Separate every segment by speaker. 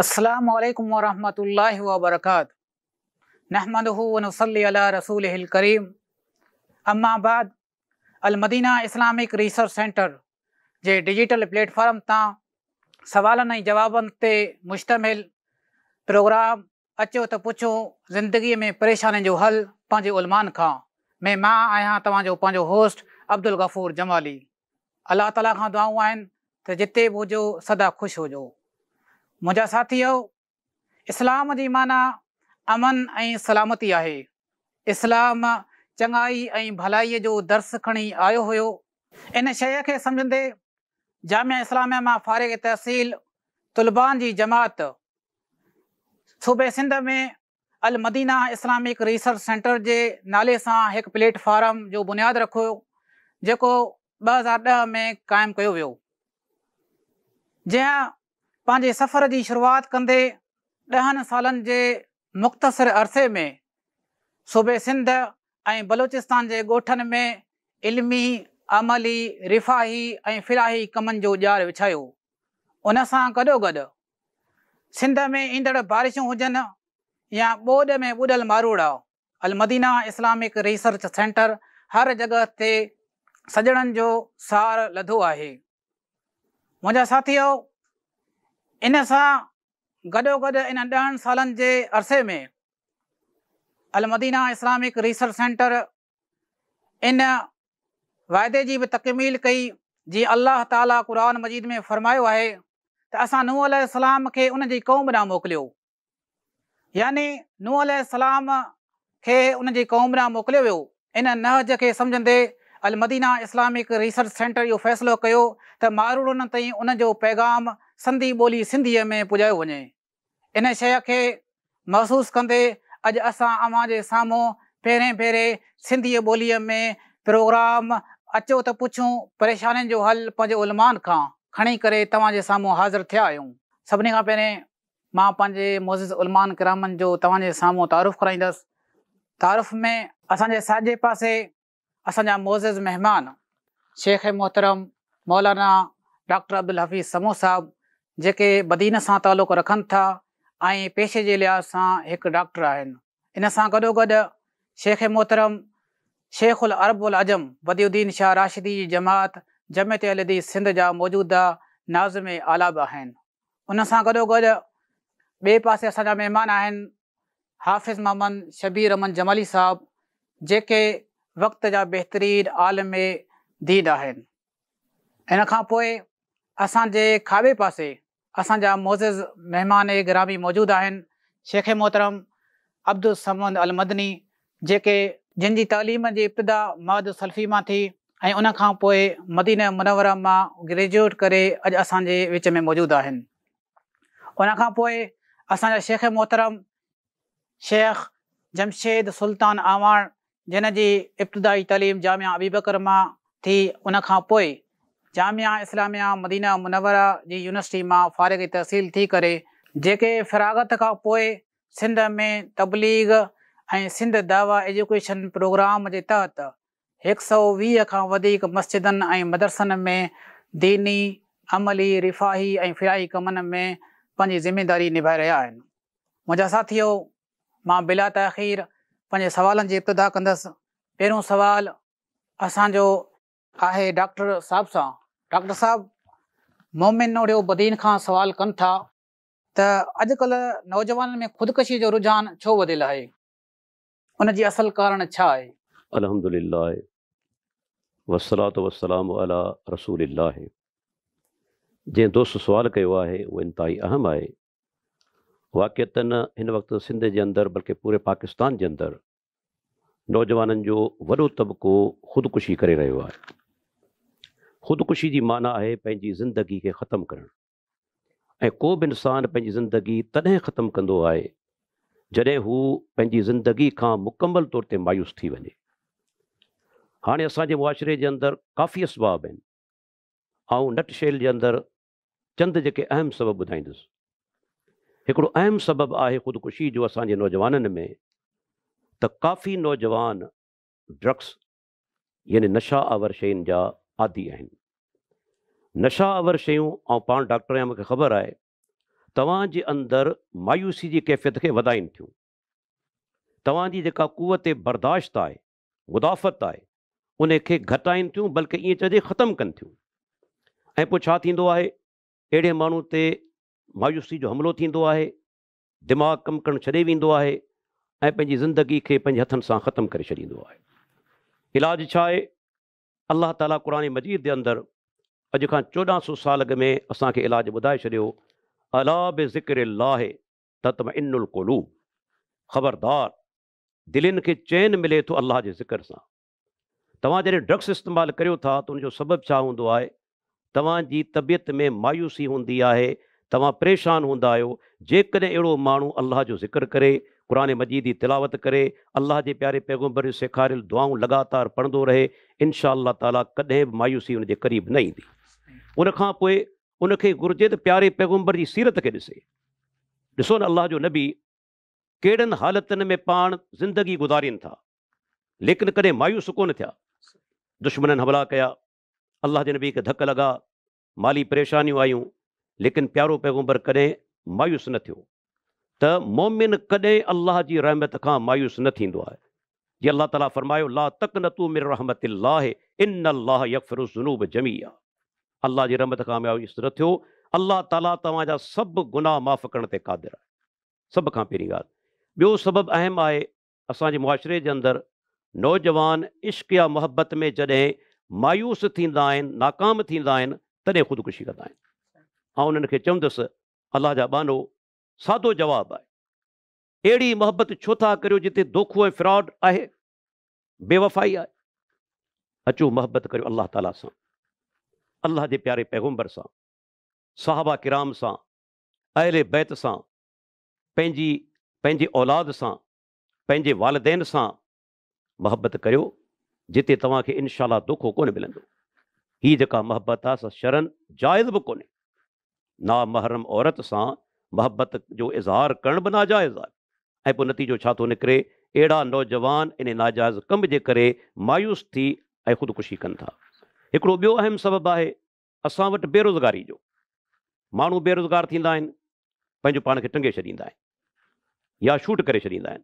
Speaker 1: السلام عليڪم ورحمة الله وبرڪاته نحمده ونصلي علي رسوله الڪريم اما بعد المدينه اسلامڪ ريسرچ سينٽر جي ڊجيٽل پليٽ فارم تان سوالن ۽ جوابن تي مشتمل پروگرام اچو ته پڇون زندگي ۾ پريشانين جو حل پنهنجي علمائن کان ۾ مان آهيان توهان جو پنهنجو هوسٽ عبدالغفور جمالي. الله تعاليٰ کان دعائون آهن ته جتي به هجو سدا خوش هجو. منهنجا ساٿيو! اسلام جي معنيٰ امن ۽ سلامتي آهي. اسلام چڱائي ۽ ڀلائيء جو درس کڻي آيو هيو. ان شيء کي سمجهندي جامعه اسلاميه مان فارغ تحصيل طلبان جي جماعت صوبي Sindh ۾ Madina Islamic research centre جي نالي سان هڪ پليٽ فارم جو بنياد رکيو جيڪو 2010 ۾ قائم ڪيو ويو جنهن پنهنجي سفر جي شروعات ڪندي ڏهن سالن جي مختصر عرصي ۾ صوبي سنڌ ۽ بلوچستان جي ڳوٺن ۾ علمي، عملي، رفاهي ۽ فلاحي ڪمن جو ڄار وڇايو. ان سان گڏوگڏ سنڌ ۾ ايندڙ بارشون هجن يا ٻوڏ ۾ ٻڏل ماروئڙا، المدينه اسلامڪ ريسرچ سينٽر هر جڳهه تي سڄڻن جو سار لڌو آهي. منهنجا ساٿيو! ان سان گڏوگڏ انهن ڏهن سالن جي عرصي ۾ المدينه اسلامڪ ريسرچ سينٽر ان وعدي جي به تڪميل ڪئي جيئن الله تعاليٰ قرآن مجيد ۾ فرمايو آهي ته اسان نوح عليه السلام کي ان جي قوم ڏانهن موڪليو يعني نوح عليه السلام کي ان جي قوم ڏانهن موڪليو ويو. ان نهج کي سمجهندي المدينه اسلامڪ ريسرچ سينٽر اهو فيصلو ڪيو ته ماروئڙن تائين ان جو پيغام سنڌي ٻولي سنڌيء ۾ پڄايو وڃي. ان شيء کي محسوس ڪندي اڄ اسان اوهان جي سامهون پهرين ڀيري سنڌيء ٻوليء ۾ پروگرام اچو ته پڇون پريشانين جو حل پنهنجي علمائن کان کڻي ڪري توهان جي سامهون حاضر ٿيا آهيون. سڀني کان پهرين مان پنهنجي معزز علمائن ڪرامن جو توهان جي سامهون تعارف ڪرائيندس. تعارف ۾ اسان جي ساڄي پاسي اسان جا معزز مهمان شيخ محترم مولانا ڊاڪٽر عبدالحفيظ سمون صاحب جيڪي بدين سان تعلق رکن ٿا ۽ پيشي جي لحاظ سان هڪ ڊاڪٽر آهن. ان سان گڏوگڏ شيخ محترم شيخ العرب والعجم بديع الدين شاهه راشدي جي جماعت جمعيت اهلحديث سنڌ جا موجوده ناظم اعليٰ به آهن. ان سان گڏوگڏ ٻئي پاسي اسان جا مهمان آهن حافظ محمد شبير احمد جمالي صاحب جيڪي وقت جا بهترين عالم دين آهن. ان کان پوء اسان جي کاٻي پاسي اسان جا معزز مهمان گرامي موجود آهن شيخ محترم عبدالصمد المدني جيڪي جن جي تعليم جي ابتدا معهد سلفي مان ٿي ۽ ان کان پوء مدينه منوره مان گريجوئيٽ ڪري اڄ اسان جي وچ ۾ موجود آهن. ان کان پوء اسان جا شيخ محترم شيخ جمشيد سلطان اعواڻ جنھن جي ابتدائي تعليم جامعه ابي بڪر مان ٿي ان کان پوء جامعه اسلاميه مدينه منوره جي يونيورسٽي مان فارغ تحصيل ٿي ڪري جيڪي فراغت کان پوء سنڌ ۾ تبليغ ۽ سنڌ دعوه ايجوڪيشن پروگرام جي تحت 120 کان وڌيڪ مسجدن ۽ مدرسن ۾ ديني، عملي، رفاهي ۽ فلاحي ڪمن ۾ پنهنجي ذميداري نڀائي رهيا آهن. منهنجا ساٿيو! مان بلا تاخير پنهنجي سوالن جي ابتدا ڪندس. پهريون سوال اسان جو آهي ڊاڪٽر صاحب سان. ڊاڪٽر صاحب مومن نوڙيو بدين کان سوال ڪن ٿا ته اڄڪلهه نوجوانن ۾ خودڪشي جو رجحان ڇو وڌيل آهي؟ ان جي اصل ڪارڻ ڇا آهي؟
Speaker 2: الحمد لله والصلوة والسلام علي رسول الله جنهن دوست سوال ڪيو آهي اهو انتهائي اهم آهي. واقعتاً هن وقت سنڌ جي اندر بلڪه پوري پاڪستان جي اندر نوجوانن جو وڏو طبقو خودڪشي ڪري رهيو آهي. خودڪشي جي معنيٰ آهي پنهنجي زندگي کي ختم ڪرڻ. ۽ ڪو به انسان پنهنجي زندگي تڏهن ختم ڪندو آهي جڏهن هو پنهنجي زندگي کان مڪمل طور تي مايوس ٿي وڃي. هاڻي اسان جي معاشري جي اندر ڪافي اسباب آهن. آئون نٽ شيل جي اندر چند جيڪي اهم سبب ٻڌائيندس. هڪڙو اهم سبب آهي خودڪشي جو اسان جي نوجوانن ۾ ته ڪافي نوجوان ڊرگس يعني نشا آور شين جا عادي آهن. نشا آور شيون آئون پاڻ ڊاڪٽر آهيان مونکي خبر آهي توهان جي اندر مايوسي جي ڪيفيت کي وڌائين ٿيون. توهان جي جيڪا قوت برداشت آهي، مدافعت آهي، ان کي گهٽائين ٿيون بلڪه ائين چئجي ختم ڪن ٿيون. ۽ پوء ڇا ٿيندو آهي؟ اهڙي ماڻهو تي مايوسي جو حملو ٿيندو آهي، دماغ ڪم ڪرڻ ڇڏي ويندو آهي ۽ پنهنجي زندگي کي پنهنجي هٿن سان ختم ڪري ڇڏيندو آهي. علاج ڇا آهي؟ الله تعاليٰ قرآن مجيد جي اندر اڄ کان 1400 سال اڳ ۾ اسان کي علاج ٻڌائي ڇڏيو، الا بذڪر الله تطمئن القلوب، خبردار دلين کي چين ملي ٿو الله جي ذڪر سان. توهان جڏهن ڊرگس استعمال ڪريو ٿا ته ان جو سبب ڇا هوندو آهي؟ توهان جي طبيعت ۾ مايوسي هوندي آهي، توهان پريشان هوندا آهيو، جيڪڏهن اهڙو ماڻهو الله جو ذڪر ڪري، قرآن مجيد جي تلاوت ڪري، الله جي پياري پيغمبر جون سيکاريل دعائون لڳاتار پڙهندو رهي، انشاء الله تعاليٰ ڪڏهن به مايوسي ان جي قريب نه ايندي. ان کان پوء ان کي گهرجي ته پياري پيغمبر جي سيرت کي ڏسي. ڏسو نه الله جو نبي ڪهڙن حالتن ۾ پاڻ زندگي گذارين ٿا، ليڪن ڪڏهن مايوس ڪونه ٿيا. دشمنن حملا ڪيا، الله جي نبي کي ڌڪ لڳا، مالي پريشانيون آيون، ليڪن پيارو پيغمبر ڪڏهن مايوس نه ٿيو. ته مؤمن ڪڏهن الله جي رحمت کان مايوس نه ٿيندو آهي. جيئن الله تعاليٰ فرمايو، لا تقنطوا من رحمت الله ان الله يغفر الذنوب جميعا. الله جي رحمت کان مايوس نه ٿيو، الله تعاليٰ توهان جا سڀ گناهه معاف ڪرڻ تي قادر آهي. سڀ کان پهرين ڳالهه. ٻيو سبب اهم آهي، اسان جي معاشري جي اندر نوجوان عشق يا محبت ۾ جڏهن مايوس ٿيندا آهن، ناڪام ٿيندا آهن، تڏهن خودڪشي ڪندا آهن. آئون انهن کي چوندس، الله جا ٻانهو، سادو جواب آهي، اهڙي محبت ڇو ٿا ڪريو جتي دوکو ۽ فراڊ آهي، بيوفائي آهي. اچو محبت ڪريو الله تعاليٰ سان، الله جي پياري پيغمبر سان، صحابه ڪرام سان، اهل بيت سان، پنهنجي پنهنجي اولاد سان، پنهنجي والدين سان محبت ڪريو جتي توهان کي انشاء الله دوکو ڪونه ملندو. هي جيڪا محبت آهي سا شرعن جائز به ڪونهي. نامحرم عورت سان محبت جو اظهار ڪرڻ به ناجائز آهي ۽ پوء نتيجو ڇا ٿو نڪري؟ اهڙا نوجوان انهي ناجائز ڪم جي ڪري مايوس ٿي ۽ خودڪشي ڪن ٿا. هڪڙو ٻيو اهم سبب آهي اسان وٽ بيروزگاري جو. ماڻهو بيروزگار ٿيندا آهن، پنهنجو پاڻ کي ٽنگي ڇڏيندا آهن يا شوٽ ڪري ڇڏيندا آهن.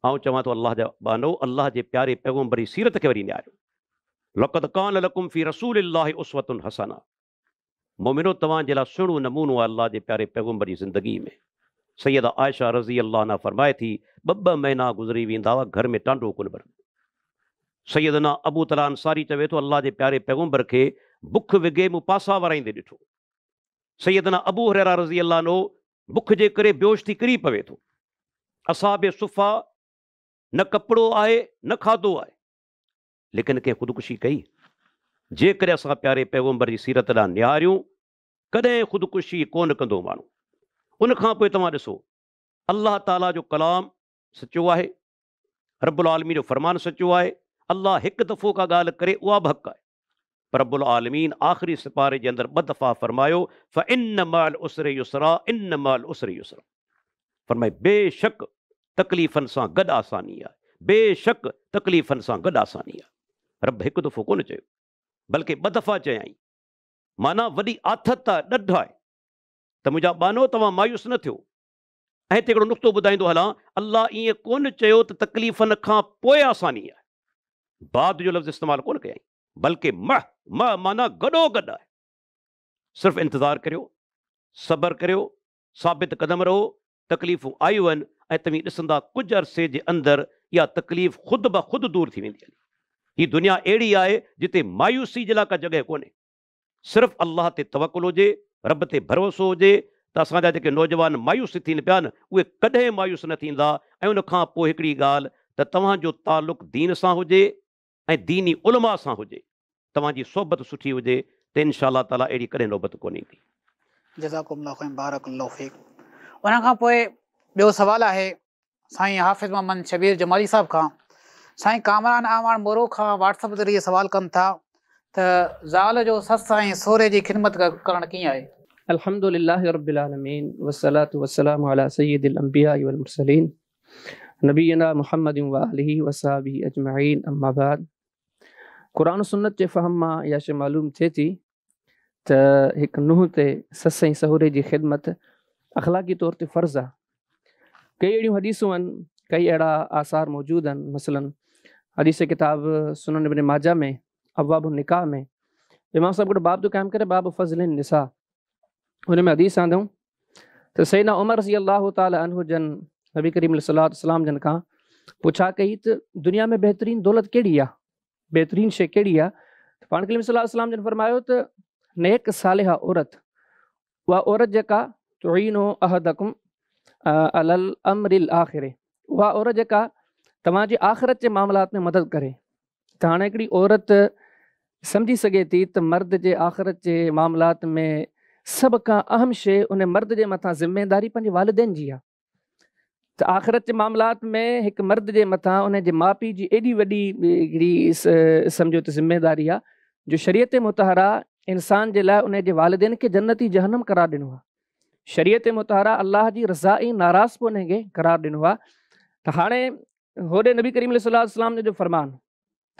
Speaker 2: آئون چوان ٿو الله جا ٻانهو الله جي پياري پيغمبر جي سيرت کي وري نهاريو. لقد ڪان لڪم في رسول الله اسوة حسنة مؤمنو توهان جي لاء سهڻو نمونو آهي الله جي پياري پيغمبر جي زندگي ۾. سيده عائشه رضي الله عنها فرمائي ٿي ٻه ٻه مهينا گذري ويندا هئا گهر ۾ ٽانڊو ڪونه ٻرندو. سيدنا ابو طلحه انصاري چوي ٿو الله جي پياري پيغمبر کي بک وگهي مون پاسا ورائيندي ڏٺو. سيدنا ابو هريره رضي الله عنه بک جي ڪري بيهوش ٿي ڪري پوي ٿو. اصحاب صفه نه ڪپڙو آهي نه کاڌو آهي. ليڪن ڪنهن خودڪشي ڪئي؟ جيڪڏهن اسان پياري پيغمبر جي سيرت ڏانهن نهاريون ڪڏهن خودڪشي ڪونه ڪندو ماڻهو. ان کان پوء توهان ڏسو الله تعاليٰ جو ڪلام سچو آهي، رب العالمين جو فرمان سچو آهي، الله هڪ دفعو ڪا ڳالهه ڪري اها به حق آهي. پر رب العالمين آخري سپاري جي اندر ٻه دفعا فرمايو فإن مع العسر يسرا إن مع العسر يسرا فرمائي بيشڪ تڪليفن سان گڏ آساني آهي، بيشڪ تڪليفن سان گڏ آساني آهي. رب هڪ دفعو ڪونه چيو بلڪه ٻه دفعا چيائين. معنيٰ وڏي آٿت آهي، ڏڍ آهي ته منهنجا ٻانهو توهان مايوس نه ٿيو. ۽ هتي هڪڙو نقطو ٻڌائيندو هلان، الله ائين ڪونه چيو ته تڪليفن کان پوء آساني آهي. بعد جو لفظ استعمال ڪونه ڪيائين، بلڪه مع، مع معنيٰ گڏوگڏ آهي. صرف انتظار ڪريو، صبر ڪريو، ثابت قدم رهو، تڪليفون آيون آهن ۽ توهين ڏسندا ڪجهه عرصي جي اندر اها تڪليف خود بخود دور ٿي ويندي هلي. هي دنيا اهڙي آهي جتي مايوسي جي لاء ڪا جڳهه ڪونهي. صرف الله تي توڪل هجي، رب تي ڀروسو هجي ته اسان جا جيڪي نوجوان مايوس ٿين پيا نه اهي ڪڏهن مايوس نه ٿيندا ۽ ان کان پوء هڪڙي ڳالهه ته توهان جو تعلق دين سان هجي ۽ ديني علماء سان هجي توهان جي صحبت سٺي هجي ته انشاء الله تعاليٰ اهڙي ڪڏهن نوبت ڪونه ايندي.
Speaker 1: جزاڪم الله خيرا بارڪ الله فيڪ ان کان پوء ٻيو سوال آهي سائين حافظ محمد شبير جمالي صاحب کان سائين ڪامران اعواڻ مورو کان واٽس اپ ذريعي سوال ڪن ٿا ته زال جو سس ۽ سهري جي خدمت ڪرڻ ڪيئن آهي؟
Speaker 3: الحمد لله رب العالمين والصلوة والسلام علي سيد الانبياء والمرسلين نبينا محمد واله وصحبه اجمعين اما بعد قرآن و سنت جي فهم مان اها شيء معلوم ٿئي ٿي ته هڪ نونهن تي سس ۽ سهري جي خدمت अख़लाक़ी तौर ते फ़र्ज़ आहे। कई अहिड़ियूं हदीसूं आहिनि, कई अहिड़ा आसार मौजूदु आहिनि। मसलन हदीस किताब सुनन इब्न माजा में अब्वाब निकाह में इमाम साहब हिकिड़ो बाब थो क़ाइमु करे, बाब फ़ज़ल निसा, हुन में हदीस आंदऊं त सैना उमर रज़ी अल्लाह ताला अन्हु जन नबी करीम सलाम जन खां पुछा कई त दुनिया में बहितरीन दौलत कहिड़ी आहे, बहितरीन शइ कहिड़ी आहे? त पाण करीम सलाम जन फ़रमायो त नेक सालिहा औरत, उहा औरत जेका तुईनो अहदकुम अलल अमरिल आख़िर, उहा औरत जेका तव्हांजी आख़िरत जे मामलात में मदद करे। त हाणे हिकिड़ी औरत सम्झी सघे थी त मर्द जे आख़िरत जे मामलात में सभ खां अहम शइ उन मर्द जे मथां ज़िम्मेदारी पंहिंजे वालिदैन जी आहे। त आख़िरत जे मामलात में हिकु मर्द जे मथां उन जे माउ पीउ जी एॾी वॾी हिकिड़ी सम्झो त ज़िम्मेदारी आहे जो शरीयत मुतहरा इंसान जे लाइ उन जे वालिदैन खे जन्नती जहनम करार ॾिनो आहे। शरीयत मुतहरा अल्लाह जी रज़ा ऐं नाराज़ उन खे करार ॾिनो आहे। त हाणे होॾे नबी करीम सलाम जो फरमान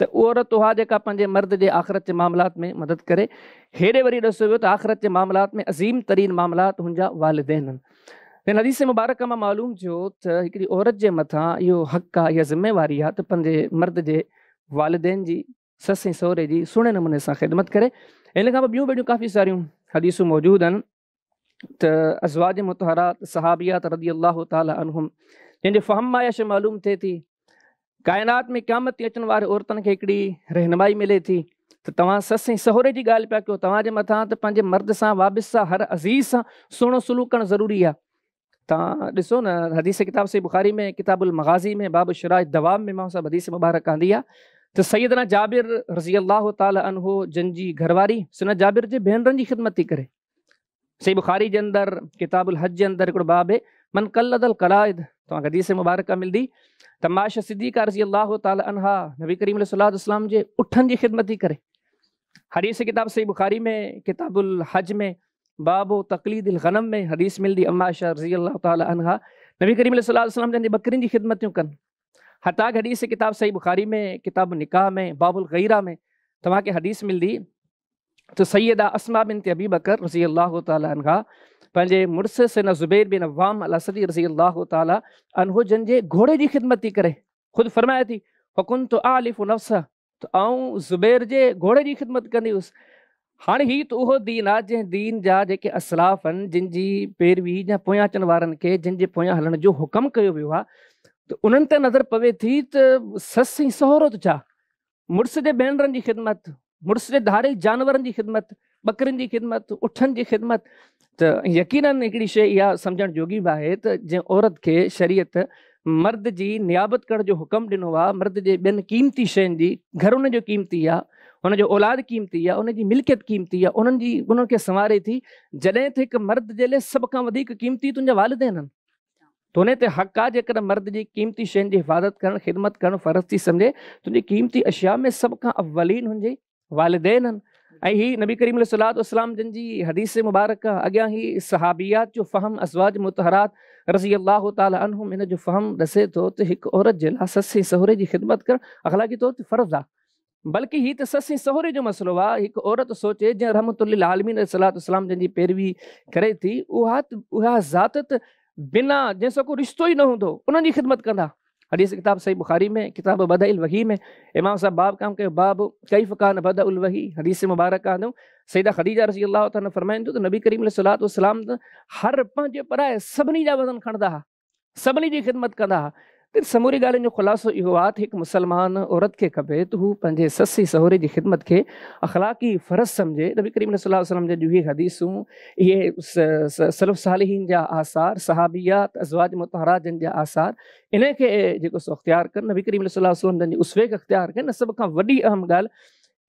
Speaker 3: त औरत उहा जेका पंहिंजे मर्द जे आख़िरत जे मामलात में मदद करे, हेॾे वरी ॾिसो वियो त आख़िरत जे मामलात में अज़ीम तरीन मामलात हुनजा वालिदैन आहिनि। हिन हदीस मुबारक मां मालूम थियो त हिकिड़ी औरत जे मथां इहो हक़ आहे, इहा ज़िम्मेवारी आहे त पंहिंजे मर्द जे वालिदैन जी, ससु ऐं सहुरे जी सुहिणे नमूने सां ख़िदमत करे। इन खां पोइ ॿियूं ॿियूं काफ़ी सारियूं हदीसूं मौजूदु आहिनि त अज़वाज मुतहरात सहाबियात रदी अल्लाह ताला अन्हुम जंहिंजे फ़हम मां इहा शइ मालूम थिए थी, काइनात में क़यामत ते अचण वारे औरतुनि खे हिकिड़ी रहनुमाई मिले थी त तव्हां ससु ऐं सहुरे जी ॻाल्हि पिया कयो, तव्हांजे मथां त पंहिंजे मर्द सां वाबिस्ता हर अज़ीज़ सां सुहिणो सुलूक करणु ज़रूरी आहे। तव्हां ॾिसो न हदीस किताब से बुखारी में किताबुल मगाज़ी में बाब शुराए दवाब में मां साहब हदीस मुबारक आंदी आहे त सैयदना जाबिर रज़ी अल्लाह ताला अन्हु जन जी घरवारी सैयदना जाबिर जे भेनरनि जी ख़िदमत थी करे। सही बुखारी जे अंदरि किताबुल हज जे अंदरि हिकिड़ो बाब आहे मन कल्लदल कलाइद, तव्हांखे हदीस मुबारक मिलंदी त माशा सिद्दीक़ा रज़ी अल्लाह ताला अन्हा नबी करीम अलैहिस्सलाम जे उठनि जी ख़िदमत थी करे। हदीस किताब सही बुखारी में किताबुल हज में बाब तक़लीद गनम में हदीस मिलंदी अम्मा आयशा रज़ी अल्लाह ताला अन्हा नबी करीम अलैहिस्सलाम जन जी बकरियुनि जी ख़िदमतियूं कनि। हता हदीस किताब सही बुखारी में किताब निकाह में बाबुल गैरा में तव्हांखे हदीस मिलंदी त सैयदा अस्मा बिन अबी बकर रज़ी अल्लाह ताला अन्हा पंहिंजे मुड़ुस सैयदना ज़ुबैर बिन अव्वाम अल असदी रज़ी अल्लाह ताला अन्हु जन जे घोड़े जी ख़िदमत थी करे। ख़ुदि फरमाए थी फकुंतु आलिफ़ नफ़्स, त आउं ज़ुबैर जे घोड़े जी ख़िदमत कंदी हुउसि। हाणे हीउ त उहो दीन आहे जंहिं दीन जा जेके असलाफ़ आहिनि जिन जी पैरवी या पोयां अचण वारनि खे जिन जे पोयां हलण जो हुकुम कयो वियो आहे त उन्हनि ते नज़र पवे थी त ससु ऐं सहुरो त छा, मुड़ुस जे भेनरनि जी ख़िदमत, मुड़ुस जे धारे जानवरनि जी ख़िदमत, बकरियुनि जी ख़िदमत, उठनि जी ख़िदमत। त यकीनन हिकिड़ी शइ इहा सम्झण जोगी बि आहे त जंहिं औरत खे शरीयत मर्द जी नियाबत करण जो हुकुम ॾिनो आहे, मर्द जे ॿियनि क़ीमती शयुनि जी, घर हुनजो क़ीमती आहे, हुनजो औलाद क़ीमती आहे, उनजी मिल्कियत क़ीमती आहे, उन्हनि जी उन्हनि खे संवारे थी। जॾहिं त हिकु मर्द जे लाइ सभ खां वधीक क़ीमती तुंहिंजा वालिदैन आहिनि, त हुन ते हक़ आहे जेकॾहिं मर्द जी क़ीमती शयुनि जी हिफ़ाज़त करणु, ख़िदमत करणु फ़र्ज़ थी सम्झे, तुंहिंजी क़ीमती अशिया में सभ खां अवलीन हुनजे वालिदैन आहिनि। ऐं हीउ नबी करीम अलैहिस्सलाम जन जी हदीस मुबारक अॻियां ही सहाबियात जो फ़हम अज़वाज मुतहरात रज़ी अल्लाह ताला अन्हुम इन जो फ़हम ॾसे थो त हिकु औरत जे लाइ ससु ऐं सहुरे जी ख़िदमत करणु अख़लाक़ी तौर ते फ़र्ज़ आहे। बल्कि हीउ त ससु ऐं सहुरे जो मसइलो आहे, हिकु औरत सोचे जंहिं रहमतुल आलमीन अलैहिस्सलाम जन जी पैरवी करे थी उहा उहा ज़ात त बिना जंहिंसां को रिश्तो ई न हूंदो उन्हनि जी ख़िदमत कंदा। हदीस किताब सही बुखारी में किताब बदउल वही में इमाम साहब बाब काम कयो बाब कैफ़ कान बदउल वही हदीस मुबारक आंदऊं सईदा ख़दीजा रज़ी अल्लाह ताला फरमाइनि थियूं त नबी करीम अलैहिस्सलाम हर पंहिंजे पराए सभिनी जा वज़न खणंदा हुआ, सभिनी जी ख़िदमत कंदा हुआ। त समूरी ॻाल्हियुनि जो ख़ुलासो इहो आहे त हिकु मुसलमान औरत खे खपे त हू पंहिंजे ससु सहुरे जी ख़िदमत खे अख़लाक़ी फ़र्ज़ सम्झे। नबी करीम सलाम जूं इहे हदीसूं, इहे सलफ़ सालिहीन जा आसार, सहाबियात, अज़वाज मुतहरात जन जा आसार, इन खे जेको सो अख़्तियार कनि, नबी करीम सलाम जन जी उसवे खे अख़्तियार कनि। सभ खां वॾी अहम ॻाल्हि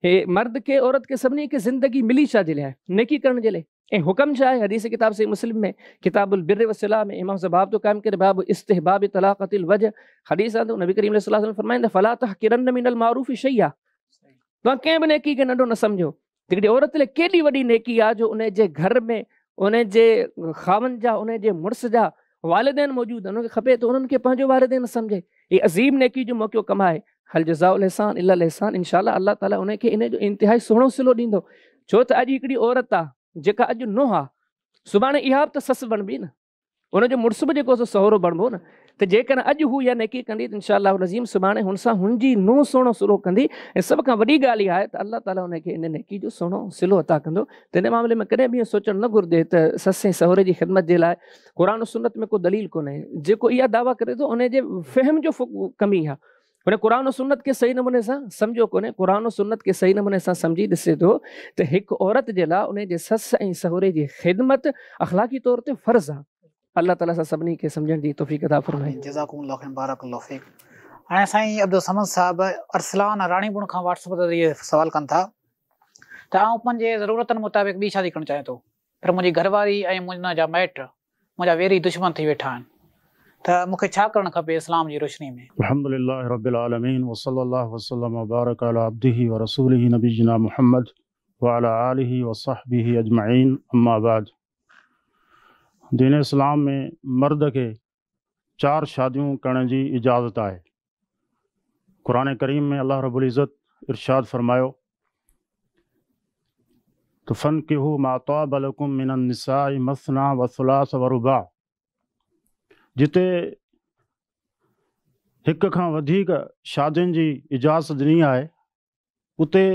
Speaker 3: हे मर्द खे औरत खे सभिनी खे ज़िंदगी मिली छा जे लाइ, नेकी करण जे लाइ। ऐं हुकम छा आहे हदीस किताब से मुस्लिम में किताबुल बिर्र वस्सिला में इमाम साहब बाब तो क़ाइम करे बाब इस्तिहबाब तलाक़तिल वजह हदीस आहे नबी करीम सल्लल्लाहु अलैहि वसल्लम फरमाईंदा फला तहकिरन्न मिनल मारूफ़ शैया, तव्हां कंहिं बि नेकी खे नंढो न सम्झो। हिकिड़ी औरत लाइ केॾी वॾी नेकी आहे जो उन जे घर में उन जे ख़ावंद जा उन जे मुड़ुस जा वालिदैन मौजूदु आहिनि, उनखे खपे त उन्हनि खे पंहिंजो वालिदैन सम्झे। हीउ अज़ीम नेकी जो मौक़ो कमाए। हल जज़ाउल एहसान इल्लल एहसान, इंशाअल्लाह अल्लाह ताला उनखे इन जो इंतिहाई सुहिणो सिलो ॾींदो। छो त अॼु हिकिड़ी औरत आहे जेका अॼु नुंहं आहे, सुभाणे इहा बि त ससु बणबी न, ان جو مڙس به جيڪو سو سهرو بڻبو نه ته جيڪڏهن اڄ هو اها نيڪي ڪندي ته انشاء الله العظيم سڀاڻي هن سان هن جي نونهن سهڻو سلوڪ ڪندي ۽ سڀ کان وڏي ڳالهه اها آهي ته الله تعاليٰ ان کي ان نيڪي جو سهڻو صلو عطا ڪندو ته ان معاملي ۾ ڪڏهن به ائين سوچڻ نه گهرجي ته سس ۽ سهري جي خدمت جي لاء قرآن و سنت ۾ ڪو دليل ڪونهي جيڪو اها دعويٰ ڪري ٿو ان جي فهم جو ڪمي آهي هن قرآن و سنت کي صحيح نموني سان سمجهيو ڪونهي. قرآن و سنت کي صحيح نموني سان سمجهي ڏسي ٿو ته هڪ عورت جي لاء ان جي سس ۽ سهري جي خدمت اخلاقي طور تي فرض آهي. الله تعالي اسان سڀني کي سمجهڻ جي توفيق عطا فرمائي.
Speaker 1: جزاڪم الله خيرا بارڪ الله فيڪ. هاڻي سائين عبدالصمد صاحب ارسلان راڻيپور کان واٽس اپ ذريعي سوال ڪن ٿا ته آئون پنهنجي ضرورتن مطابق ٻي شادي ڪرڻ چاهيان ٿو پر منهنجي گهر واري ۽ منهنجا جا مائٽ منهنجا ويري دشمن ٿي ويٺا آهن ته مون کي ڇا ڪرڻ کپي اسلام جي روشني ۾؟
Speaker 4: الحمد لله رب العالمين وصلي الله وسلم وبارڪ علي عبده ورسوله نبينا محمد وعلي آله وصحبه اجمعين اما بعد دين اسلام ۾ مرد کي چار شاديون ڪرڻ جي اجازت آهي قرآن ڪريم ۾ الله رب العزت ارشاد فرمايو ته فانڪحوا ما طاب لڪم من النساء مثنيٰ وثلاث ورباع جتي هڪ کان وڌيڪ شادين جي اجازت ڏني آهي اتي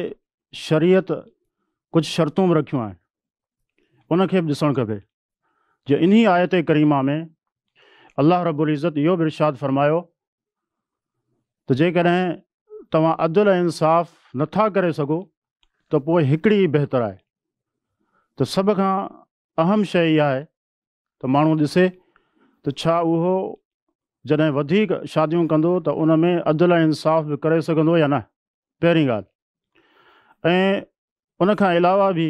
Speaker 4: شريعت ڪجهه شرطون به رکيون آهن ان کي به ڏسڻ کپي جي انهي آيت ڪريمه ۾ الله رب العزت اهو به ارشاد فرمايو ته جيڪڏهن توهان عدل ۽ انصاف نٿا ڪري سگهو ته پوء هڪڙي ئي بهتر آهي ته سڀ کان اهم شيء اها آهي ته ماڻهو ڏسي ته ڇا اهو جڏهن وڌيڪ شاديون ڪندو ته ان ۾ عدل ۽ انصاف به ڪري سگهندو يا نه پهرين ڳالهه ۽ ان کان علاوه به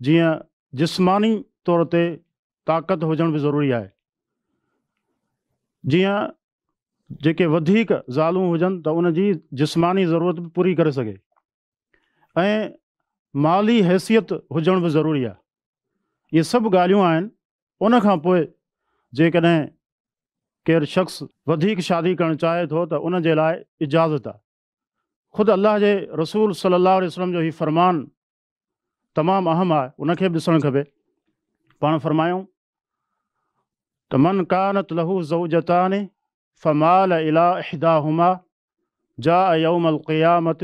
Speaker 4: جيئن جسماني طور تي طاقت هجڻ به ضروري آهي جيئن جيڪي وڌيڪ زالون هجن ته ان جي جسماني ضرورت به پوري ڪري سگهي ۽ مالي حيثيت هجڻ به ضروري آهي. اهي سڀ ڳالهيون آهن ان کان پوء جيڪڏهن ڪير شخص وڌيڪ شادي ڪرڻ چاهي ٿو ته ان جي لاء اجازت آهي. خود الله جي رسول صلي الله عليه وسلم جو هي فرمان تمام اهم آهي ان کي به ڏسڻ کپي. پاڻ فرمايائون ته من ڪانت له زوجتان فمال الي احداهما جاء يوم القيامت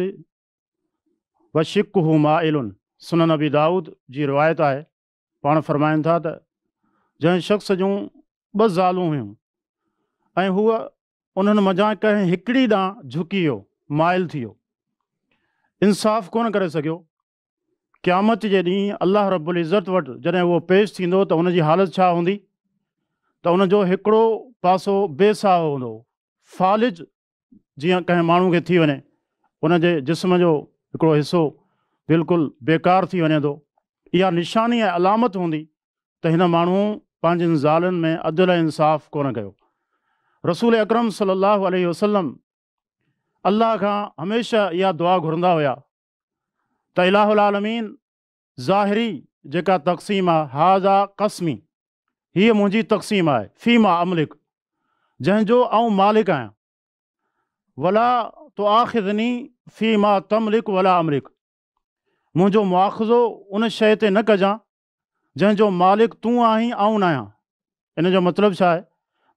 Speaker 4: وشقه مائل سنن ابي داود جي روايت آهي پاڻ فرمائن ٿا ته جنهن شخص جون ٻه زالون هيون ۽ هو انهن منجهان ڪنهن هڪڙي ڏانهن جهڪي ويو، مائل ٿي ويو، انصاف ڪونه ڪري سگهيو، قيامت جي ڏينهن الله رب العزت وٽ جڏهن اهو پيش ٿيندو ته ان جي حالت ڇا هوندي ته ان جو هڪڙو پاسو بي ساهو هوندو، فالج جيئن ڪنهن ماڻهو کي ٿي وڃي، ان جي جسم جو هڪڙو حصو بلڪل بيڪار ٿي وڃي ٿو، اها نشاني ۽ علامت هوندي ته هن ماڻهو پنهنجين زالن ۾ عدل ۽ انصاف ڪونه ڪيو. رسول اڪرم صلي الله عليه وسلم الله کان هميشه اها دعا گهرندا هيا ته اله العالمين ظاهري جيڪا تقسيم آهي هذا قسمي هيء منهنجي تقسيم آهي فيما املڪ جنهن جو آئون مالڪ آهيان ولا تؤاخذني فيما تملڪ ولا املڪ منهنجو مواخذو ان شيء تي نه ڪجان جنهن جو مالڪ تون آهين آئون ناهيان. ان جو مطلب ڇا آهي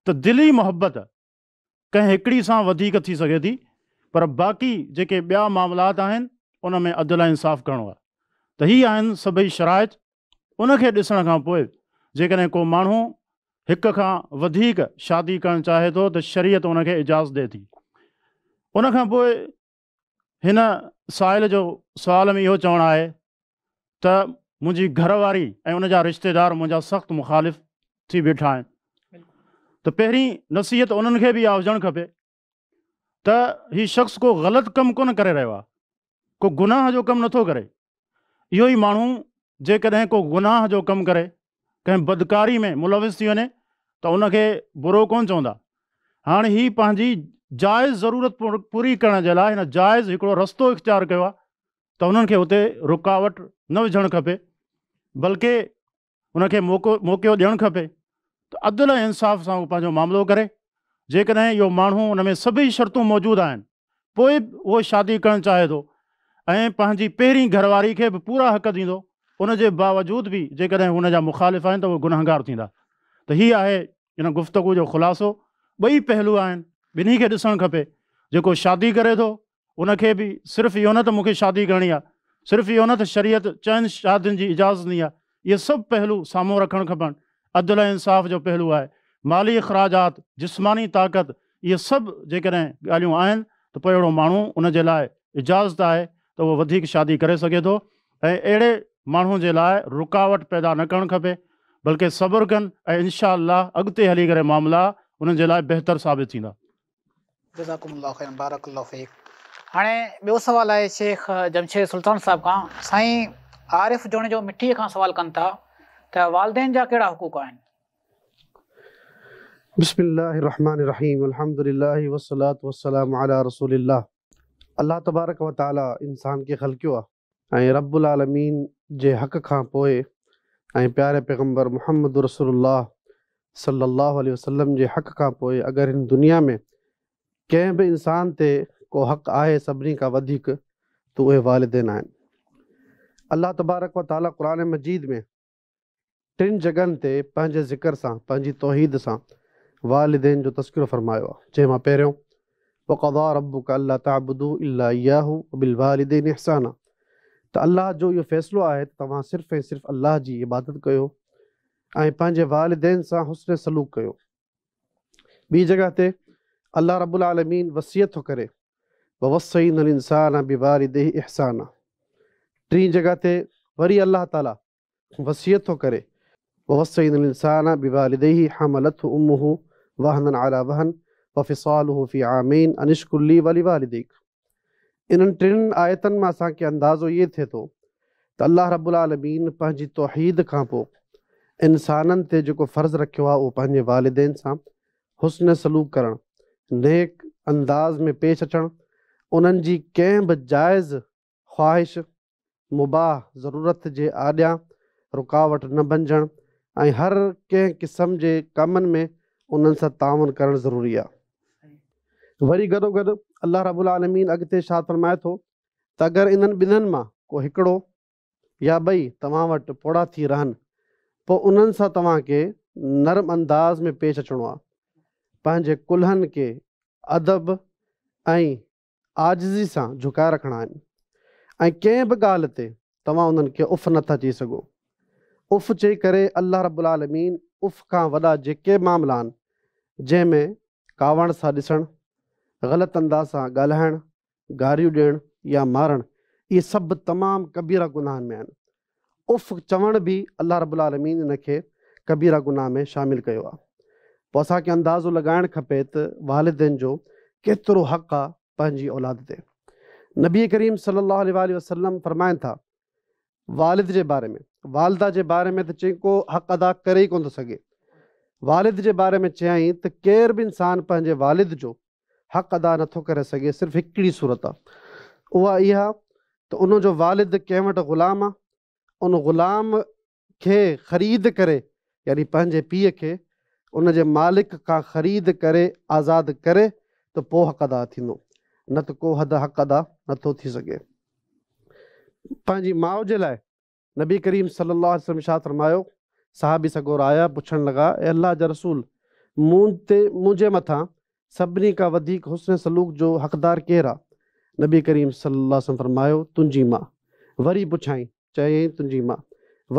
Speaker 4: ته دلي محبت ڪنهن هڪڙي سان وڌيڪ ٿي سگهي ٿي پر باقي جيڪي ٻيا معاملات آهن ان ۾ عدل ۽ انصاف ڪرڻو آهي ته هي آهن سڀئي شرائط ان کي ڏسڻ کان پوء جيڪڏهن ڪو ماڻهو هڪ کان وڌيڪ شادي ڪرڻ چاهي ٿو ته شريعت ان کي اجازت ڏئي ٿي. ان کان پوء هن سائل جو سوال ۾ اهو چوڻ آهي ته منهنجي گهر واري ۽ ان جا رشتيدار منهنجا سخت مخالف ٿي بيٺا آهن ته پهرين نصيحت انهن کي به اها هجڻ کپي ته هي شخص ڪو غلط ڪم ڪونه ڪري رهيو آهي ڪو گناهه جو ڪم نٿو ڪري اهو ئي ماڻهو جيڪڏهن ڪو گناهه جو ڪم ڪري، ڪنهن بدڪاري ۾ ملوث ٿي وڃي ته ان کي برو ڪونه چوندا. هاڻ هي پنهنجي جائز ضرورت پوري ڪرڻ جي لاء هن جائز هڪڙو رستو اختيار ڪيو آهي ته انهن کي اتي رڪاوٽ نه وجهڻ کپي بلڪه ان کي موقعو ڏيڻ کپي ته عدل ۽ انصاف سان هو پنهنجو معاملو ڪري. جيڪڏهن اهو ماڻهو ان ۾ سڀئي شرطون موجود آهن پوء به اهو شادي ڪرڻ چاهي ٿو ۽ پنهنجي پهرين گهر واري کي به پورا حق ڏيندو ان جي باوجود به جيڪڏهن هن جا مخالف آهن ته اهي گنهگار ٿيندا. ته هي آهي ان گفتگو جو خلاصو. ٻئي پهلو آهن، ٻنهي کي ڏسڻ کپي. جيڪو شادي ڪري ٿو ان کي به صرف اهو نه ته مون کي شادي ڪرڻي آهي، صرف اهو نه ته شريعت چئن شادين جي اجازت ڏني آهي، اهي سڀ پهلو سامهون رکڻ کپن. عدل ۽ انصاف جو پهلو آهي، مالي اخراجات، جسماني طاقت، اهي سڀ جيڪڏهن ڳالهيون آهن ته پوء اهڙو ماڻهو ان جي لاء اجازت آهي ته اهو وڌيڪ شادي ڪري سگهي ٿو ۽ اهڙي ماڻهو جي لاء رڪاوٽ پيدا نه ڪرڻ کپي بلڪه صبر ڪن ۽ انشاء الله اڳتي هلي ڪري معاملا انهن جي لاء بهتر ثابت ٿيندا.
Speaker 1: جزاڪم الله خيرا بارڪ الله فيڪ. هاڻي ٻيو سوال آهي شيخ جمشيد سلطان صاحب کان، سائين عارف جوڻيجو مٺيء کان سوال ڪن ٿا ته والدين جا ڪهڙا حقوق آهن؟
Speaker 5: بسم الله الرحمن الرحيم الحمد لله والصلوة والسلام علي رسول الله الله تبارڪ و تعالي انسان کي خلقيو آ ۽ رب العالمين جي حق کان پوء ۽ پياري پيغمبر محمد رسول الله صلي الله عليه وسلم جي حق کان پوء اگر هن دنيا ۾ ڪنهن به انسان تي ڪو حق آهي سڀني کان وڌيڪ ته اهي والدين آهن. الله تبارڪ و تعالي قرآن مجيد ۾ ٽن جڳهن تي پنهنجي ذڪر سان، پنهنجي توحيد سان والدين جو تذڪرو فرمايو آهي، جنهن مان پهريون، وقضي ربک الا تعبدوا الا اياه وبالوالدين احسانا ته الله جو اهو فيصلو آهي ته توهان صرف ۽ صرف الله جي عبادت ڪيو ۽ پنهنجي والدين سان حسن سلوڪ ڪيو. ٻي جڳهه تي الله رب العالمين وصيت ٿو ڪري، ووصينا الانسان بوالديه احسانا. ٽين جڳهه تي وري الله تعالي وصيت ٿو ڪري، ووصينا الانسان بوالديه حملته امه وهنا علي وهن وفصاله في عامين ان اشڪر لي ولوالديڪ. انهن ٽن آيتن مان اسان کي اندازو ائين ٿئي ٿو ته الله رب العالمين پنهنجي توحيد کان پوء انسانن تي جيڪو فرض رکيو آهي اهو پنهنجي والدين سان حسن سلوڪ ڪرڻ، نيڪ انداز ۾ پيش اچڻ، انهن جي ڪنهن به جائز خواهش، مباح ضرورت جي آڏيان رڪاوٽ نه بنجڻ ۽ هر ڪنهن قسم جي ڪمن ۾ انهن سان تعاون ڪرڻ ضروري آهي. وري گڏوگڏ الله رب العالمين اڳتي ارشاد فرمائي ٿو ته اگر انهن ٻنهن مان ڪو هڪڙو يا ٻئي توهان وٽ پوڙها ٿي رهن پوء انهن سان توهان کي نرم انداز ۾ پيش اچڻو آهي، پنهنجي ڪلهن کي ادب ۽ عاجزي سان جهڪائي رکڻا آهن ۽ ڪنهن به ڳالهه تي توهان انهن کي اف نه ٿا چئي سگهو. اف چئي ڪري الله رب العالمين اف کان وڏا جيڪي معاملا آهن جنهن ۾ ڪاوڙ سان ڏسڻ، غلط انداز سان ڳالهائڻ، گاريون ڏيڻ يا مارڻ اهي سڀ تمام ڪبيره گناهن ۾ آهن. اف چوڻ به الله رب العالمين ان کي ڪبيره گناهه ۾ شامل ڪيو آهي. پوء اسان کي اندازو لڳائڻ کپي ته والدين جو ڪيترو حق آهي پنهنجي اولاد تي. نبي ڪريم صلي الله عليه واٰله وسلم فرمائن ٿا والد جي باري ۾، والده جي باري ۾ ته چئين ڪو حق ادا ڪري ئي ڪونه ٿو سگهي. والد جي باري ۾ چيائين ته ڪير به انسان پنهنجي والد جو حق ادا نٿو ڪري سگهي صرف هڪڙي صورت آ اها اها ته ان جو والد ڪنهن وٽ غلام آ ان غلام کي خريد ڪري يعني پنهنجي پيء کي ان جي مالڪ کان خريد ڪري آزاد ڪري ته پوء حق ادا ٿيندو نه ته ڪو حد حق ادا نٿو ٿي سگهي پنهنجي ماء جي لاء نبي ڪريم صلّي اللّٰه عليه وسلّم ارشاد فرمايو، صحابي سڳورا آيا، پڇڻ لڳا، اي الله جا رسول! مون تي، منهنجي مٿان، سڀني کان وڌيڪ حسن سلوڪ جو حقدار ڪير آ؟ نبي ڪريم صلّي اللّٰه عليه وسلّم فرمايو، تنهنجي ماء. وري پڇيائين، چيائين، تنهنجي ماء.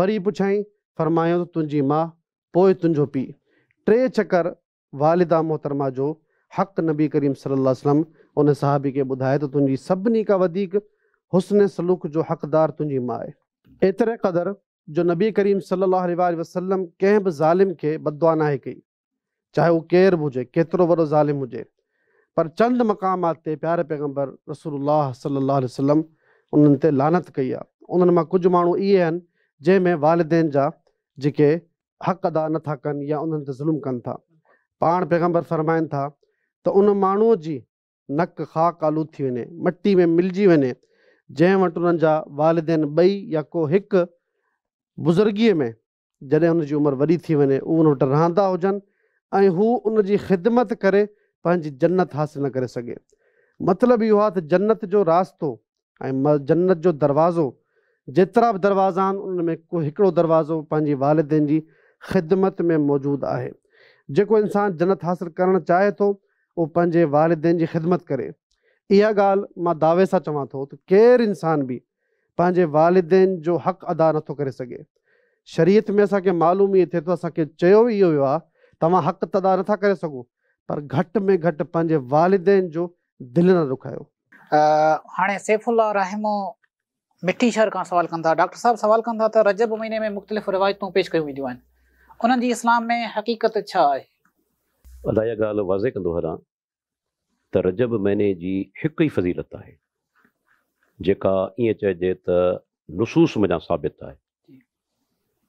Speaker 5: وري پڇيائين، فرمايائون ته تنهنجي ماء، پوء تنهنجو پيء. ٽي چڪر والده محترمه جو حق نبي ڪريم صلي الله عليه وسلم ان صحابي کي ٻڌايو ته تنهنجي سڀني کان وڌيڪ حسن سلوڪ جو حقدار تنهنجي ماء آهي. ايتري قدر جو نبي ڪريم صلي الله عليه واٰله وسلم ڪنهن به ظالم کي بددعا ناهي ڪئي چاهي اهو ڪير به هجي ڪيترو وڏو ظالم هجي پر چند مقامات تي پياري پيغمبر رسول الله صلي الله عليه وسلم انهن تي لعنت ڪئي آهي انهن مان ڪجهه ماڻهو اهي آهن جنهن ۾ والدين جا جيڪي حق ادا نه ٿا ڪن يا انهن تي ظلم ڪن ٿا. پاڻ پيغمبر فرمائن ٿا ته ان ماڻهوء جي نڪ خاڪ آلود ٿي وڃي، مٽي ۾ ملجي وڃي، جنهن وٽ انهن جا والدين ٻئي يا ڪو هڪ بزرگيء ۾ جڏهن ان جي عمر وڏي ٿي وڃي، اهي ان وٽ رهندا هجن ۽ هو ان جي خدمت ڪري پنهنجي جنت حاصل نه ڪري سگهي. مطلب اهو آهي ته جنت جو راستو ۽ جنت جو دروازو، جيترا به دروازا آهن انهن ۾ ڪو هڪڙو دروازو پنهنجي والدين جي خدمت ۾ موجود آهي. جيڪو انسان جنت حاصل ڪرڻ چاهي ٿو اهو پنهنجي والدين جي خدمت ڪري. اها ڳالهه مان دعوي سان چوان ٿو ته ڪير انسان به پنهنجي والدين جو حق ادا نٿو ڪري سگهي. شريعت ۾ اسان کي معلوم ئي ٿئي ٿو اسان کي چيو ئي اهو ويو آهي توهان حق ته ادا نٿا ڪري سگهو پر گهٽ ۾ گهٽ پنهنجي والدين جو دل نه ڏکايو.
Speaker 1: هاڻي سيف الله راهمو مٺي شهر کان سوال ڪن ٿا. ڊاڪٽر صاحب سوال ڪن ٿا ته رجب مهيني ۾ مختلف روايتون پيش ڪيون وينديون آهن، انهن جي اسلام ۾ حقيقت ڇا آهي؟
Speaker 2: ادا اها ڳالهه واضح ڪندو هلان ته رجب مهيني جي هڪ ئي فضيلت آهي جيڪا ائين چئجي ته نصوص منجهان ثابت آهي.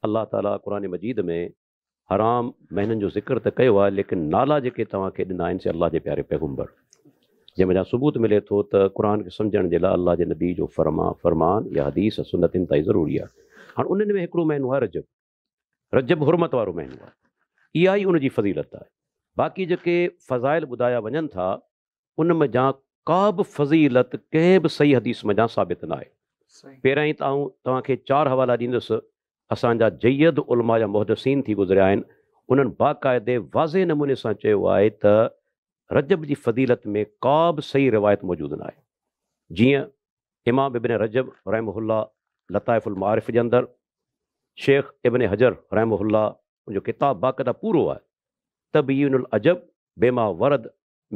Speaker 2: الله تعاليٰ قرآن مجيد ۾ حرام مهينن جو ذڪر ته ڪيو آهي ليڪن نالا جيڪي توهان کي ڏنا آهن سي الله جي پياري پيغمبر جنهن منجهان ثبوت ملي ٿو ته قرآن کي سمجهڻ جي لاء الله جي نبي جو فرما فرمان يا حديث سنت انتهائي ضروري آهي. هاڻ انهن ۾ هڪڙو مهينو آهي رجب. رجب حرمت وارو مهينو آهي. اها ئي ان جي فضيلت آهي. باقي جيڪي فضائل ٻڌايا وڃن ٿا ان منجهان ڪا به فضيلت ڪنهن به صحيح حديث منجهان ثابت ناهي. پهريائين ته آئون توهان کي چار حوالا ڏيندس، اسان جا جيد علماء يا محدثين ٿي گذريا آهن، انهن باقاعدي واضح نموني سان چيو آهي ته رجب جي فضيلت ۾ ڪا به صحيح روايت موجود ناهي. جيئن امام ابن رجب رحمه الله لطائف المعارف جي اندر، شيخ ابن حجر رحمه الله ان جو ڪتاب باقاعده پورو آهي تبيين العجب بما ورد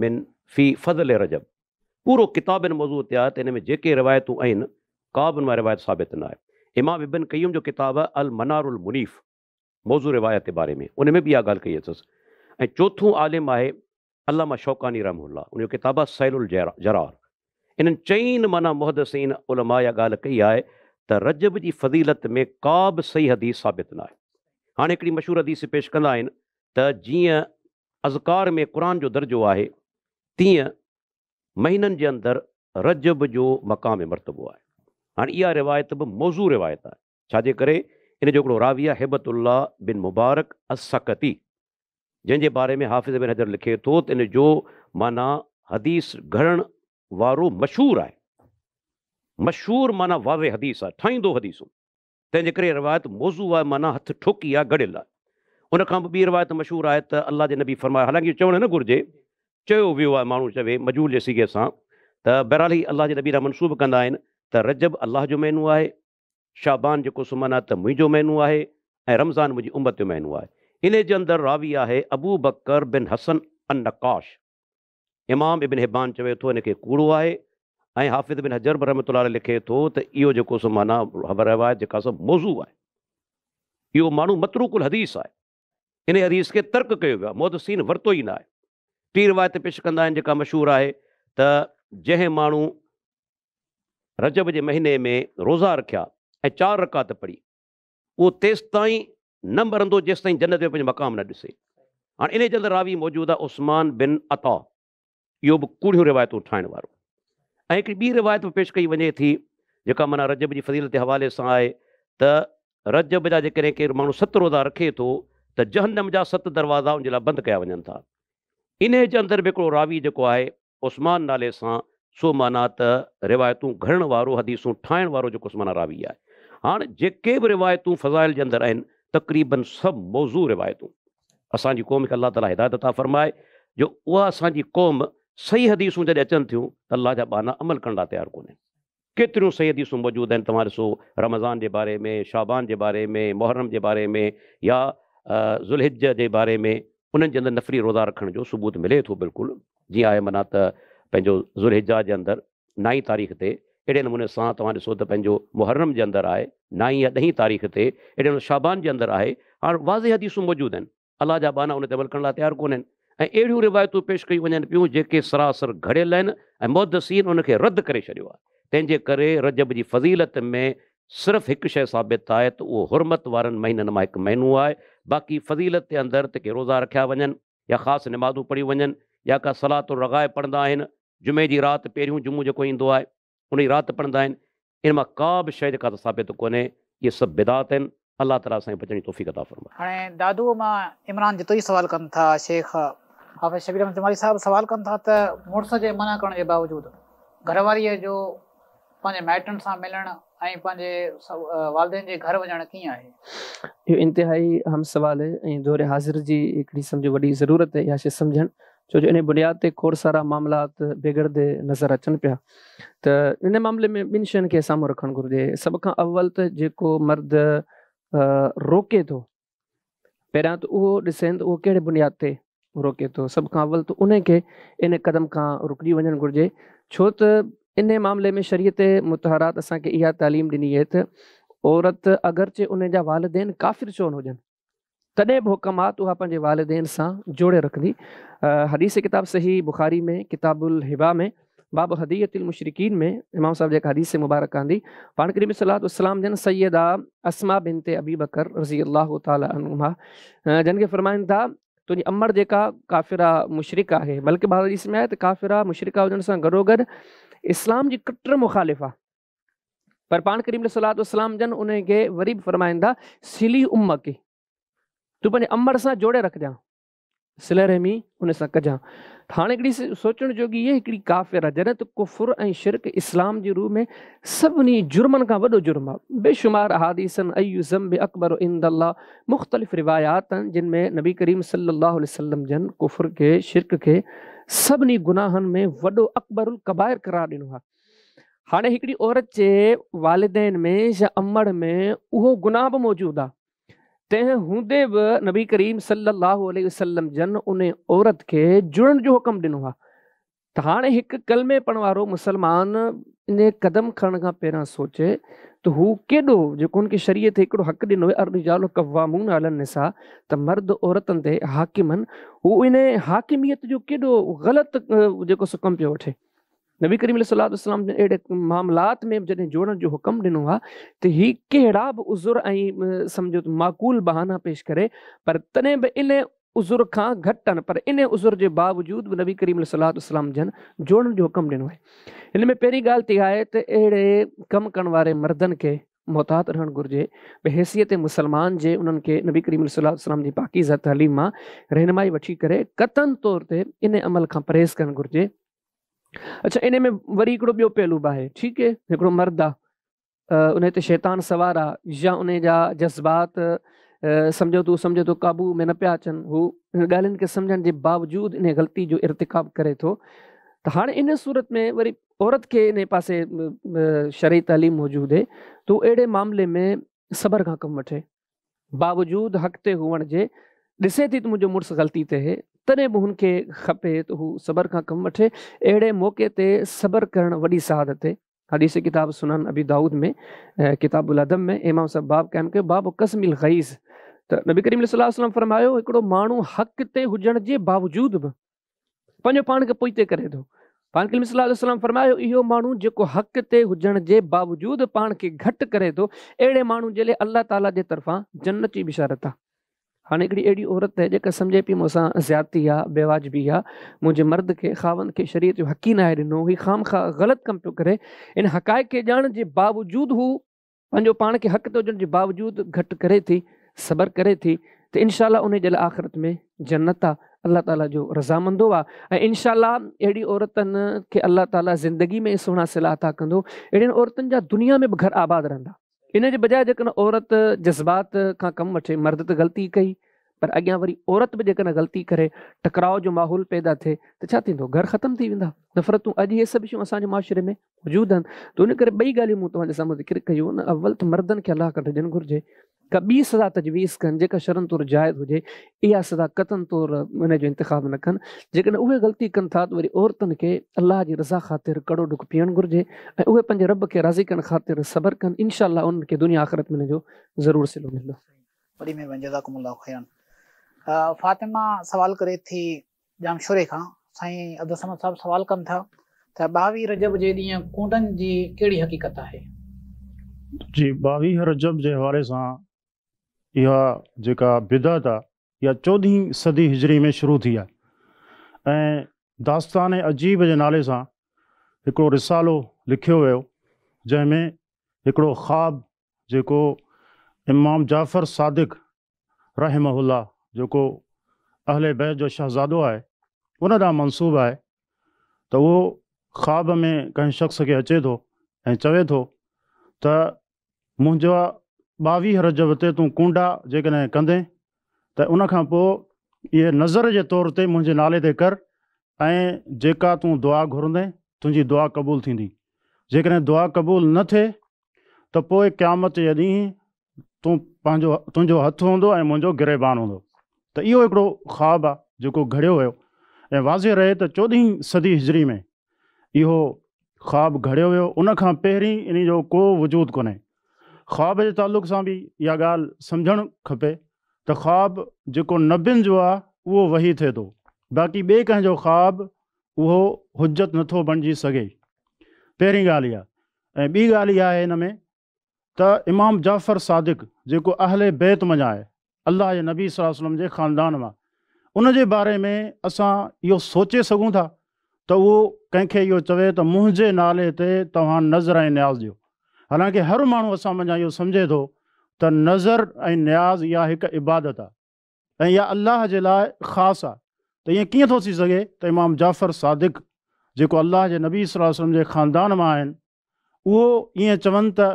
Speaker 2: من في فضل رجب پورو ڪتاب ان موضوع تي آهي ته ان ۾ جيڪي روايتون آهن ڪا به ان مان روايت ثابت نه آهي. امام ابن قيم جو ڪتاب آهي المنار المنيف موضوع روايت جي باري ۾ ان ۾ به اها ڳالهه ڪئي اٿس ۽ چوٿون عالم آهي علامه شوڪاني رحمه الله ان جو ڪتاب آهي سيل الجرار انهن چئين معنيٰ محدثين علماء اها ڳالهه ڪئي آهي ته رجب جي فضيلت ۾ ڪا به صحيح حديث ثابت نه آهي. هاڻي هڪڙي مشهور حديث پيش ڪندا آهن ته جيئن اذڪار ۾ قرآن جو درجو آهي تيئن مهينن جي اندر رجب جو مقام ۽ مرتبو آهي. هاڻي اها روايت به موضوع روايت آهي، ڇا جي ڪري ان جو هڪڙو راوي آهي هبة الله بن مبارڪ السقطي جنهن جي باري ۾ حافظ ابن حجر لکي ٿو ته ان جو معنيٰ حديث گهڙڻ وارو مشهور آهي. مشهور معنيٰ واضح حديث آهي، ٺاهيندو حديثون. تنهن جي ڪري روايت موضوع آهي معنيٰ هٿ ٺوڪي آهي گهڙيل آهي. ان کان به ٻي روايت مشهور آهي ته الله جي نبي فرمايو حالانڪه اهو چوڻ نه گهرجي چيو ويو آهي ماڻهو چوي مجهول جي صيغي سان ته بهرحال هي الله جي نبي ڏانهن منسوب ڪندا آهن ته رجب الله جو مهينو آهي شعبان جيڪو سو معنيٰ ته منهنجو مهينو آهي ۽ رمضان منهنجي امت جو مهينو آهي. انهي جي اندر راوي آهي ابوبڪر بن حسن النقاش. امام ابن حبان چوي ٿو ان کي ڪوڙو آهي ۽ حافظ ابن حجر به رحمة الله عليه لکي ٿو ته اهو جيڪو سو معنيٰ روايت جيڪا سو موضوع آهي. اهو ماڻهو متروڪ الحديث آهي. انهي حديث کي ترڪ ڪيو ويو آهي، محدثين ورتو ئي نه آهي. ٽين روايت پيش ڪندا آهن جيڪا مشهور آهي ته جنهن ماڻهو رجب جي مهيني ۾ روزا رکيا ۽ چار رڪعت پڙهي اهو تيستائين نه مرندو جيستائين جنت ۾ پنهنجو مقام نه ڏسي. هاڻ انهيء جي اندر راوي موجود آهي عثمان بن عطا، اهو به ڪوڙيون روايتون ٺاهڻ وارو. ۽ هڪڙي ٻي روايت به پيش ڪئي وڃي ٿي جيڪا معنيٰ رجب جي فضيلت جي حوالي سان آهي ته رجب جا جيڪڏهن ڪير ماڻهو ست روزا رکي ٿو ته جهنم جا ست دروازا ان جي لاء بند ڪيا وڃن ٿا. انهيء جي اندر به هڪڙو راوي جيڪو آهي عثمان نالي سان سو معنيٰ ته روايتون گهڙڻ وارو حديثون ٺاهڻ وارو جيڪو معنيٰ راوي آهي. هاڻ جيڪي به روايتون فضائل جي اندر آهن تقريباً سڀ موضوع روايتون. اسان جي قوم کي الله تعاليٰ هدايت عطا فرمائي جو اها اسان جي قوم صحيح حديثون جڏهن اچن ٿيون ته الله جا ٻانها عمل ڪرڻ لاء تيار ڪونهن. ڪيتريون صحيح حديثون موجود آهن توهان ڏسو رمضان جي باري ۾ شعبان جي باري ۾ محرم جي باري ۾ يا ذوالحجه جي باري ۾ انهن جي اندر نفلي روزا رکڻ جو ثبوت ملي ٿو بلڪل جيئن آهي معنيٰ ته پنهنجو ذوالحجه جي اندر نائين تاريخ تي اهڙي نموني سان توهان ڏسو ته پنهنجو محرم جي اندر آهي نائين يا ڏهين تاريخ تي اهڙي نموني شعبان جي اندر آهي هاڻ واضح حديثون موجود آهن الله جا ٻانها ان تي عمل ڪرڻ لاء تيار ڪونهن ۽ اهڙيون روايتون پيش ڪيون وڃن پيون جيڪي سراسر گهڙيل آهن ۽ محدثين ان کي رد ڪري ڇڏيو آهي. تنهن جي ڪري رجب جي فضيلت ۾ صرف هڪ شيء ثابت آهي ته اهو حرمت وارن مهينن مان هڪ مهينو آهي باقي فضيلت جي اندر ته ڪي روزا رکيا وڃن يا خاص نمازون پڙهيون وڃن يا ڪا صلات الرغائب پڙهندا آهن جمعي جي رات پهريون جمعو جيڪو ايندو آهي ان جي رات پڙهندا آهن ان مان ڪا به شيء جيڪا ته ثابت ڪونهي، اهي سڀ بدعات آهن، الله تعاليٰ اسان کي بچڻ جي توفيق عطا فرمائي.
Speaker 1: هاڻي دادوء مان عمران جتوئي سوال ڪن ٿا، شيخ حافظ شبير احمد جمالي صاحب سوال ڪن ٿا ته مڙس جي منع ڪرڻ جي باوجود گهر واريء جو پنهنجي مائٽن سان ملڻ ۽ پنهنجي والدين جي گهر وڃڻ ڪيئن آهي؟
Speaker 3: اهو انتهائي اهم سوال آهي ۽ دور حاضر جي هڪڙي سمجهو وڏي ضرورت آهي اها شيء سمجهڻ ڇو جو ان بنياد تي کوڙ سارا معاملات بگڙندي نظر اچن پيا ته ان معاملي ۾ ٻن شين کي سامهون رکڻ گهرجي. سڀ کان اول ته جيڪو مرد روڪي ٿو پهريان ته اهو ڏسين ته اهو ڪهڙي بنياد تي روڪي ٿو. سڀ کان اول ته انهي کي ان قدم کان رڪجي وڃڻ گهرجي ڇو ته انهي معاملي ۾ شريعت مطهرات اسان کي اها تعليم ڏني آهي ته عورت اگرچه ان جا والدين ڪافر ڇو نه هجن تڏهن به حڪم آهي ته اها پنهنجي والدين سان جوڙي رکندي. حديث ڪتاب صحيح بخاري ۾ ڪتاب الهبه ۾ باب هدية المشرڪين ۾ امام صاحب جيڪا حديث مبارڪ آندي پاڻ ڪريم صلي الله عليه وسلم جن سيده اسماء بنت ابي بڪر رضي الله تعالي عنهما جن کي فرمائن ٿا تنهنجي امڙ جيڪا ڪافره مشرڪ آهي بلڪه بعض حديث ۾ آهي ته ڪافره مشرڪه هجڻ سان گڏوگڏ اسلام جي ڪٽر مخالف آهي پر پاڻ ڪريم صلي الله عليه وسلم جن ان کي وري به فرمائن ٿا سلي امڪ تون پنهنجي امڙ سان جوڙي رکجان صله رحمي ان سان ڪجان. ته هاڻي هڪڙي سوچڻ جوڳي هي هڪڙي ڪافر آهي جڏهن ته ڪفر ۽ شرڪ اسلام جي روح ۾ سڀني جرمن کان وڏو جرم آهي. بيشمار احاديث اي ذنب اڪبر عند الله مختلف روايات آهن جن ۾ نبي ڪريم صلي الله عليه وسلم جن ڪفر کي شرڪ کي سڀني گناهن ۾ وڏو اڪبر الڪبائر قرار ڏنو آهي. هاڻي هڪڙي عورت جي والدين ۾ يا امڙ ۾ اهو گناهه به موجود آهي تنهن هوندي به نبي ڪريم صلي الله عليه وسلم جن ان عورت کي جڙڻ جو حڪم ڏنو آهي ته هاڻي هڪ ڪلمي پڙهڻ وارو مسلمان ان قدم کڻڻ کان پهريان سوچي ته هو ڪيڏو جيڪو هن کي شريعت هڪڙو حق ڏنو آهي الرجال قوامون علي النساء ته مرد عورتن تي حاڪم آهن هو ان حاڪميت جو ڪيڏو غلط جيڪو سو ڪم پيو وٺي. نبي ڪريم عليه الصلوة والسلام جن اهڙي معاملات ۾ به جڏهن جوڙڻ جو حڪم ڏنو آهي ته هي ڪهڙا به عذر ۽ سمجهو ته معقول بهانا پيش ڪري پر تڏهن به ان عذر کان گهٽ آهن پر ان عذر جي باوجود به نبي ڪريم عليه الصلوة والسلام جن جوڙڻ جو حڪم ڏنو آهي. هن ۾ پهرين ڳالهه ته اها آهي ته اهڙي ڪم ڪرڻ واري مردن کي محتاط رهڻ گهرجي بحيثيت مسلمان جي انهن کي نبي ڪريم عليه الصلوة والسلام جي پاڪيزه تعليم مان رهنمائي وٺي ڪري قطعاً طور تي ان عمل کان پرهيز ڪرڻ گهرجي. اڇا ان ۾ وري هڪڙو ٻيو پهلو به آهي ٺيڪ آهي هڪڙو مرد آ ان تي شيطان سوار آ يا ان جا جذبات سمجهو تو سمجهو تو قابو ۾ نه پيا اچن هو ان ڳالهين کي سمجهڻ جي باوجود ان غلطي جو ارتڪاب ڪري ٿو ته هاڻي ان صورت ۾ وري عورت کي ان پاسي شرعي تعليم موجود هي تو اهڙي معاملي ۾ صبر کان ڪم وٺي باوجود حق تي هئڻ جي ڏسي ٿي ته منهنجو مڙس غلطي تي هي تڏهن به هن کي کپي ته هو صبر کان ڪم وٺي. اهڙي موقعي تي صبر ڪرڻ وڏي سعادت هي. حديث ڪتاب سنن ابي دائود ۾ ڪتاب الادب ۾ امام صاحب باب قائم ڪيو باب قسم الغيظ ته نبي ڪريم صلي الله عليه وسلم فرمايو هڪڙو ماڻهو حق تي هجڻ جي باوجود به پنهنجو پاڻ کي پوئتي ڪري ٿو. پاڻ ڪريم صلي الله عليه وسلم فرمايو، اهو ماڻهو جيڪو حق تي هجڻ جي باوجود پاڻ کي گهٽ ڪري ٿو، اهڙي ماڻهو جي لاء الله تعالي جي طرفان جنت جي بشارت آهي. هاڻي هڪڙي اهڙي عورت آهي جيڪا سمجهي پئي مون سان زيادتي آهي، بيواجبي آهي، منهنجي مرد کي، خاوند کي شريعت جو حق ئي ناهي ڏنو، هي خامخواه غلط ڪم پيو ڪري، ان حقائق کي ڄاڻڻ جي باوجود هو پنهنجو پاڻ کي حق تي هجڻ جي باوجود گهٽ ڪري ٿي، صبر ڪري ٿي ته انشاء الله انهي جي لاء آخرت ۾ جنت آ، الله تعالي جو رضامندو آ ۽ انشاء الله اهڙي عورتن کي الله تعالي زندگي ۾ ئي سهڻا صلا عطا ڪندو، اهڙين عورتن جا دنيا ۾ به گهر آباد رهندا. ان جي بجاء جيڪڏهن عورت جذبات کان ڪم وٺي، مرد ته غلطي ڪئي پر اڳيان وري عورت به جيڪڏهن غلطي ڪري، ٽڪراء جو ماحول پيدا ٿئي ته ڇا ٿيندو؟ گهر ختم ٿي ويندا، نفرتون اڄ اهي سڀ شيون اسان جي معاشري ۾ موجود آهن ته ان ڪري ٻئي ڳالهيون مون توهان جي سامهون ذڪر ڪيون نه اول ته مردن کي الله کان ڊڄڻ گهرجي ڪا ٻي سزا تجويز ڪن جيڪا شرعن طور جائز هجي اها سزا قطعن طور ان جو انتخاب نه ڪن جيڪڏهن اهي غلطي ڪن ٿا ته وري عورتن کي الله جي رضا خاطر ڪڙو ڏک پيئڻ گهرجي ۽ اهي پنهنجي رب کي راضي ڪرڻ خاطر صبر ڪن انشاء الله انهن کي دنيا آخرت ۾ ان جو ضرور صلو ملندو.
Speaker 1: وڏي مهرباني جزاڪم الله خيرا. فاطمه سوال ڪري ٿي ڄامشوري کان سائين عبدالصمد صاحب سوال ڪن ٿا ته ٻاويهه رجب جي ڏينهن ڪونڊن جي ڪهڙي حقيقت آهي؟
Speaker 4: جي 22 رجب جي حوالي سان اها جيڪا بدعت آهي اها چوڏهين صدي هجري ۾ شروع ٿي آهي ۽ داستان عجيب جي نالي سان هڪڙو رسالو لکيو ويو جنهن ۾ هڪڙو خواب جيڪو امام جعفر صادق رحمه الله جيڪو اهل بيت جو شهزادو آهي ان ڏانهن منسوب آهي ته اهو خواب ۾ ڪنهن شخص کي اچي ٿو ۽ چوي ٿو ته منهنجا 22 رجب تي تون ڪونڊا جيڪڏهن ڪندين ته ان کان پوء اهي نذر جي طور تي منهنجي نالي تي ڪر ۽ جيڪا تون دعا گهرندين تنهنجي دعا قبول ٿيندي. جيڪڏهن دعا قبول نه ٿئي ته پوء قيامت جي ڏينهن تون پنهنجو تنهنجو هٿ هوندو ۽ منهنجو گريبان هوندو. ته اهو هڪڙو خواب آهي جيڪو گهڙيو ويو ۽ واضح رهي ته چوڏهين صدي هجري ۾ اهو خواب گهڙيو ويو، ان کان پهرين انهي جو ڪو وجود ڪونهي. خواب جي تعلق سان به اها ڳالهه سمجهڻ کپي ته خواب جيڪو نبين جو آهي اهو وحي ٿئي ٿو، باقي ٻئي ڪنهن جو خواب اهو حجت نٿو بڻجي سگهي. پهرين ڳالهه اها ۽ ٻي ڳالهه اها آهي ان ۾ ته امام جعفر صادق جيڪو اهل بيت منجهان آهي، الله جي نبي صلي الله عليه وسلم جي خاندان مان، ان جي باري ۾ اسان اهو سوچي سگهون ٿا ته اهو ڪنهن کي اهو چوي ته منهنجي نالي تي توهان نذر ۽ نياز ڏيو. حالانڪه هر ماڻهو اسان منجهان اهو سمجهي ٿو ته نذر ۽ نياز اها هڪ عبادت آهي ۽ اها الله جي لاء خاص آهي ته ائين ڪيئن ٿو ٿي سگهي ته امام جعفر صادق جيڪو الله جي نبي صلي الله عليه وسلم جي خاندان مان آهن اهو ائين چون ته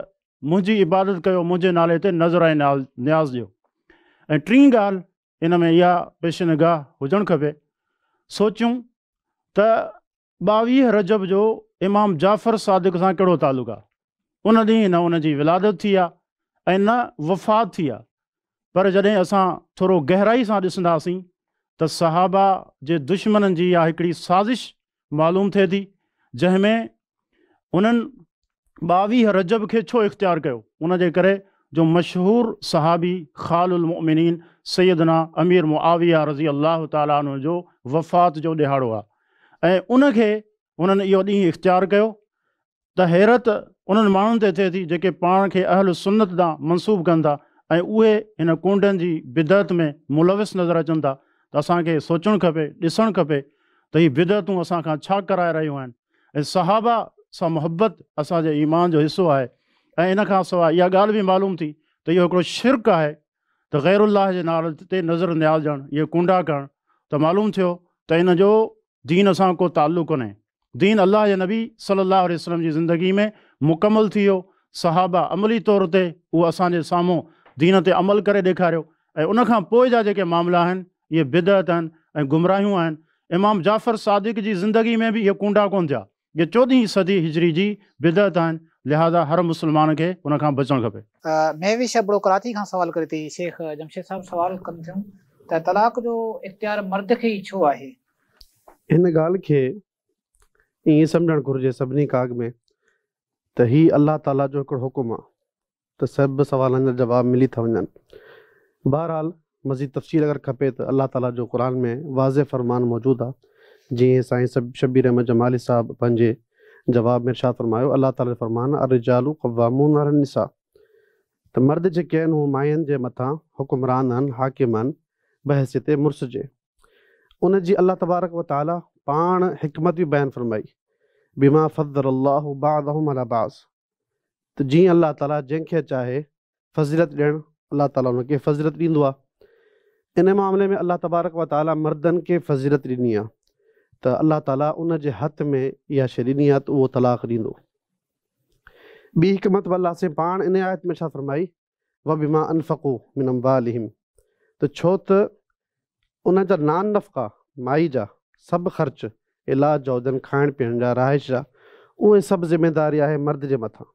Speaker 4: منهنجي عبادت ڪيو، منهنجي نالي تي نذر ۽ نياز ڏيو. ۽ ٽين ڳالهه ان ۾ اها پيش نگاهه هجڻ کپي، سوچيون ته 22 رجب جو امام جعفر صادق سان ڪهڙو تعلق آهي؟ ان ڏينهن نه ان جي ولادت ٿي آهي ۽ نه وفات ٿي آهي. پر جڏهن اسان ٿورو گهرائي سان ڏسنداسين ته صحابه جي دشمنن جي اها هڪڙي سازش معلوم ٿئي ٿي، جنهن ۾ انهن 22 رجب کي ڇو اختيار ڪيو؟ ان جي ڪري جو مشهور صحابي خال المؤمنين سيدنا امير معاويه رضي الله تعالٰي عنه جو وفات جو ڏهاڙو آهي ۽ ان کي انهن اهو ڏينهن اختيار ڪيو ته حيرت انهن ماڻهن تي ٿئي ٿي جيڪي پاڻ کي اهل سنت ڏانهن منسوب ڪن ٿا ۽ اهي هن ڪونڊن جي بدعت ۾ ملوث نظر اچن ٿا ته اسان کي سوچڻ کپي، ڏسڻ کپي ته هي بدعتون اسان کان ڇا ڪرائي رهيون آهن ۽ صحابه سان محبت اسان جي ايمان جو حصو آهي ۽ ان کان سواء اها ڳالهه به معلوم ٿي ته اهو هڪڙو شرڪ آهي ته غير الله جي نالي تي نذر نياز ڏيڻ، اهي ڪونڊا ڪرڻ ته معلوم ٿيو ته ان جو دين سان ڪو تعلق ڪونهي. دين الله جي نبي صلي الله عليه وسلم جي زندگي ۾ مڪمل ٿي ويو، صحابه عملي طور تي اهو اسان جي سامهون دين تي عمل ڪري ڏيکاريو ۽ ان کان پوء جا جيڪي معاملا آهن اهي بدعت آهن ۽ گمراهيون آهن. امام جعفر صادق جي زندگي ۾ به اهي ڪونڊا ڪونه ٿيا. اهي چوڏهين صدي هجري جي بدعت آهن، لهذا هر مسلمان کي ان کان بچڻ کپي.
Speaker 1: مهوش ابڙو ڪراچي کان سوال ڪري ٿي، شيخ جمشيد صاحب سوال ڪن ٿيون ته طلاق جو اختيار مرد کي ئي ڇو آهي؟
Speaker 5: هن ڳالهه کي ائين سمجهڻ گهرجي سڀني کان اڳ ۾ ته هي الله تعاليٰ جو هڪڙو حڪم آ ته سڀ سوالن جا جواب ملي ٿا وڃن. بهرحال مزيد تفصيل اگر کپي ته الله تعاليٰ جو قرآن ۾ واضح فرمان موجود آ جيئن سائين شبير احمد جمالي صاحب پنهنجي جواب ۾ ارشاد فرمايو الله تعاليٰ جو فرمان الرجال قوامون علي النساء ته مرد جيڪي آهن هو ماين جي مٿان حڪمران آهن حاڪم آهن بحيثيت مڙس جي. ان جي الله تبارڪ و تعالي پاڻ حڪمت به بيان فرمائي، بما فضل الله بعضهم علي بعض، ته جيئن الله تعالي جنهن کي چاهي فضيلت ڏيڻ الله تعالي ان کي فضيلت ڏيندو آهي. ان معاملي ۾ الله تبارڪ و تعالي مردن کي فضيلت ڏني آهي ته الله تعالي ان جي هٿ ۾ اها شيء ڏني آهي ته اهو طلاق ڏيندو. ٻي حڪمت به الله سائين پاڻ ان آيت ۾ ڇا فرمائي، وبما انفقوا من اموالهم ته ڇو ته انهن جا نان نفقا، مائي جا، سڀ خرچ، علاج جا هجن، کائڻ پيئڻ جا، رهائش جا، اهي سڀ ذميداري آهي مرد جي مٿان.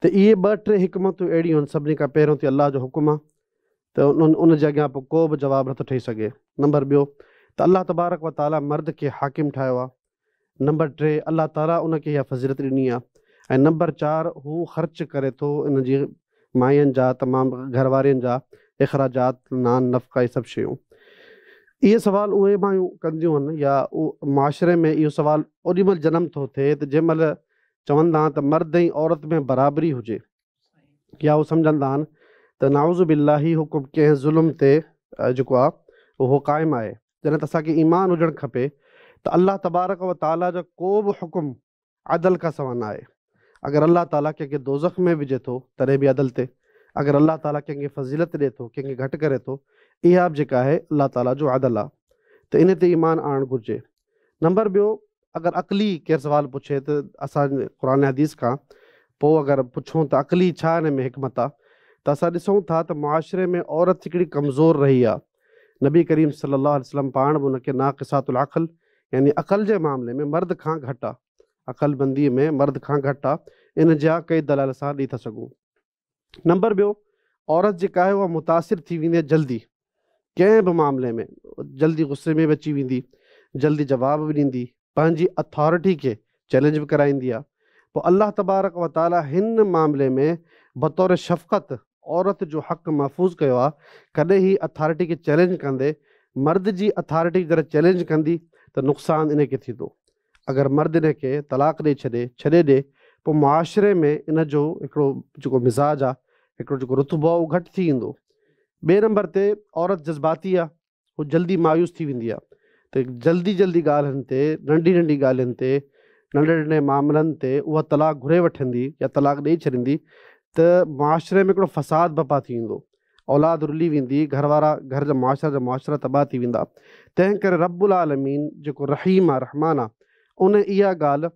Speaker 5: ته اهي ٻه ٽي حڪمتون اهڙيون آهن، سڀني کان پهريون ته الله جو حڪم آهي ته ان جي اڳيان پوء ڪو به جواب نٿو ٺهي سگهي. نمبر ٻيو ته الله تبارڪ و تعاليٰ مرد کي حاڪم ٺاهيو آهي نمبر 3 الله تعاليٰ ان کي اها فضيلت ڏني آهي ۽ نمبر 4 هو خرچ ڪري ٿو ان جي ماين جا تمام گهر وارين جا اخراجات نان نفقا اهي سڀ شيون. اهي سوال اهي مايون ڪنديون آهن يا معاشري ۾ اهو سوال اوڏي مهل جنم ٿو ٿئي ته جنهن مهل چوندا آهن ته مرد ۽ عورت ۾ برابري هجي يا هو سمجهندا آهن ته نعوذ بالله هي حڪم ڪنهن ظلم تي جيڪو آهي اهو قائم آهي. جڏهن ته اسان کي ايمان هجڻ کپي ته الله تبارڪ و تعاليٰ جو ڪو به حڪم عدل کان سوا نه آهي. اگر الله تعاليٰ ڪنهن کي دوزخ ۾ وجهي ٿو تڏهن به عدل تي، اگر الله تعاليٰ ڪنهن کي فضيلت ڏئي ٿو، ڪنهن کي گهٽ ڪري ٿو، اها به جيڪا آهي الله تعاليٰ جو عدل آهي ته ان تي ايمان آڻڻ گهرجي. نمبر ٻيو اگر عقلي ڪير سوال پڇي ته اسان قرآن حديث کان पोइ अगरि पुछूं त अक़ली छा हिन में हिकमत आहे, त असां ॾिसूं था त मुआशिरे में औरत हिकिड़ी कमज़ोर रही आहे। नबी करीम सल्लल्लाहु अलैहि वसल्लम पाण बि हुनखे नाक़िसातुल अक़ल यानी अक़ल जे मामले में मर्द खां घटि आहे, अक़लबंदीअ में मर्द खां घटि आहे। इन जा कई दलाल असां ॾेई था सघूं। नंबर ॿियो, औरत जेका आहे उहा मुतासिर थी वेंदी आहे जल्दी, कंहिं बि मामले में जल्दी ग़ुस्से में बि अची वेंदी, जल्दी जवाब बि ॾींदी, पंहिंजी अथॉरिटी खे चैलेंज बि कराईंदी आहे। पोइ अलाह तबारक व तआला हिन मामले में बतौर शफ़क़त औरत जो हक़ महफ़ूज़ कयो आहे। कॾहिं ही अथॉरिटी खे चैलेंज कंदे, मर्द जी अथॉरिटी जॾहिं चैलेंज कंदी त नुक़सानु इन खे थींदो। अगरि मर्द इन खे तलाक़ ॾेई छॾे, छॾे ॾे, पोइ मुआशिरे में इन जो हिकिड़ो जेको मिज़ाज आहे, हिकिड़ो जेको रुतबो आहे, उहो घटि थी वेंदो। ॿिए नंबर ते औरत जज़्बाती आहे, उहो जल्दी मायूस थी वेंदी आहे, त जल्दी जल्दी ॻाल्हियुनि ते, नंढी नंढी ॻाल्हियुनि ते, नंढे नंढे मामलनि ते उहा तलाक़ घुरे वठंदी या तलाक़ ॾेई छॾींदी, त मुआशिरे में हिकिड़ो फसाद बर्पा थी वेंदो, औलाद रुली वेंदी, घर वारा, घर जा मुआशिरा जा मुआशिरा तबाह थी वेंदा। तंहिं करे रब्बुल आलमीन जेको रहीम आहे, रहमान आहे, उन इहा ॻाल्हि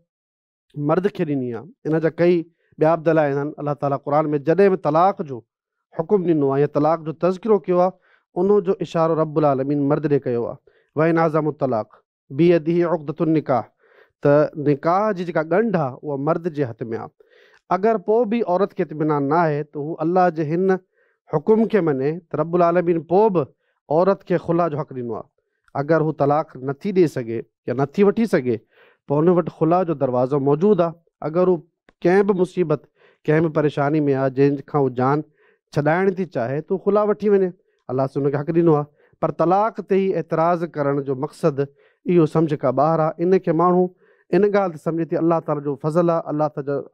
Speaker 5: मर्द खे ॾिनी आहे। इन जा कई ॿिया बि दलाइल आहिनि। अलाह ताला क़ुरान में जॾहिं बि तलाक़ जो हुकुम ॾिनो आहे या तलाक़ जो तज़किरो कयो आहे, उन जो इशारो रब्बुल आलमीन मर्द ॾे कयो आहे। वन आज़म तलाक़ बियदिही उक़दतुन निकाह, त निकाह जी जेका ॻंढ आहे उहा मर्द जे हथ में आहे। अगरि पोइ बि औरत खे इत्मीनान न आहे त हू अलाह जे हिन हुकुम खे मञे, त रब्बुल आलमीन पोइ बि औरत खे ख़ुला जो हक़ ॾिनो आहे। अगरि हू तलाक़ नथी ॾेई सघे या नथी वठी सघे, पोइ हुन वटि ख़ुला जो दरवाज़ो मौजूदु आहे। अगरि हू कंहिं बि मुसीबत, कंहिं बि परेशानी में आहे, जंहिंखां हू जान छॾाइण थी चाहे, त हू ख़ुला वठी वञे, अलाह से हुनखे हक़ ॾिनो आहे। पर तलाक़ ते ई एतिराज़ करण जो मक़सदु इहो सम्झ खां ॿाहिरि आहे। इन खे माण्हू इन ॻाल्हि ते सम्झे थी अलाह ताला जो फ़ज़ल आहे,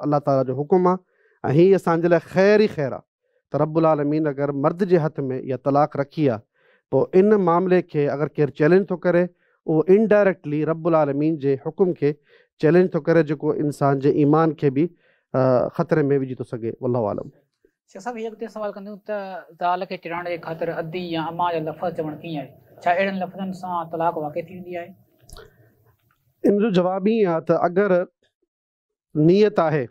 Speaker 5: अलाह ताला जो हुकुम आहे ऐं हीअ असांजे लाइ ख़ैर ई ख़ैर आहे। त रब्बुल आलमीन अगरि मर्द जे हथ में इहा तलाक़ रखी आहे, पोइ इन मामले खे अगरि केरु चैलेंज थो करे, उहो इनडायरेक्टली रब्बुल आलमीन जे हुकुम खे चैलेंज थो करे, जेको इंसान जे ईमान खे बि ख़तरे में विझी थो सघे। वल्लाहु आलम।
Speaker 1: शेख साहिबु, हीअ अॻिते सवाल कंदियूं त ज़ाल खे चिड़ाइण जे ख़ातिर अदी या अम्मा जा लफ़्ज़ चवणु कीअं आहे? छा अहिड़नि लफ़्ज़नि सां तलाक़ वाक़ई थी वेंदी आहे?
Speaker 5: इन जो जवाबु ईअं आहे त अगरि नीयत आहे,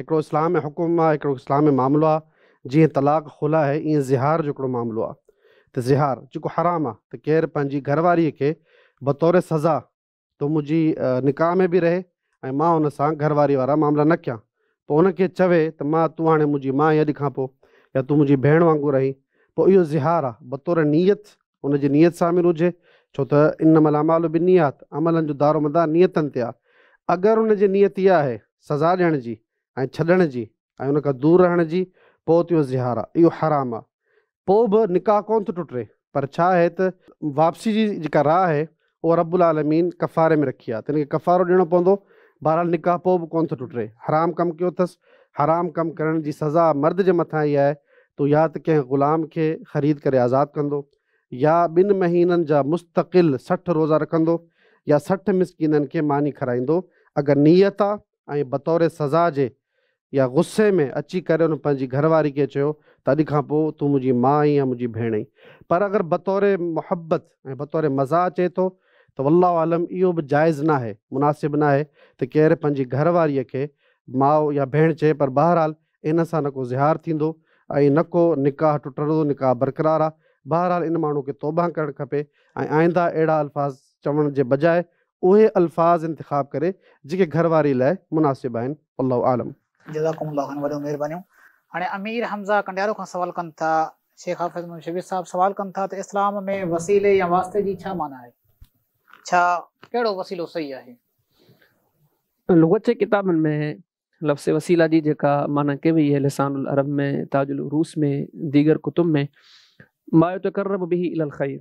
Speaker 5: हिकिड़ो इस्लाम में हुकुम आहे, हिकिड़ो इस्लाम में मामिलो आहे, जीअं तलाक़ ख़ुला आहे, ईअं ज़िहार जो हिकिड़ो मामिलो आहे। त ज़िहार जेको हराम आहे, त केरु पंहिंजी घरवारीअ खे बतौर सज़ा तो मुंहिंजी निकाह में बि रहे ऐं मां हुन सां घरवारी वारा मामला न कयां, पोइ हुनखे चवे त मां तूं हाणे मुंहिंजी मां आहीं अॼु खां पोइ, या तूं मुंहिंजी भेण वांगुरु आहीं, पोइ इहो ज़िहार आहे। बतौर नीयत, हुनजी नीयत शामिल हुजे, छो त इन्नमल अमालु बिन्नियात, अमलनि जो दारो मदार नीयतनि ते आहे। अगरि हुनजी नीयत इहा आहे सज़ा ॾियण जी ऐं छॾण जी ऐं हुन खां दूरि रहण जी, पोइ त इहो ज़िहार आहे, इहो हराम आहे। पोइ बि निकाह कोन थो टुटे, पर छा आहे त वापसी जी जेका राह आहे उहा रब्बुल आलमीन कफ़ारे में रखी आहे, त हिनखे कफ़ारो ॾियणो पवंदो। बहरहाल निकाह पोइ बि कोन थो टुटे। हराम कमु कयो अथसि, हराम कमु करण जी सज़ा मर्द जे मथां इहा आहे त या त कंहिं ग़ुलाम खे ख़रीद करे आज़ादु कंदो, या 2 महीननि जा मुस्तक़िल 60 रोज़ा रखंदो, या 60 मिसकीननि खे मानी खाराईंदो। अगरि नीयत आहे ऐं बतौर सज़ा जे या ग़ुस्से में अची करे हुन पंहिंजी घरवारी खे चयो त अॼु खां पोइ तूं मुंहिंजी माउ आहीं या मुंहिंजी भेण आहीं, पर अगरि बतौर मुहबत ऐं बतौर मज़ाह चए थो त वल्लाहु आलम इहो बि जाइज़ न आहे, मुनासिब न आहे त केरु पंहिंजी घरवारीअ खे माउ या भेण चए। पर बहरहाल इन सां न को ज़िहार थींदो ऐं न को निकाह टुटंदो, निकाह बरक़रार आहे। बहरहाल इन माण्हू खे तौबा करणु खपे ऐं आइंदा अहिड़ा अल्फाज़ चवण जे बजाए उहे अल्फाज़ इंतिखाब करे जेके घरवारी लाइ मुनासिब आहिनि। अल्लाहु आलम।
Speaker 1: जज़ाकुमुल्लाह ख़ैर, वॾियूं महिरबानियूं। हाणे अमीर हमज़ा कंडियारो खां सवाल कनि था, शेख हाफ़िज़ मोहम्मद शबीर साहिबु सवाल कनि था त इस्लाम में वसीले या वास्ते जी छा माना आहे? छा कहिड़ो वसीलो सही आहे?
Speaker 3: लुगत जे किताबनि में लफ़्ज़ वसीला जी जेका माना कई वई आहे, लिसानुल अरब में, ताजुल उरूस में, दीगर कुतुब में, मा युतक़र्रबु बिही इलल ख़ैर,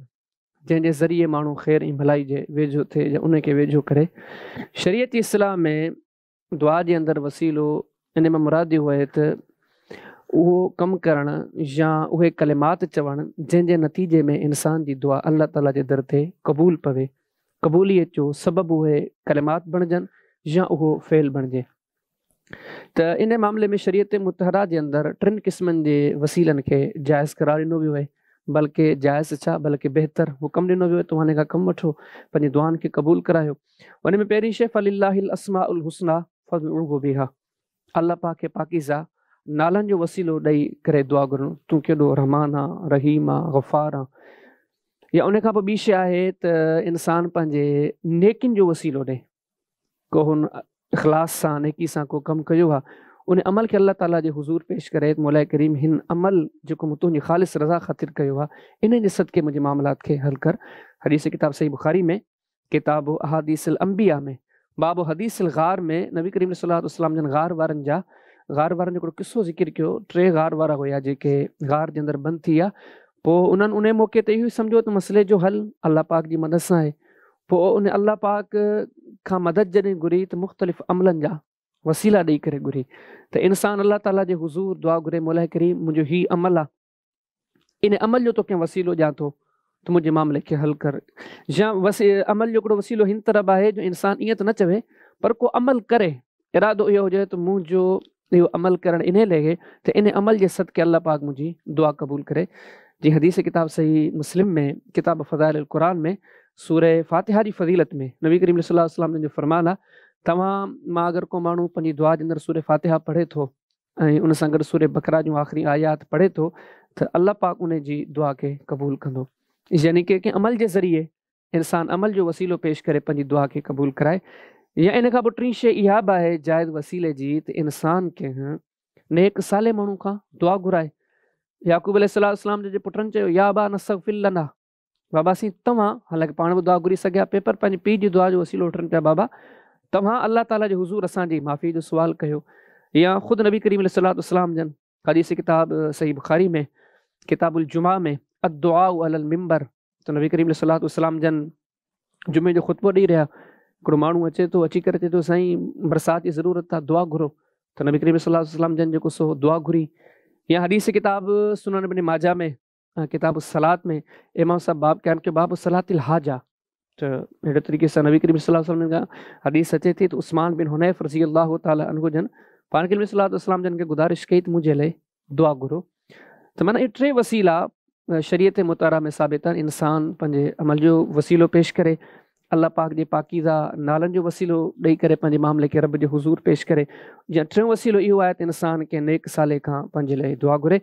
Speaker 3: जंहिंजे ज़रिए माण्हू ख़ैर ऐं भलाई जे वेझो थिए या उन खे वेझो करे। शरीयत इस्लाम में दुआ जे अंदरि वसीलो इन मां मुराद इहो आहे त उहो कमु करणु या उहे कलिमात चवणु जंहिंजे नतीजे में इंसान जी दुआ अलाह ताला जे दर ते क़बूल पवे, क़बूलियत जो सबबु उहे कलिमात बणिजनि या उहो फ़ेल बणिजे। त इन मामले में शरीयत मुतहरा जे अंदरि टिनि क़िस्मनि जे वसीलनि खे जाइज़ करार ॾिनो वियो आहे, बल्कि जाइज़ छा बल्कि बहितर हुकम ॾिनो वियो आहे, तव्हां हिन खां कमु वठो, पंहिंजी दुआनि खे क़बूल करायो। उन में पहिरीं शइ फलिल्लाहिल अस्माउल हुस्ना फदऊहु बिहा, الله پاڪ کي پاڪيزه نالن جو وسيلو ڏئي ڪري دعا گهرڻ، تون ڪيڏو رحمان آن، رحيم آن، غفار آن. يا ان کان پوء ٻي شيء آهي ته انسان پنهنجي نيڪين جو وسيلو ڏئي. ڪو هن اخلاص سان نيڪي سان ڪو ڪم ڪيو آ، ان عمل کي الله تعاليٰ جي حضور پيش ڪري ته مولائي ڪريم هن عمل جيڪو مون تنهنجي خالص رضا خاطر ڪيو آ، انهي جي صدقي منهنجي معاملات کي حل ڪر. حديث ڪتاب صحيح بخاري ۾، ڪتاب احاديث الانبياء ۾، باب حديث الغار ۾ نبي ڪريم صلي الله عليه وسلم جن غار وارن جا غار وارن جو هڪڙو قصو ذڪر ڪيو، ٽي غار وارا هيا جيڪي غار جي اندر بند ٿي ويا، پوء انهن انهي موقعي تي اهو ئي سمجهيو ته مسئلي جو حل الله پاڪ جي مدد سان آهي، پوء ان الله پاڪ کان مدد جڏهن گهري ته مختلف عملن جا وسيلا ڏئي ڪري گهري ته انسان الله تعالي جي حضور دعا گهري مولائي ڪريم منهنجو هي عمل آ، ان عمل جو توکي وسيلو ڏيان ٿو ته منهنجي معاملي کي حل ڪر. يا عمل جو هڪڙو وسيلو هن طرح به آهي جو انسان ائين ته نه چوي پر ڪو عمل ڪري، ارادو اهو هجي ته منهنجو اهو عمل ڪرڻ انهي لئه ته ان عمل جي صدقي الله پاڪ منهنجي دعا قبول ڪري. جيئن حديث ڪتاب صحيح مسلم ۾ ڪتاب فضائل القرآن ۾ سوره فاتحه جي فضيلت ۾ نبي ڪريم صلي الله عليه وسلم جن جو فرمان آهي توهان مان اگر ڪو ماڻهو پنهنجي دعا جي اندر سوره فاتحه پڙهي ٿو ۽ ان سان گڏ سوره بقره جون آخري آيات پڙهي ٿو ته الله پاڪ ان جي دعا کي قبول ڪندو. يعني ڪي ڪنهن عمل جي ذريعي انسان عمل جو وسيلو پيش ڪري پنهنجي دعا کي قبول ڪرائي. يا ان کان پوء ٽين شيء اها به آهي جائز وسيلي جي ته انسان ڪنهن نيڪ صالح ماڻهو کان دعا گهرائي. يعقوب عليه السلام جي پٽن چيو يا ابا نستغفر لنا بابا سائين توهان، حالانڪه پاڻ به دعا گهري سگهيا پئي پر پنهنجي پيء جي دعا جو وسيلو وٺن پيا بابا توهان الله تعاليٰ جي حضور اسان جي معافي جو سوال ڪيو يا خود نبي ڪريم عليه الصلوة والسلام جن حديث ڪتاب صحيح بخاري ۾ ڪتاب الجمعه ۾ الدعاء علي المنبر ته نبي ڪريم عليه الصلوة والسلام جن جمعي جو خطبو ڏئي رهيا هڪڙو ماڻهو اچي ٿو اچي ڪري چئي ٿو سائين برسات جي ضرورت آ دعا گهرو ته نبي ڪريم صلي الله عليه وسلم جن جيڪو سو دعا گهري يا حديث ڪتاب سنن ابن ماجه ۾ ڪتاب الصلات ۾ امام صاحب باب قائم ڪيو باب الصلات الحاجه ته اهڙي طريقي سان نبي ڪريم صلي الله عليه وسلم کان حديث اچي ٿي ته عثمان بن حنيف رضي الله تعالٰي عنه جن پاڻ ڪريم صلي الله عليه وسلم جن کي گذارش ڪئي ته منهنجي لاء دعا گهرو ته معنی اهي ٽي وسيلا شريعت مطهره ۾ ثابت آهن انسان پنهنجي عمل جو وسيلو پيش ڪري الله پاڪ جي پاڪيزه نالن جو وسيلو ڏئي ڪري پنهنجي معاملي کي رب جي حضور پيش ڪري يا ٽيون وسيلو اهو آهي ته انسان ڪنهن نيڪ صالح کان پنهنجي لاء دعا گهري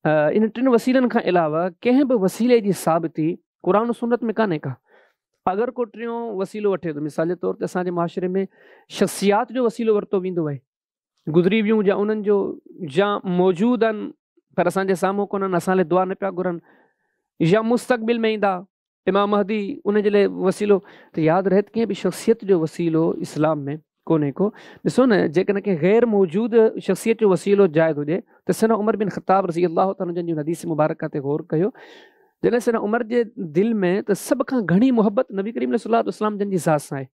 Speaker 3: انهن ٽن وسيلن کان علاوه ڪنهن به وسيلي جي ثابتي قرآن و سنت ۾ ڪانهي ڪا. اگر ڪو ٽيون وسيلو وٺي ٿو مثال جي طور تي اسان جي معاشري ۾ شخصيات جو وسيلو ورتو ويندو آهي گذري ويون يا انهن جو يا موجود آهن پر اسان جي سامهون ڪونهن اسان لاء دعا نه پيا گهرن يا مستقبل ۾ ايندا امام مهدي ان جي لاء وسيلو ته ياد رهي ته ڪنهن به شخصيت جو وسيلو اسلام ۾ ڪونهي ڪو. ڏسو نه جيڪڏهن ڪنهن غير موجود شخصيت جو وسيلو جائز هجي ته سيدنا عمر بن خطاب رضي الله تعالٰي عنه جن جي حديث مبارڪه تي غور ڪيو جڏهن سيدنا عمر جي دل ۾ ته سڀ کان گهڻي محبت نبي ڪريم صلي الله عليه وسلم جن جي ذات سان آهي.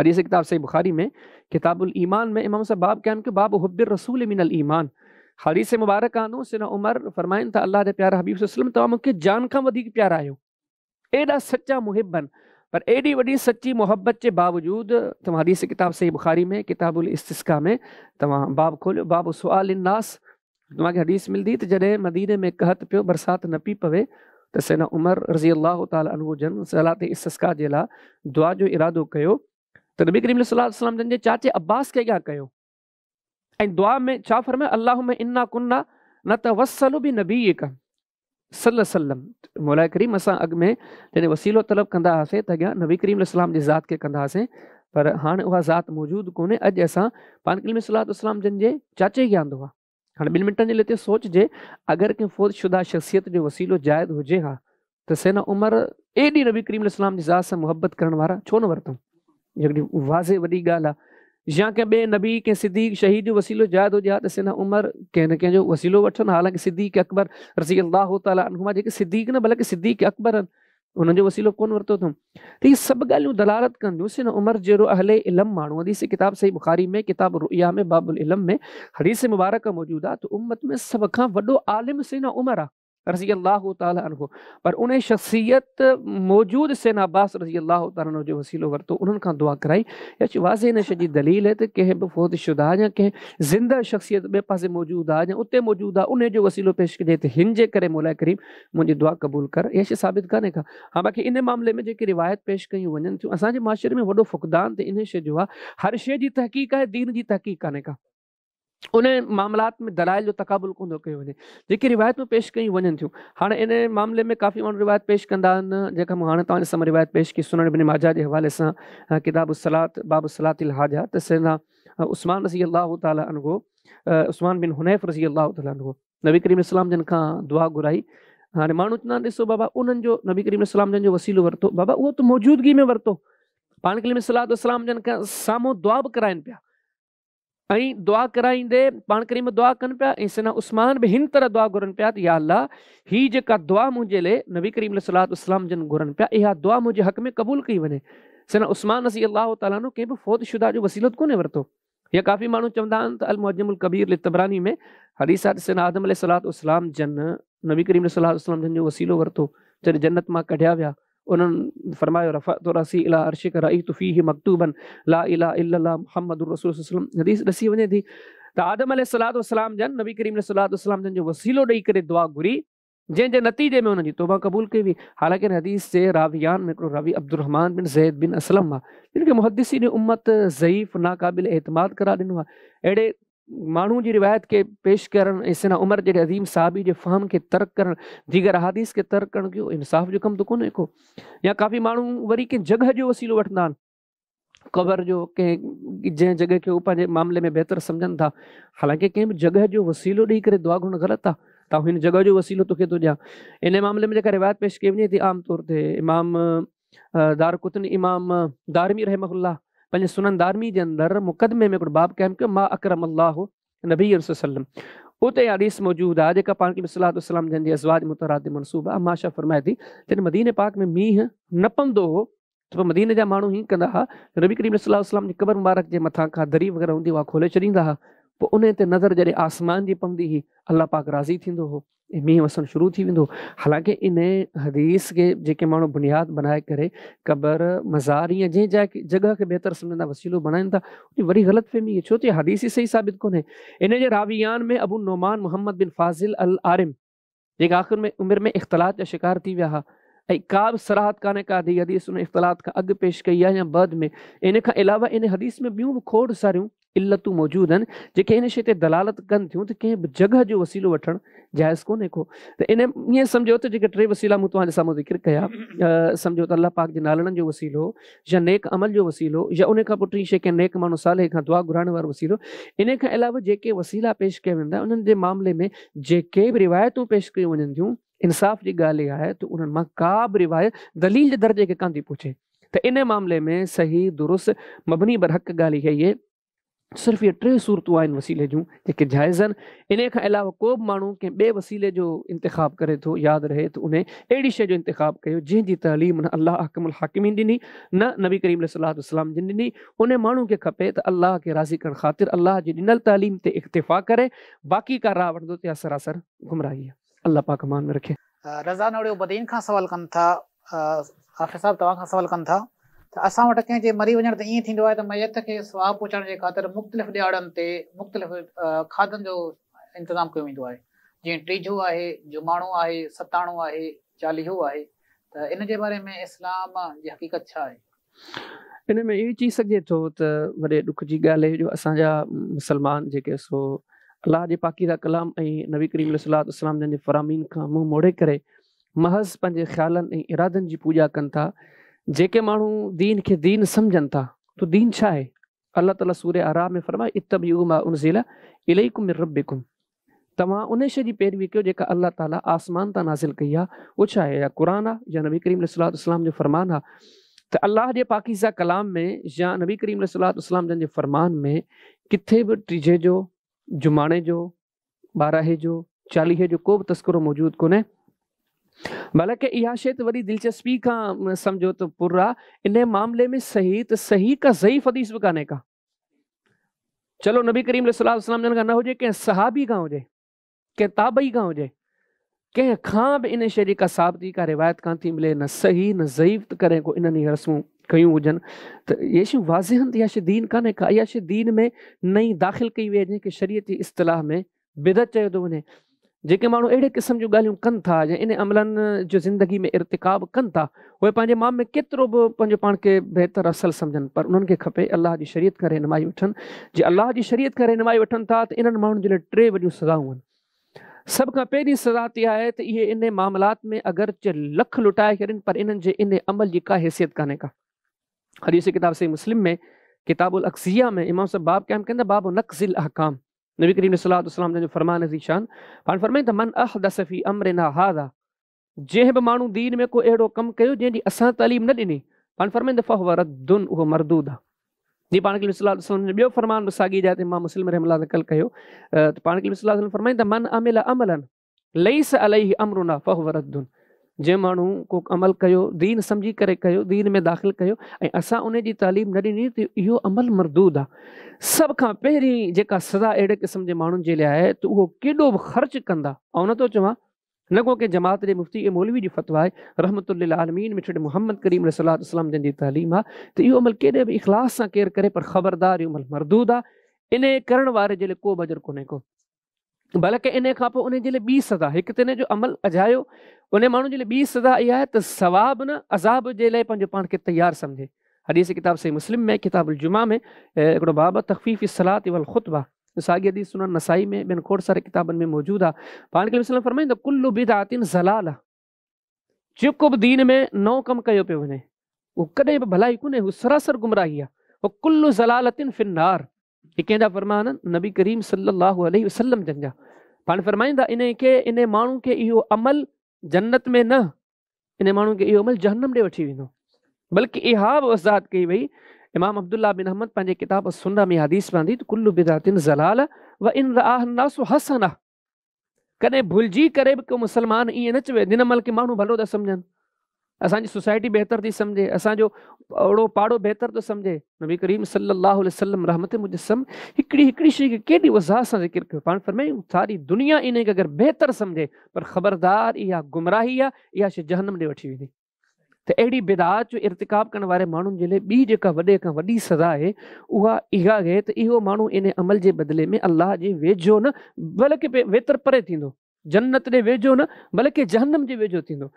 Speaker 3: حديث ڪتاب صحيح بخاري ۾ ڪتاب الايمان ۾ امام صاحب باب قائم ڪيو باب حب الرسول من الايمان حديث مبارڪ آندو سيدنا عمر فرمائن ٿا الله جا پيارا حبيب صلي الله عليه وسلم توهان مون کي جان کان وڌيڪ پيارا آهيو ايڏا سچا محب آهن پر ايڏي وڏي سچي محبت جي باوجود توهان حديث ڪتاب صحيح بخاري ۾ ڪتاب الاستسقاء ۾ توهان باب کوليو باب سؤال الناس توهان کي حديث ملندي ته جڏهن مديني ۾ قحط پيو، برسات نه پئي پوي ته سيدنا عمر رضي الله تعالٰي عنه جن صلات استسقاء جي لاء دعا جو ارادو ڪيو ته نبي ڪريم صلي الله عليه وسلم جن جي چاچي عباس کي اڳيان ڪيو ۽ دعا ۾ ڇا فرمايو اللهم انا كنا نتوسل بنبيك صلي الله عليه وسلم مولا ڪريم اسان اڳ ۾ جڏهن وسيلو طلب ڪندا هئاسين ته اڳيان نبي ڪريم عليه السلام جي ذات کي ڪندا هئاسين پر هاڻي اها ذات موجود ڪونهي اڄ اسان پاڻ ڪريم صلي الله عليه وسلم جن جي چاچي کي آندو آهي هاڻي ٻن منٽن جي لاء سوچجي اگر ڪنهن فوت شده شخصيت جو وسيلو جائز هجي ها ته سيدنا عمر ايڏي نبي ڪريم عليه السلام جي ذات سان محبت ڪرڻ وارا ڇو نه ورتائون هڪڙي واضح وڏي ڳالهه آهي يا ڪنهن ٻئي نبي ڪنهن صديق شهيد جو وسيلو جائز هجي ها ته سيدنا عمر ڪنهن نه ڪنهن جو وسيلو وٺن حالانڪه صديق اڪبر رضي الله تعالٰي عنهما جيڪي صديق نه بلڪه صديق اڪبر آهن انهن جو وسيلو ڪونه ورتو اٿئون ته هي سڀ ڳالهيون دلالت ڪن ٿيون سيدنا عمر جهڙو اهل علم ماڻهو حديث ڪتاب صحيح بخاري ۾ ڪتاب الرؤيا ۾ باب العلم ۾ حديث مبارڪ موجود آهي ته امت ۾ سڀ کان وڏو عالم سيدنا عمر آهي رضي الله تعالٰي عنه پر انهي شخصيت موجود سيدنا عباس رضي الله تعالٰي عنه جو وسيلو ورتو انهن کان دعا ڪرائي يا واضح ان شيء جي دليل آهي ته ڪنهن به فوت شده يا ڪنهن زنده شخصيت ٻئي پاسي موجود آهي يا اتي موجود آهي انهي جو وسيلو پيش ڪجي ته هن جي ڪري مولا ڪريم منهنجي دعا قبول ڪر اها شيء ثابت ڪانهي ڪا ها باقي انهي معاملي ۾ جيڪي روايت پيش ڪيون وڃن ٿيون اسان جي معاشري ۾ وڏو فقدان ته انهي شيء جو آهي هر شيء جي تحقيق آهي دين جي تحقيق ڪانهي ڪا. ان معاملات ۾ دلائل جو تقابل ڪونه ٿو ڪيو وڃي جيڪي روايتون پيش ڪيون وڃن ٿيون. هاڻي ان معاملي ۾ ڪافي ماڻهو روايت پيش ڪندا آهن، جيڪا مون هاڻي توهان جي سامهون روايت پيش ڪئي سنن ابن ماجه جي حوالي سان ڪتاب الصلاة باب الصلاة الحاجه ته سيدنا عثمان رضي الله تعالٰي عنه عثمان بن حنيف رضي الله تعالٰي عنه نبي ڪريم اسلام جن کان دعا گهرائي. هاڻي ماڻهو چوندا آهن ڏسو بابا انهن جو نبي ڪريم اسلام جن جو وسيلو ورتو، بابا اهو ته موجودگي ۾ ورتو، پاڻ ڪريم صلي الله عليه جن کان سامهون دعا به ڪرائين پيا ۽ دعا ڪرائيندي پاڻ ڪريم دعا ڪن پيا ۽ سيدنا عثمان به هن طرح دعا گهرن پيا ته يا الله هي جيڪا دعا منهنجي لئي نبي ڪريم عليه الصلوة والسلام جن گهرن پيا اها دعا منهنجي حق ۾ قبول ڪئي وڃي. سيدنا عثمان رضي الله تعالٰي عنه ڪنهن به فوت شده جو وسيلو ته ڪونهي ورتو. يا ڪافي ماڻهو چوندا آهن ته المعجم الڪبير للطبراني ۾ حديث آهي ته سيدنا آدم عليه الصلوة والسلام جن نبي ڪريم عليه الصلوة والسلام جن جو وسيلو ورتو جڏهن جنت مان ڪڍيا ويا انهن فرمايو رفعت راسي الى عرشك رايت فيه مڪتوبا لا اله الا الله محمد رسول الله صلي الله عليه وسلم. حديث ڏسي وڃي ٿي ته آدم عليه الصلوة والسلام جن نبي ڪريم عليه الصلوة والسلام جن جو وسيلو ڏئي ڪري دعا گهري جنهن جي نتيجي ۾ انهن جي توبه قبول ڪئي وئي. حالانڪه ان حديث جي راويان ۾ هڪڙو راوي عبدالرحمان بن زيد بن اسلم آهي جن کي محدثين امت ضعيف ناقابل اعتماد قرار ڏنو آهي. اهڙي ماڻهو جي روايت کي پيش ڪرڻ ۽ سيدنا عمر جهڙي عظيم صحابي جي فهم کي ترڪ ڪرڻ، ديگر احاديث کي ترڪ ڪرڻ ڪيو انصاف جو ڪم ته ڪونهي ڪو. يا ڪافي ماڻهو وري ڪنهن جڳهه جو وسيلو وٺندا آهن، قبر جو، ڪنهن جنهن جڳهه کي هو پنهنجي معاملي ۾ بهتر سمجهن ٿا. حالانڪه ڪنهن به جڳهه جو وسيلو ڏئي ڪري دعا گهرڻ غلط آهي. ته هن جڳهه جو وسيلو توکي ٿو ڏيان. ان معاملي ۾ جيڪا روايت پيش ڪئي وڃي ٿي عام طور تي امام دارقطني امام دارمي رحمه الله پنهنجي سنن دارمي جي اندر مقدمي ۾ هڪڙو باب قائم ڪيو ما اڪرم الله نبي صلي الله عليه وسلم اتي حديث موجود آهي جيڪا پاڻ ڪريم صلي الله عليه وسلم جن جي ازواج مطهرات تي منسوب آهي. اما عائشه فرمائي ٿي جڏهن مديني پاڪ ۾ مينهن نه پوندو هو ته پوء مديني جا ماڻهو هيئن ڪندا هئا نبي ڪريم صلي الله عليه وسلم جي قبر مبارڪ جي مٿان کان دري وغيره هوندي اها کولي ڇڏيندا هئا پوء ان تي نظر جڏهن آسمان جي پوندي هئي الله پاڪ راضي ٿيندو هو ۽ مينهن وسڻ شروع ٿي ويندو. حالانڪه انهيء حديث کي جيڪي ماڻهو بنياد بنائي ڪري قبر، مزار يا جنهن جاء کي جڳهه کي بهتر سمجهندا وسيلو بڻائين ٿا، ان جي وڏي غلط فهمي آهي، ڇو ته اها حديث ئي صحيح ثابت ڪونهي. انهيء جي راويان ۾ ابو النعمان محمد بن فاضل العارم جيڪي آخر ۾ عمر ۾ اختلاط جا شڪار ٿي ويا ها ۽ ڪا به صراحت ڪانهي ڪا ته هي حديث ان اختلاط کان اڳ پيش ڪئي آهي يا بعد ۾. ان کان علاوه ان حديث ۾ ٻيون به کوڙ ساريون علتون موجود آهن جيڪي ان شيء تي دلالت ڪن ٿيون ته ڪنهن به جڳهه جو وسيلو وٺڻ جائز ڪونهي ڪو. ته ان ائين سمجهو ته جيڪي ٽي وسيلا مون توهان جي سامهون ذڪر ڪيا، سمجهو ته الله پاڪ جي نالن جو وسيلو يا نيڪ عمل جو وسيلو يا ان کان پوء ٽين شيء ڪنهن نيڪ ماڻهو صالح کان دعا گهرائڻ وارو وسيلو. ان کان علاوه جيڪي وسيلا پيش ڪيا ويندا انهن جي معاملي ۾ جيڪي به روايتون پيش ڪيون وڃن ٿيون انصاف جي ڳالهه اها آهي ته انهن مان ڪا به روايت دليل جي درجي کي ڪانه ٿي پهچي. ته ان معاملي ۾ صحيح درست مبني برحق ڳالهه اها ئي صرف اهي ٽي صورتون آهن وسيلي جون جيڪي جائز آهن. انهيء کان علاوه ڪو به ماڻهو ڪنهن ٻئي وسيلي جو انتخاب ڪري ٿو، ياد رهي ته انهي اهڙي شيء جو انتخاب ڪيو جنهن جي تعليم نه الله احڪم الحاڪمين ڏني نه نبي ڪريم عليه الصلوة والسلام جن ڏني. انهي ماڻهو کي کپي ته الله کي راضي ڪرڻ خاطر الله جي ڏنل تعليم تي اڪتفا ڪري، باقي ڪا راهه وٺندو ته اها سراسر گمراهي آهي. الله پاڪ امان ۾ رکي.
Speaker 1: رضا نوڙيو بدين کان سوال ڪن ٿا، حافظ صاحب توهان کان سوال ڪن ٿا ته اسان وٽ ڪنهن جي مري وڃڻ تي ائين ٿيندو آهي ته ميت کي ثواب پهچائڻ جي خاطر مختلف ڏهاڙن تي مختلف کاڌن جو انتظام ڪيو ويندو آهي جيئن ٽيجهو آهي، جماڻو آهي، ستاڻو آهي، چاليهو آهي ته ان جي باري ۾ اسلام جي حقيقت ڇا آهي؟
Speaker 3: ان ۾ اهو چئي سگهجي ٿو ته وڏي ڏک جي ڳالهه آهي جو اسان جا مسلمان جيڪي سو الله جي پاڪيزه ڪلام ۽ نبي ڪريم عليه الصلوة والسلام جن جي فرامين کان منهن موڙي ڪري محض پنهنجي خيالن ۽ ارادن جي پوڄا ڪن ٿا. جيڪي ماڻهو دين کي دين سمجهن ٿا ته دين ڇا آهي؟ الله تعاليٰ سورة اعراف ۾ فرمايو اتبعوا ما انزل اليڪم من ربڪم توهان ان شيء جي پيروي ڪيو جيڪا الله تعاليٰ آسمان تان نازل ڪئي آهي. اهو ڇا آهي؟ يا قرآن آهي يا نبي ڪريم عليه الصلوة والسلام جو فرمان آهي. ته الله جي پاڪيزه ڪلام ۾ يا نبي ڪريم عليه الصلوة والسلام جن جي فرمان ۾ ڪٿي به ٽيجهي جو، جماڻي جو، ٻاراهي جو، چاليهي جو ڪو به تذڪرو موجود ڪونهي. بلڪه اها شيء ته وڏي دلچسپي کان سمجهو ته پر آهي. انهي معاملي ۾ صحيح ته صحيح ڪا ضعيف حديث به ڪانهي ڪا. چلو نبي ڪريم عليه الصلوة والسلام جن کان نه هجي ڪنهن صحابي کان هجي ڪنهن تابعي کان هجي ڪنهن کان به ان شيء جي ڪا ثابتي ڪا روايت ڪانه ٿي ملي نه صحيح نه ضعيف ته ڪڏهن ڪو انهن ئي رسمون ڪيون هجن ته اهي شيون واضح آهن ته اها شيء دين ڪانهي ڪا اها شيء دين ۾ نئين داخل ڪئي وئي آهي جنهن کي شريعت جي اصطلاح ۾ بدعت چيو ٿو وڃي. جيڪي ماڻهو اهڙي قسم جون ڳالهيون ڪن ٿا يا ان عملن جو زندگي ۾ ارتڪاب ڪن ٿا، اهي پنهنجي مام ۾ ڪيترو به پنهنجو پاڻ کي بهتر اصل سمجهن، پر انهن کي کپي الله جي شريعت کان رهنمائي وٺن. جي الله جي شريعت کان رهنمائي وٺن ٿا ته انهن ماڻهن جي لاء ٽي وڏيون سزائون آهن. سڀ کان پهرين سزا ته اها آهي ته اهي ان معاملات ۾ اگرچه لک لٽائي ڇڏين پر انهن جي ان عمل جي ڪا حيثيت ڪانهي ڪا. حديث ڪتاب صحيح مسلم ۾ ڪتاب الاقضيه ۾ امام صاحب باب قائم ڪن ٿا باب نقض الاحڪام. نبي ڪريم صلي الله عليه وسلم جن جو فرمان ذي شان پاڻ فرمائين ته من احدث في امرنا هذا، جنهن به ماڻهو دين ۾ ڪو اهڙو ڪم ڪيو جنهن جي اسان تعليم نه ڏني، پاڻ فرمائين ته فهو رد، اهو مردود آهي. جي پاڻ ڪريم صلي الله عليه وسلم جو ٻيو فرمان به ساڳي جاء تي امام مسلم رحمه الله نقل ڪيو ته پاڻ ڪريم صلي الله عليه وسلم فرمائين ته من عمل عملا ليس عليه امرنا فهو رد، جنهن ماڻهو ڪو عمل ڪيو، دين سمجهي ڪري ڪيو، دين ۾ داخل ڪيو ۽ اسان ان جي تعليم نه ڏني ته اهو عمل مردود آهي. سڀ کان پهرين جيڪا سزا اهڙي قسم جي ماڻهن جي لاء آهي ته اهو ڪيڏو به خرچ ڪندا، آئون نه ٿو چوان، نه ڪو ڪنهن جماعت جي مفتي ۽ مولوي جي فتويٰ آهي، رحمت للعالمين مٺڙي محمد ڪريم عليه الصلوة والسلام جن جي تعليم آهي ته اهو عمل ڪيڏي به اخلاص سان ڪير ڪري پر خبردار اهو عمل مردود آهي، انهي ڪرڻ واري جي لاء ڪو به اجر ڪونهي ڪو. بلڪه انهي کان پوء انهي جي لاء ٻي سزا، هڪ ته انهي جو عمل اجايو، انهي ماڻهو جي لاء ٻي سزا اها آهي ته ثواب نه عذاب جي لاء پنهنجو پاڻ کي تيار سمجهي. حديث ڪتاب صحيح مسلم ۾ ڪتاب الجمعه ۾ هڪڙو باب آهي تخفيف الصلاة والخطبه، ساڳي حديث سنن نسائي ۾ ٻين کوڙ ساري ڪتابن ۾ موجود آهي. پاڻ ڪريم صلي الله عليه وسلم فرمائين ته ڪل بدعة ضلاله، جيڪو به دين ۾ نئون ڪم ڪيو پيو وڃي اهو ڪڏهن به ڀلائي ڪونهي، هو سراسر گمراهي آهي. وڪل ضلالة في النار، هي ڪنهن جا فرمان آهن؟ نبي ڪريم صلي الله عليه وسلم جن جا. پاڻ فرمائين ٿا انهي کي، انهي ماڻهو کي اهو عمل جنت ۾ نه، انهي ماڻهو کي اهو عمل جهنم ڏي وٺي ويندو. بلڪه اها به وضاحت ڪئي وئي، امام عبدالله بن احمد پنهنجي ڪتاب السنه ۾ حديث به آندي ته ڪل بدعة ضلاله وان رآها الناس حسنه، ڪڏهن ڀلجي ڪري به ڪو مسلمان ائين نه چوي جن عمل کي ماڻهو ڀلو ٿا سمجهن، اسان جي سوسائٽي بهتر ٿي سمجهي، اسان جو اوڙو پاڙو بهتر ٿو سمجهي. نبي ڪريم صلي الله عليه وسلم رحمت مجسم هڪڙي هڪڙي شيء کي ڪيڏي وضاحت سان ذڪر ڪيو. پاڻ فرمايائون ساري دنيا انهي کي اگر بهتر سمجهي پر خبردار اها گمراهي آهي، اها شيء جهنم ڏي وٺي ويندي. ته اهڙي بدعات جو ارتڪاب ڪرڻ واري ماڻهن جي لاء ٻي جيڪا وڏي کان وڏي سزا آهي اها اها آهي ته اهو ماڻهو ان عمل جي بدلي ۾ الله جي ويجهو نه بلڪه ويتر پري ٿيندو، جنت ڏي ويجهو نه بلڪه جهنم جي ويجهو ٿيندو.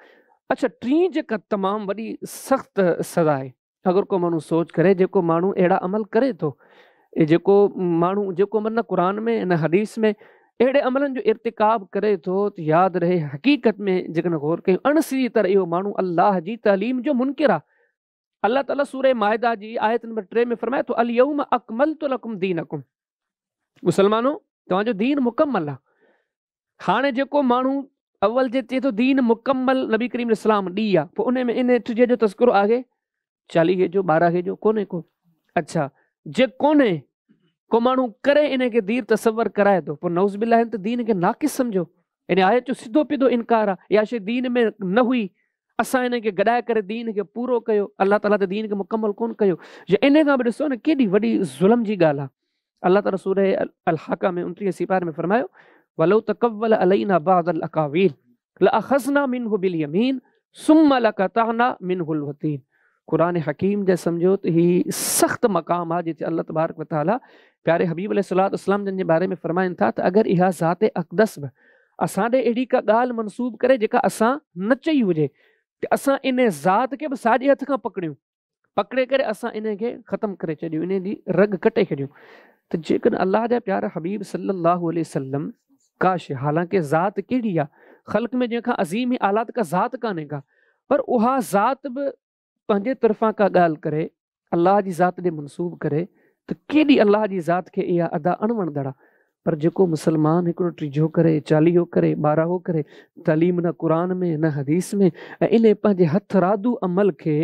Speaker 3: اڇا ٽين جيڪا تمام وڏي سخت سزا آهي اگر ڪو ماڻهو سوچ ڪري جيڪو ماڻهو اهڙا عمل ڪري ٿو، جيڪو ماڻهو جيڪو عمل نه قرآن ۾ نه حديث ۾ اهڙي عملن جو ارتڪاب ڪري ٿو ته ياد رهي حقيقت ۾ جيڪڏهن غور ڪيون اڻ سڌي طرح اهو ماڻهو الله جي تعليم جو منڪر آهي. الله تعاليٰ سورة مائده جي آيت نمبر 3 ۾ فرمائي ٿو اليوم اڪملت لڪم دينڪم، مسلمانو توهان جو دين مڪمل آهي. هاڻي جيڪو ماڻهو اول جي چئي ٿو دين مڪمل نبي ڪريم عليه السلام ڏي آ، پوء ان ۾ ان ٽجي جو تذڪرو آهي 40 جو 12 جو ڪونهي ڪو. اڇا جي ڪونهي ڪو ماڻهو ڪري ان کي دير تصور ڪرائي ٿو، پوء نعوذ بالله هن ته دين کي ناقص سمجهو، ان آيت جو سڌو پيڌو انڪار آ، اها شيء دين ۾ نه هئي، اسان ان کي گڏائي ڪري دين کي پورو ڪيو، الله تعاليٰ ته دين کي مڪمل ڪونه ڪيو. يا ان کان به ڏسو نه ڪيڏي وڏي ظلم جي ڳالهه آ. الله تعاليٰ سورة الحاقه ۾ 29 سيپاري ۾ فرمايو ولو تقول علينا بعض الاقاويل لاخذنا منه باليمين ثم لقطعنا منه الوتين. قرآن حڪيم جي سمجهو ته هي سخت مقام آ جتي الله تبارڪ وتعاليٰ پياري حبيب عليه الصلوة والسلام جن جي باري ۾ فرمائن ٿا ته اگر اها ذات اقدس به اسان ڏي اهڙي ڪا ڳالهه منسوب ڪري جيڪا اسان نه چئي هجي ته اسان ان ذات کي به ساڄي هٿ کان پڪڙيون، پڪڙي ڪري اسان انهي کي ختم ڪري ڇڏيون، انهي جي رڳ ڪٽي ڇڏيون. ته جيڪڏهن الله جا پيارا حبيب صلي الله عليه وسلم ڪا شيء، حالانڪه ذات ڪهڙي آ، خلق ۾ جنهن کان عظيم ۽ اعليٰ ته ڪا ذات ڪانهي ڪا، پر اها ذات به پنهنجي طرفان ڪا ڳالهه ڪري، الله جي ذات ڏي منسوب ڪري ته ڪيڏي الله جي ذات کي اها ادا اڻوڻندڙ آ. پر جيڪو مسلمان هڪڙو ٽيجهو ڪري، چاليهو ڪري، ٻاراهو ڪري، تعليم نه قرآن ۾ نه حديث ۾ ۽ انهي پنهنجي هٿرادو عمل کي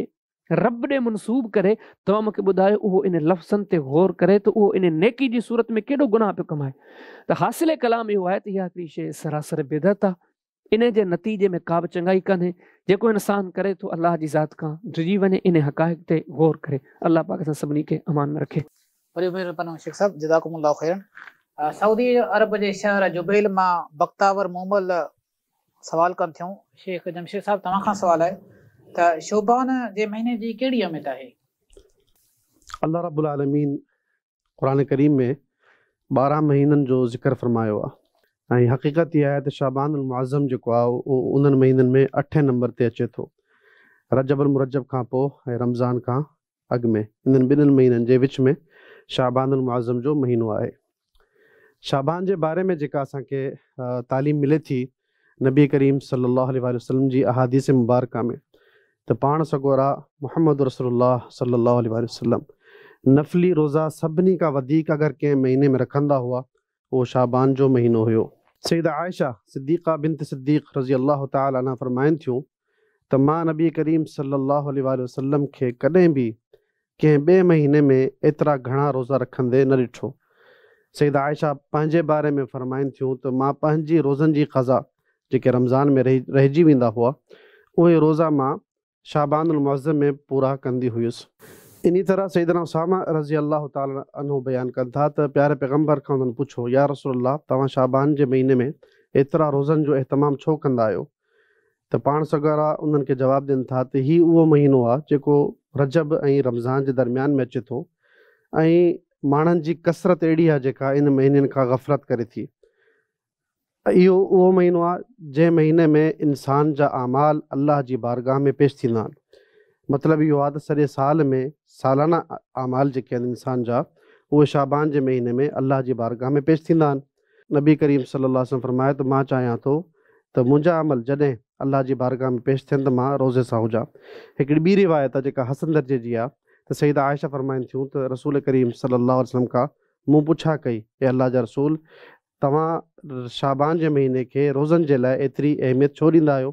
Speaker 3: رب ڏي منسوب ڪري، توهان مون کي ٻڌايو اهو انهي لفظن تي غور ڪري ته اهو انهي نيڪي جي صورت ۾ ڪيڏو گناهه پيو ڪمائي. ته حاصل ڪلام اهو آهي ته اها هڪڙي شيء سراسر بدعت آ، انهي جي نتيجي ۾ ڪا به چڱائي ڪانهي، جيڪو انسان ڪري ٿو الله جي ذات کان ڊڄي وڃي، انهي حقائق تي غور ڪري. الله پاڪ اسان سڀني کي امان ۾ رکي.
Speaker 1: وڏي مهرباني شيخ صاحب جزاڪم الله خيرا. سعودي عرب جي شهر جبيل مان بختاور مومل سوال ڪن ٿيون. شيخ جمشيد صاحب توهان کان سوال آهي ته شعبان جي مهيني جي ڪهڙي اهميت آهي؟
Speaker 5: الله رب العالمين قرآن ڪريم ۾ 12 مهينن جو ذڪر فرمايو آهي. ۽ حقيقت اها آهي ته شعبان المعظم جيڪو آهي اهو انهن مهينن ۾ اٺين نمبر تي اچي ٿو. رجب المرجب کان پوء ۽ رمضان کان اڳ ۾ انهن ٻنهن مهينن جي وچ ۾ شعبان المعظم جو مهينو آهي. شعبان جي باري ۾ جيڪا اسان کي تعليم ملي ٿي نبي ڪريم صلي الله عليه واٰله وسلم جي احاديث مبارڪه ۾ ته پاڻ سڳورا محمد رسول الله صلي الله عليه واٰله وسلم نفلي روزا سڀني کان وڌيڪ اگر ڪنهن مهيني ۾ رکندا هئا اهو شعبان جو مهينو هيو. سيده عائشه صديقه بنت صديق رضي الله تعالٰي عنها فرمائن ٿيون ته مان نبي ڪريم صلي الله عليه واٰله وسلم کي ڪڏهن به ڪنهن ٻئي مهيني ۾ ايترا گهڻا روزا رکندي نه ڏٺو. سيده عائشه پنهنجي باري ۾ فرمائن ٿيون ته مان پنهنجي روزن جي قضا جيڪي رمضان ۾ رهجي ويندا هئا اهي روزا مان شعبان المعظم ۾ پورا ڪندي هيس. انهي طرح سيدنا اسامه رضي الله تعالٰي عنه بيان ڪن ٿا ته پياري پيغمبر کان انهن پڇيو، يا رسول الله توهان شعبان جي مهيني ۾ ايترا روزن جو اهتمام ڇو ڪندا آهيو؟ ته پاڻ سڳورا انهن کي جواب ڏين ٿا ته هي اهو مهينو آهي جيڪو رجب ۽ رمضان جي درميان ۾ اچي ٿو ۽ ماڻهن جي ڪثرت اهڙي آهي جيڪا ان مهينن کان غفلت ڪري ٿي. اهو اهو مهينو آهي جنهن مهيني ۾ انسان جا اعمال الله جي بارگاهه ۾ پيش ٿيندا آهن. مطلب اهو آهي ته سڄي سال ۾ سالانه اعمال جيڪي آهن انسان جا اهي شعبان جي مهيني ۾ الله جي بارگاهه ۾ پيش ٿيندا آهن. نبي ڪريم صلي الله عليه وسلم فرمايو ته مان چاهيان ٿو ته منهنجا عمل جڏهن الله جي بارگاهه ۾ پيش ٿين ته مان روزي سان هجان. هڪڙي ٻي روايت آهي جيڪا حسن درجي جي آهي ته سيده عائشه فرمائن ٿيون ته رسول ڪريم صلي الله عليه وسلم کان مون پڇا ڪئي اي الله جا رسول توهان شعبان جي مهيني کي روزن جي لاء ايتري اهميت ڇو ڏيندا آهيو؟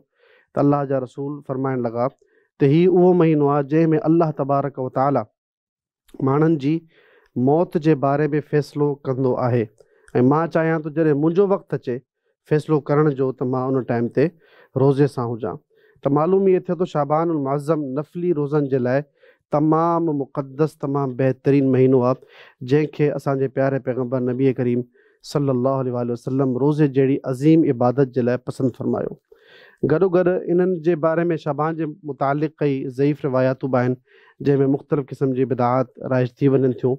Speaker 5: ته الله جا رسول فرمائڻ لڳا ته هي اهو مهينو آهي جنهن ۾ الله تبارڪ و تعالي ماڻهن جي موت جي باري ۾ فيصلو ڪندو آهي ۽ مان چاهيان ٿو جڏهن منهنجو وقت اچي فيصلو ڪرڻ جو ته مان ان ٽائيم تي روزي سان هجان ته معلوم ائين ٿئي ٿو شعبان المعظم نفلي روزن جي لاء تمام مقدس تمام بهترين مهينو آ جنهن کي اسان جي پياري پيغمبر نبي ڪريم صلي الله عليه واٰله وسلم روزي جهڙي عظيم عبادت جي لاء پسند فرمايو. گڏوگڏ انهن جي باري ۾ شعبان جي متعلق ڪئي ضعيف رواياتون به آهن جنهن ۾ مختلف قسم جي بدعات رائج ٿي وڃن ٿيون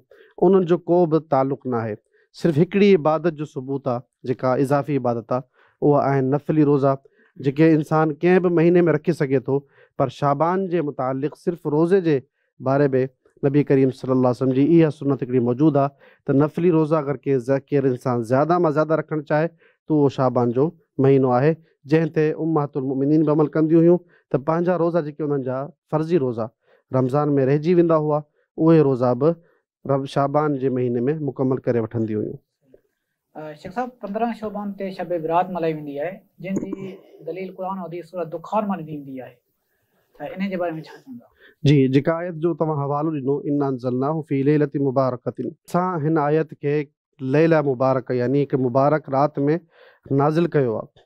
Speaker 5: انهن جو ڪو به تعلق ناهي صرف هڪڙي عبادت جو ثبوت آ جيڪا اضافي عبادت آ اها آهن نفلي روزا جيڪي انسان ڪنهن به مهيني ۾ رکي سگهي ٿو پر شعبان جي متعلق صرف روزي جي باري ۾ نبي ڪريم صلي الله عليه وسلم جي اها سنت هڪڙي موجود آ ته نفلي روزا اگر ڪنهن ڪير انسان زياده مان زياده رکڻ چاهي ته اهو شعبان جو مهينو آهي جنهن تي امهات المؤمنين به عمل ڪنديون هيون ته پنهنجا روزا جيڪي انهن جا فرضي روزا رمضان ۾ رهجي ويندا هئا اهي روزا به رب شعبان جي مهيني ۾ مڪمل ڪري وٺنديون هيون.
Speaker 1: شيخ صاحب 15 شعبان تي شب برات ملهائي ويندي آهي جنهن جي دليل قرآن و حديث سوره دخان مان ڏني ويندي آهي ته انهي جي باري ۾ ڇا چوندا؟
Speaker 5: جي جيڪا آيت جو توهان حوالو ڏنو انا انزلناه في ليلة مبارڪة اسان هن آيت کي ليلة مبارڪة يعني هڪ مبارڪ رات ۾ نازل ڪيو آهي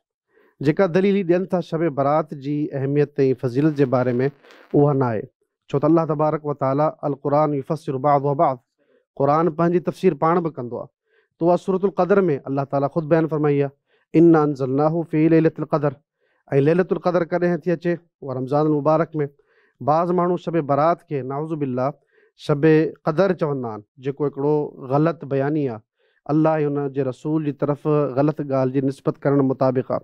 Speaker 5: جيڪا دليل هي ڏين ٿا شب برات جي اهميت ۽ فضيلت جي باري ۾ اها ناهي ڇو ته الله تبارڪ و تعالي القرآن يفسر بعضه بعض قرآن پنهنجي تفسير پاڻ به ڪندو آهي ته اها سورة القدر ۾ الله تعالي خود بيان فرمائي آهي انا انزلناه في ليلة القدر ۽ ليلة القدر ڪڏهن ٿي اچي اها رمضان المبارڪ ۾ بعض ماڻهو شب برات کي نعوذ بالله شب قدر چوندا آهن جيڪو هڪڙو غلط بياني آهي الله ۽ ان جي رسول جي طرف غلط ڳالهه جي نسبت ڪرڻ مطابق آ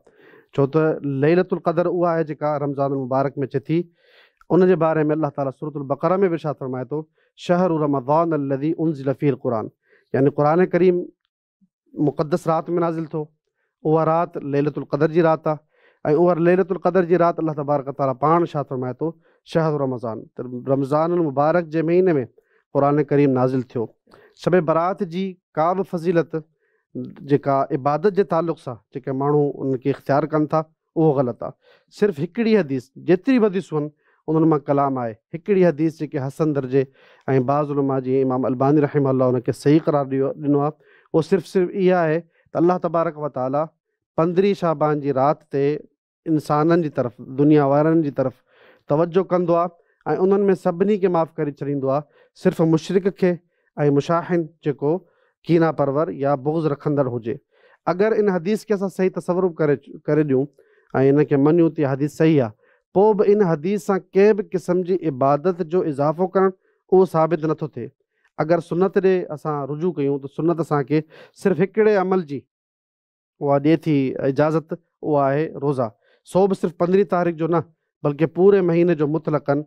Speaker 5: ڇو ته ليلة القدر اها آهي جيڪا رمضان المبارڪ ۾ اچي ٿي ان جي باري ۾ الله تعالي سورة البقره ۾ به ارشاد فرمائي ٿو شهر رمضان الذي انزل فيه القرآن يعني قرآن ڪريم مقدس رات ۾ نازل ٿو اها رات ليلة القدر جي رات آ ۽ اها ليلة القدر جي رات الله تبارڪ وتعالي پاڻ ارشاد فرمائي ٿو شهر رمضان ته رمضان المبارڪ جي مهيني ۾ قرآن ڪريم نازل ٿيو. شب برات جي ڪا به فضيلت جيڪا عبادت جي تعلق سان جيڪي ماڻهو ان کي اختيار ڪن ٿا اهو غلط آ. صرف هڪڙي حديث جيتري به حديثون آهن انهن مان ڪلام آهي. هڪڙي حديث جيڪي حسن درجي ۽ بعض علماء جيئن امام الباني رحمه الله ان کي صحيح قرار ڏنو آ اهو صرف صرف اها آهي ته الله تبارڪ وتعالي پندرهين شعبان جي رات تي انسانن جي طرف، دنيا وارن جي طرف، توجه ڪندو آ ۽ انهن ۾ سڀني کي معاف ڪري ڇڏيندو آ صرف مشرڪ کي ۽ مشاحن جيڪو ڪينه پرور يا بغض رکندڙ هجي. اگر ان حديث کي اسان صحيح تصور به ڪري ڪري ڏيون ۽ ان کي مڃيون ته اها حديث صحيح آ پوء به ان حديث سان ڪنهن به قسم جي عبادت جو اضافو ڪرڻ اهو ثابت نٿو ٿئي. اگر سنت ڏي اسان رجوع ڪيون ته سنت اسان کي صرف هڪڙي عمل جي. اها ڏئي ٿي اجازت اها آهي روزا. سو به صرف پندرهين تاريخ جو نه بلڪه پوري مهيني جو مطلقاً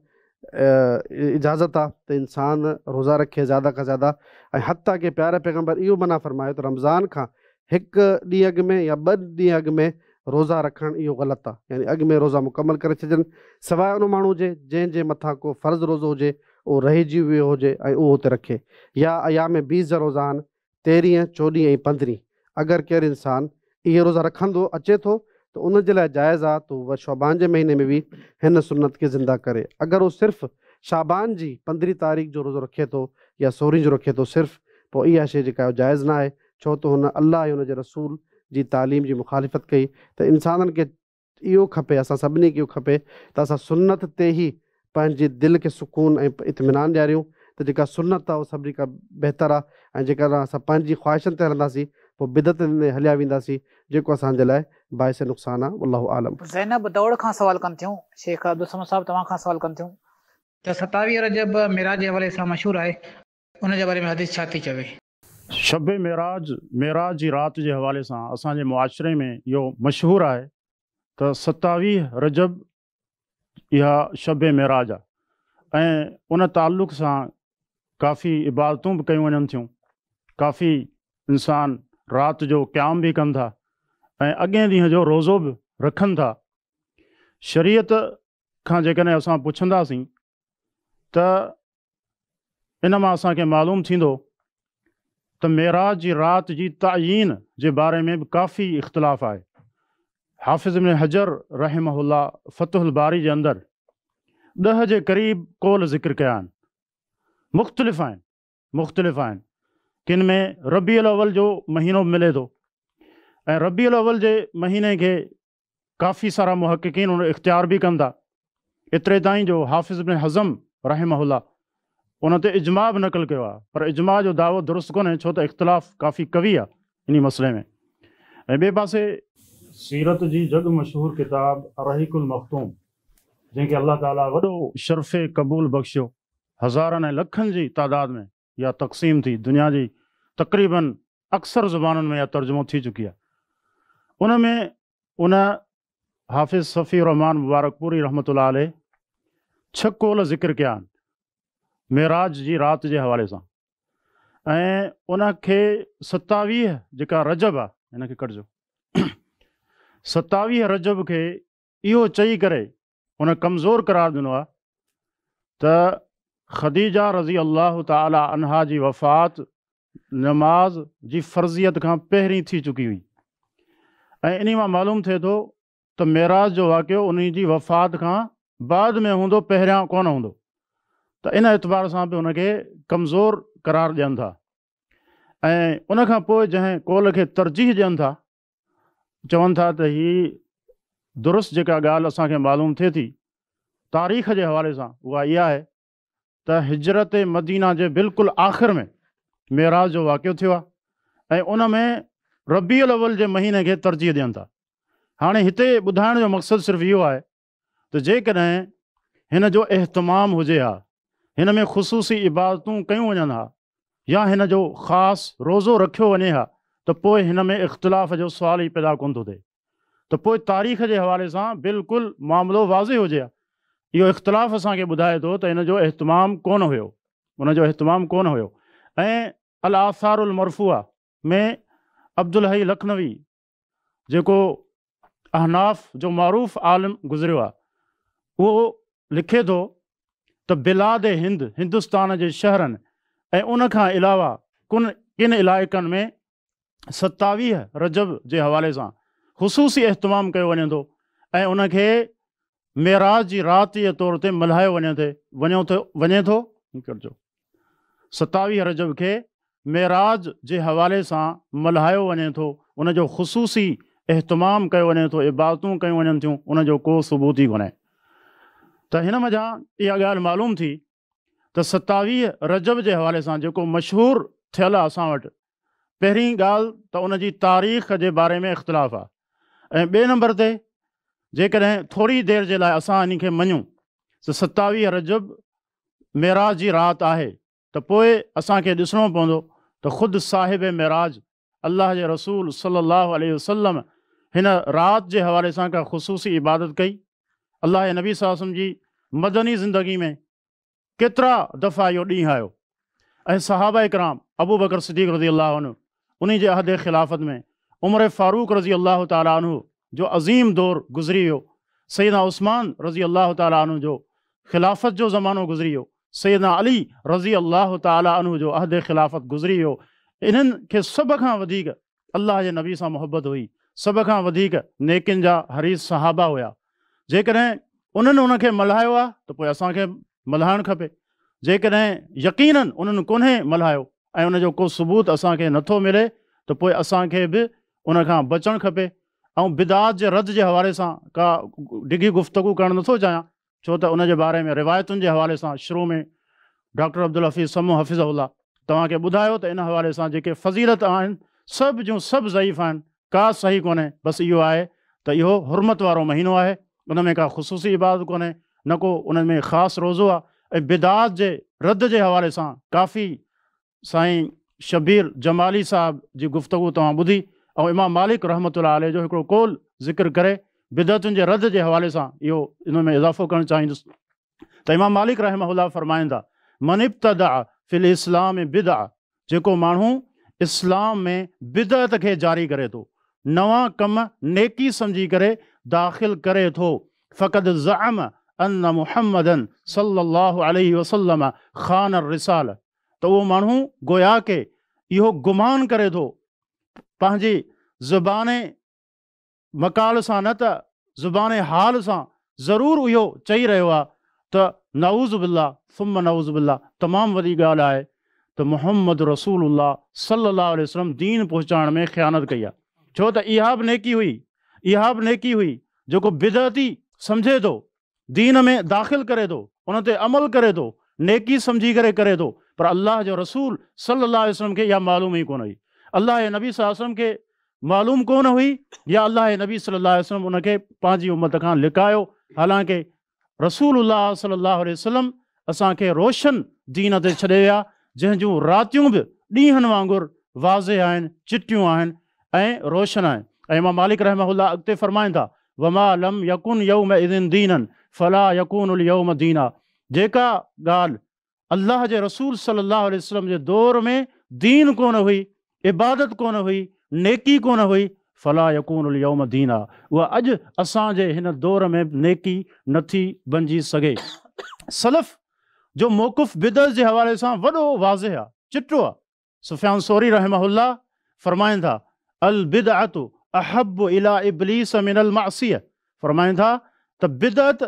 Speaker 5: اجازت آ ته انسان روزا رکي زياده کان زياده ۽ حتيٰ ڪه پياري پيغمبر اهو منع فرمايو ته رمضان کان هڪ ڏينهن اڳ ۾ يا ٻه ڏينهن اڳ ۾ روزا رکڻ اهو غلط آ يعني اڳ ۾ روزا مڪمل ڪري ڇڏجن سواء ان ماڻهو جي جنهن جي مٿان ڪو فرض روزو هجي اهو رهجي ويو هجي ۽ اهو اتي رکي يا ايام بيض جا روزا آهن تيرهين، چوڏهين ۽ پندرهين، اگر ڪير انسان اهي روزا رکندو اچي ٿو ته ان جي لاء جائز آ ته هو شعبان جي مهيني ۾ به هن سنت کي زنده ڪري. اگر هو صرف شعبان جي پندرهين تاريخ جو روزو رکي ٿو يا سورهين جو رکي ٿو صرف پوء اها شيء جيڪا آهي جائز نه آهي ڇو ته هن الله ۽ ان جي رسول جي تعليم جي مخالفت ڪئي ته انسانن کي اهو کپي، اسان سڀني کي اهو کپي ته اسان سنت تي ئي پنهنجي دل کي سڪون ۽ اطمينان ڏياريون ته جيڪا سنت آهي اها سڀني کان بهتر آهي ۽ جيڪڏهن اسان پنهنجي خواهشن تي هلنداسين پوء بدعتن ۾ هليا وينداسين جيڪو اسان جي لاء باعث نقصان آهي والله اعلم.
Speaker 1: زينب دوڙ کان سوال ڪن ٿيون. شيخ عبدالصمد صاحب توهان کان سوال ڪن ٿيون. ته 27 رجب معراج جي حوالي سان مشهور آهي ان جي باري ۾ حديث ڇا ٿي چوي؟
Speaker 4: شب معراج، معراج جي رات جي حوالي سان اسان جي معاشري ۾ اهو مشهور آهي ته 27 رجب اها شب معراج آهي ۽ ان تعلق سان ڪافي عبادتون به ڪيون وڃن ٿيون، ڪافي انسان رات جو قيام به ڪن ٿا ۽ اڳئين ڏينهن جو روزو به رکن ٿا. شريعت کان جيڪڏهن اسان پڇنداسين ته ان مان اسان کي معلوم ٿيندو ته معراج جي رات جي تعيين جي باري ۾ به ڪافي اختلاف آهي. حافظ ابن حجر رحمه الله فتح الباري جي اندر 10 جي قريب قول ذڪر ڪيا آهن. مختلف آهن مختلف آهن. ڪن ۾ ربيع الاول جو مهينو به ملي ٿو ۽ ربيع الاول جي مهيني کي ڪافي سارا محققين ان اختيار به ڪن ٿا، ايتري تائين جو حافظ ابن حزم رحمه الله ان تي اجماع به نقل ڪيو آهي، پر اجماع جو دعوو درست ڪونهي ڇو ته اختلاف ڪافي قوي آهي انهي مسئلي ۾. ۽ ٻئي پاسي سيرت جي جڳ مشهور ڪتاب الرحيق المختوم جنهن کي الله تعاليٰ وڏو شرف قبول بخشيو، هزارن ۽ لکن جي تعداد ۾ اها تقسيم ٿي دنيا جي تقريباً اڪثر زبانن ۾ اها ترجمو ٿي چڪي آهي. ان ۾ ان حافظ صفي الرحمان مبارڪپوري رحمة الله عليه ڇهه قول ذڪر ڪيا آهن معراج جي رات جي حوالي سان ۽ ان کي 27 جيڪا رجب آهي هن کي ڪڍجو 27 رجب کي اهو چئي ڪري ان ڪمزور قرار ڏنو آهي ته خديجه رضي الله تعالٰي عنها جي وفات نماز جي فرضيت کان پهرين ٿي چڪي هئي ۽ انهي مان معلوم ٿئي ٿو ته معراج جو واقعو انهي جي وفات کان بعد ۾ هوندو پهريان ڪونه هوندو ته ان اعتبار سان به ان کي ڪمزور قرار ڏين ٿا ۽ ان کان پوء جنهن قول کي ترجيح ڏين ٿا چون ٿا ته هي درست جيڪا ڳالهه اسان کي معلوم ٿئي ٿي تاريخ جي حوالي سان اها اها آهي ته هجرت مدينه جي بلڪل آخر ۾ معراج جو واقعو ٿيو آهي ۽ ان ۾ ربيع الاول جي مهيني کي ترجيح ڏين ٿا. هاڻي هتي ٻڌائڻ جو مقصد صرف اهو آهي ته جيڪڏهن هن جو اهتمام هجي ها، هن ۾ خصوصي عبادتون ڪيون وڃن ها يا هن جو خاص روزو رکيو وڃي ها ته پوء هن ۾ اختلاف جو سوال ئي پيدا ڪونه ٿو ٿئي. ته پوء تاريخ جي حوالي سان بلڪل معاملو واضح هجي ها. اهو اختلاف اسان کي ٻڌائي ٿو ته ان جو اهتمام ڪونه هيو. ان جو اهتمام ڪونه هيو ۽ الاثار المرفوعه ۾ عبدالحي لکنوي جيڪو احناف جو معروف عالم گذريو آهي اهو لکي ٿو ته بلاد هند، هندستان جي شهرن ۽ ان کان علاوه ڪن ڪن علائقن ۾ 27 رجب جي حوالي سان خصوصي اهتمام ڪيو وڃي ٿو ۽ ان کي معراج جي رات جي طور تي ملهايو وڃي ٿي وڃو ٿو وڃي ٿو 27 رجب کي معراج جي حوالي سان ملهايو وڃي ٿو ان جو خصوصي اهتمام ڪيو وڃي ٿو عبادتون ڪيون وڃن ٿيون ان جو ڪو ثبوت ئي ڪونهي ته هن منجهان اها ڳالهه معلوم ٿي ته 27 رجب جي حوالي سان جيڪو مشهور ٿيل آهي اسان وٽ پهرين ڳالهه ته ان جي تاريخ جي باري ۾ اختلاف آهي ۽ ٻئي نمبر تي جيڪڏهن ٿوري دير جي لاء اسان ان کي مڃون ته 27 رجب معراج جي رات آهي ته پوء اسان کي ڏسڻو پوندو ته خود صاحب معراج الله جي رسول صلي الله عليه وسلم هن رات جي حوالي سان ڪا خصوصي عبادت ڪئي؟ الله جي نبي صلي الله عليه وسلم جي مدني زندگي ۾ ڪيترا دفعا اهو ڏينهن آيو ۽ صحابه ڪرام ابوبڪر صديق رضي الله عنه انهي جي عهد خلافت ۾ عمر فاروق رضي الله تعالٰي عنه جو عظيم دور گذري ويو، سيدنا عثمان رضي الله تعالٰي عنه جو خلافت جو زمانو گذري ويو، سيدنا علي رضي الله تعالٰي عنه جو عهد خلافت گذري ويو، انهن کي سڀ کان وڌيڪ الله جي نبي سان محبت هئي، سڀ کان وڌيڪ نيڪين جا حريص صحابه هيا، جيڪڏهن انهن ان کي ملهايو آهي ته پوء اسان کي ملهائڻ کپي، جيڪڏهن يقيناً انهن ڪونهي ملهايو ۽ ان جو ڪو ثبوت اسان کي نٿو ملي ته پوء اسان کي به ان کان بچڻ کپي. آئون بدعات جي رد جي حوالي سان ڪا ڊگهي گفتگو ڪرڻ نٿو چاهيان، ڇو ته ان جي باري ۾ روايتن جي حوالي سان شروع ۾ ڊاڪٽر عبدالحفيظ سمون حفظه الله توهان کي ٻڌايو ته ان حوالي سان جيڪي فضيلت آهن سڀ جون سڀ ضعيف آهن، ڪا صحيح ڪونهي، بس اهو آهي ته اهو حرمت وارو مهينو آهي، ان ۾ ڪا خصوصي عبادت ڪونهي، نه ڪو ان ۾ خاص روزو آهي ۽ بدعات جي رد جي حوالي سان ڪافي سائين شبير جمالي صاحب جي گفتگو توهان ٻڌي ۽ امام مالڪ رحمة الله عليه جو هڪڙو قول ذڪر ڪري بدعتن جي رد جي حوالي سان اهو ان ۾ اضافو ڪرڻ چاهيندس ته امام مالڪ رحمه الله فرمائن ٿا من ابتدع في الاسلام بدعه جيڪو ماڻهو اسلام ۾ بدعت کي جاري ڪري ٿو نوان ڪم نيڪي سمجهي ڪري داخل ڪري ٿو فقد زعم ان محمدا صلي الله عليه وسلم خان الرساله ته اهو ماڻهو گويا ڪه اهو گمان ڪري ٿو پنهنجي زبان مقال سان نه ته زبان حال سان ضرور اهو چئي رهيو آهي ته نعوذ بالله ثم نعوذ بالله تمام وڏي ڳالهه آهي ته محمد رسول الله صلي الله عليه وسلم دين پهچائڻ ۾ خيانت ڪئي آهي ڇو ته اها به نيڪي هئي اها به نيڪي هئي جيڪو بدعتي سمجهي ٿو دين ۾ داخل ڪري ٿو، ان تي عمل ڪري ٿو، نيڪي سمجهي ڪري ڪري ٿو، پر الله جو رسول صلّي الله عليه وسلّم کي اها معلوم ئي ڪونه هئي. الله جي نبي صلّي الله عليه وسلّم کي معلوم ڪونه هئي يا الله جي نبي صلّي الله عليه وسلّم ان کي پنهنجي امت کان لڪايو، حالانڪه رسول الله صلّي الله عليه وسلّم اسان کي روشن دين تي ڇڏي ويا، جنهن جون راتيون به ڏينهن وانگر واضح آهن، چٽيون آهن ۽ روشن آهن. ۽ امام مالڪ رحمه الله اڳتي فرمائن ٿا، وما لم يڪن يومئذ دينا فلا يڪون اليوم دينا جيڪا ڳالهه الله جي رسول صلي الله عليه وسلم جي دور ۾ دين ڪونه هئي، عبادت ڪونه هئي، نيڪي ڪونه هئي، فلا يڪون اليوم دينا اها اڄ اسان جي هن دور ۾ به نيڪي نٿي بنجي سگهي. سلف جو موقف بدعت جي حوالي سان وڏو واضح آ، چٽو آ. سفيان ثوري رحمه الله فرمائن ٿا، البدعة احب الي ابليس من المعصية فرمائن ٿا ته بدعت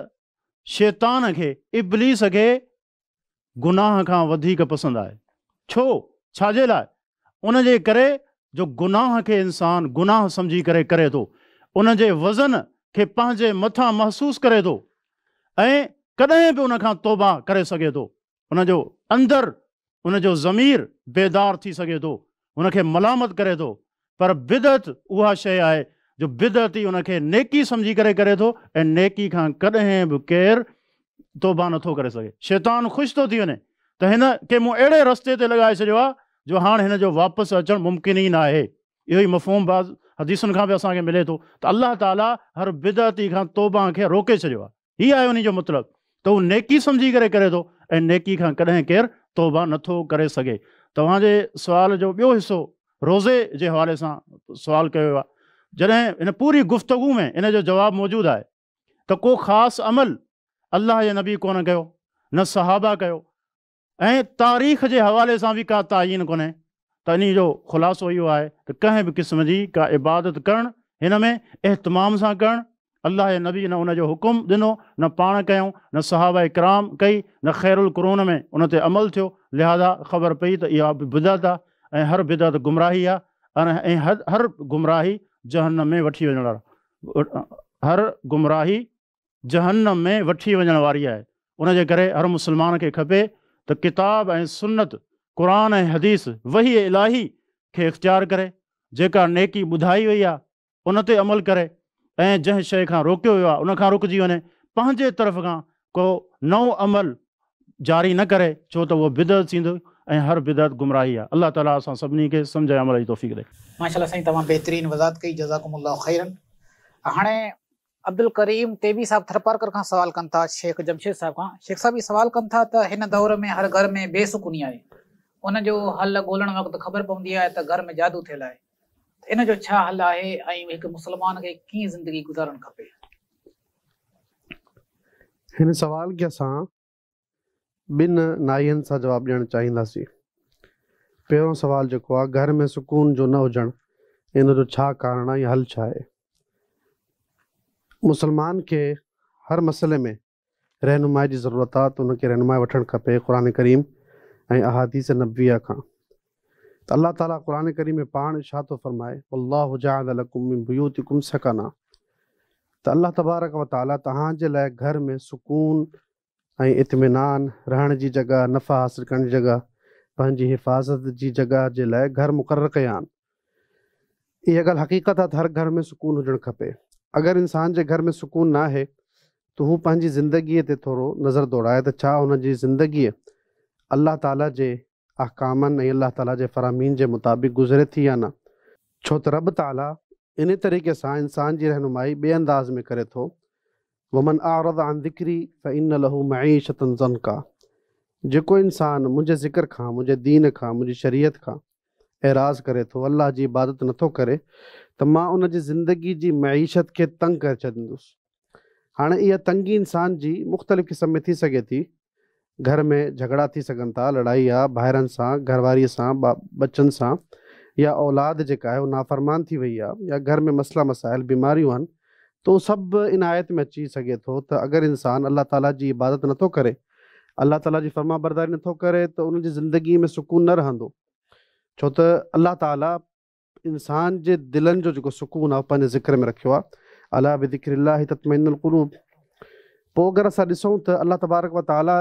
Speaker 4: شيطان کي، ابليس کي، گناهه کان وڌيڪ پسند آهي. ڇو؟ ڇا جي لاء؟ ان جي ڪري جو گناهه کي انسان گناهه سمجهي ڪري ڪري ٿو، ان جي وزن کي پنهنجي مٿان محسوس ڪري ٿو ۽ ڪڏهن به ان کان توبه ڪري سگهي ٿو. ان جو اندر، ان جو ضمير بيدار ٿي سگهي ٿو، ان کي ملامت ڪري ٿو، پر بدعت اها شيء آهي جو بدعتي ان کي نيڪي سمجهي ڪري ڪري ٿو ۽ نيڪي کان ڪڏهن به ڪير توبه نٿو ڪري سگهي. شيطان خوش ٿو ٿي وڃي ته هن کي مون اهڙي رستي تي لڳائي ڇڏيو آهي جو هاڻ هن جو واپس اچڻ ممڪن ئي ناهي. اهو ئي مفهوم بعض حديثن کان به اسان کي ملي ٿو ته الله تعاليٰ هر بدعتي کان توبه کي روڪي ڇڏيو آهي. هي آهي انهي جو مطلب ته هو نيڪي سمجهي ڪري ڪري ٿو ۽ نيڪي کان ڪڏهن ڪير توبه نه ٿو ڪري سگهي. توهان جي سوال جو ٻيو حصو روزي جي حوالي سان سوال ڪيو ويو آهي. جڏهن هن پوري گفتگو ۾ ان جو جواب موجود آهي ته ڪو خاص عمل الله جي نبي ڪونه ڪيو نه صحابه ڪيو ۽ تاريخ جي حوالي سان به ڪا تعين ڪونهي ته انهي جو خلاصو اهو آهي ته ڪنهن به قسم جي ڪا عبادت ڪرڻ هن ۾ اهتمام سان ڪرڻ، الله جي نبي نه ان جو حڪم ڏنو نه پاڻ ڪيائون نه صحابه ڪرام ڪئي نه خير القرون ۾ ان تي عمل ٿيو لهذا خبر پئي ته اها به بدعت آهي ۽ هر بدعت گمراهي آهي ۽ هر گمراهي جهنم ۾ وٺي وڃڻ هر گمراهي جهنم ۾ وٺي وڃڻ واري آهي، ان جي ڪري هر مسلمان کي کپي ته ڪتاب ۽ سنت، قرآن ۽ حديث، وحي الاهي، کي اختيار ڪري، جيڪا نيڪي ٻڌائي وئي آهي ان تي عمل ڪري ۽ جنهن شيء کان روڪيو ويو آهي ان کان رڪجي وڃي، پنهنجي طرف کان ڪو نئون عمل جاري نه ڪري ڇو ته اهو بدعت ٿيندو ۽ هر بدعت گمراهي آهي. الله تعالي اسان سڀني کي سمجهه ۽ عمل جي توفيق ڏئي.
Speaker 1: ماشاءالله سائين تمام بهترين وضاحت ڪئي جزاڪم الله خيرا. هاڻي عبدالڪريم طيبي صاحب ٿرپارڪر کان سوال ڪن ٿا شيخ جمشيد صاحب کان شيخ صاحب هي سوال ڪن ٿا ته هن دور ۾ هر گهر ۾ بي سڪوني آهي ان جو حل ڳولڻ وقت خبر پوندي آهي ته گهر ۾ جادو ٿيل آهي ته ان جو ڇا حل آهي ۽ هڪ مسلمان کي ڪيئن زندگي گذارڻ کپي؟
Speaker 5: هن سوال کي اسان ٻن ناحين سان جواب ڏيڻ چاهينداسين. پهريون سوال جيڪو آهي گهر ۾ سڪون جو نه هجڻ ان جو ڇا ڪارڻ آهي يا حل ڇا آهي؟ مسلمان کي هر مسئلي ۾ رهنمائي جي ضرورت آهي ته ان کي رهنمائي وٺڻ کپي قرآن ڪريم ۽ احاديث نبويه کان ته الله تعالي قرآن ڪريم ۾ پاڻ ارشاد ٿو فرمائي والله جعل لڪم من بيوتڪم سڪنا ته الله تبارڪ وتعالي توهان جي لاء گهر ۾ سڪون ۽ اطمينان، رهڻ جي جڳهه، نفع حاصل ڪرڻ جي جڳهه، پنهنجي حفاظت جي جڳهه جي لاء گهر مقرر ڪيا آهن. اها ڳالهه حقيقت آهي ته هر گهر ۾ سڪون هجڻ کپي. اگر انسان جي گهر ۾ سڪون ناهي ته هو پنهنجي زندگيء تي ٿورو نظر دوڙائي ته ڇا هن جي زندگيء الله تعاليٰ جي احڪامن ۽ الله تعاليٰ جي فرامين جي مطابق گذري ٿي يا نه؟ ڇو ته رب تعاليٰ انهي طريقي سان انسان جي رهنمائي ٻئي انداز ۾ ڪري ٿو ومن اعرض عن ذڪري فان له معيشة ضنڪا جيڪو انسان منهنجي ذڪر کان، منهنجي دين کان، منهنجي شريعت کان اعراض ڪري ٿو، الله جي عبادت نٿو ڪري ته مان ان جي زندگي جي معيشت کي تنگ ڪري ڇڏيندس. هاڻي اها تنگي انسان جي مختلف قسم ۾ ٿي سگهي ٿي. گهر ۾ جهڳڙا ٿي سگهن ٿا، لڙائي آ، ڀائرن سان، گهر واريء سان، ٻچن سان يا اولاد جيڪا آهي اها نافرمان ٿي وئي آ يا گهر ۾ مسئلا مسائل، بيماريون آهن ته اهو سڀ ان آيت ۾ اچي سگهي ٿو ته اگر انسان الله تعاليٰ جي عبادت نٿو ڪري، الله تعاليٰ جي فرمانبرداري نٿو ڪري ته ان جي زندگيء ۾ سڪون نه رهندو ڇو ته الله تعاليٰ انسان جي دلن جو جيڪو سڪون آهي پنهنجي ذڪر ۾ رکيو آهي الا بذڪر الله تطمئن القلوب پوء اگر اسان ڏسون ته الله تبارڪ و تعالي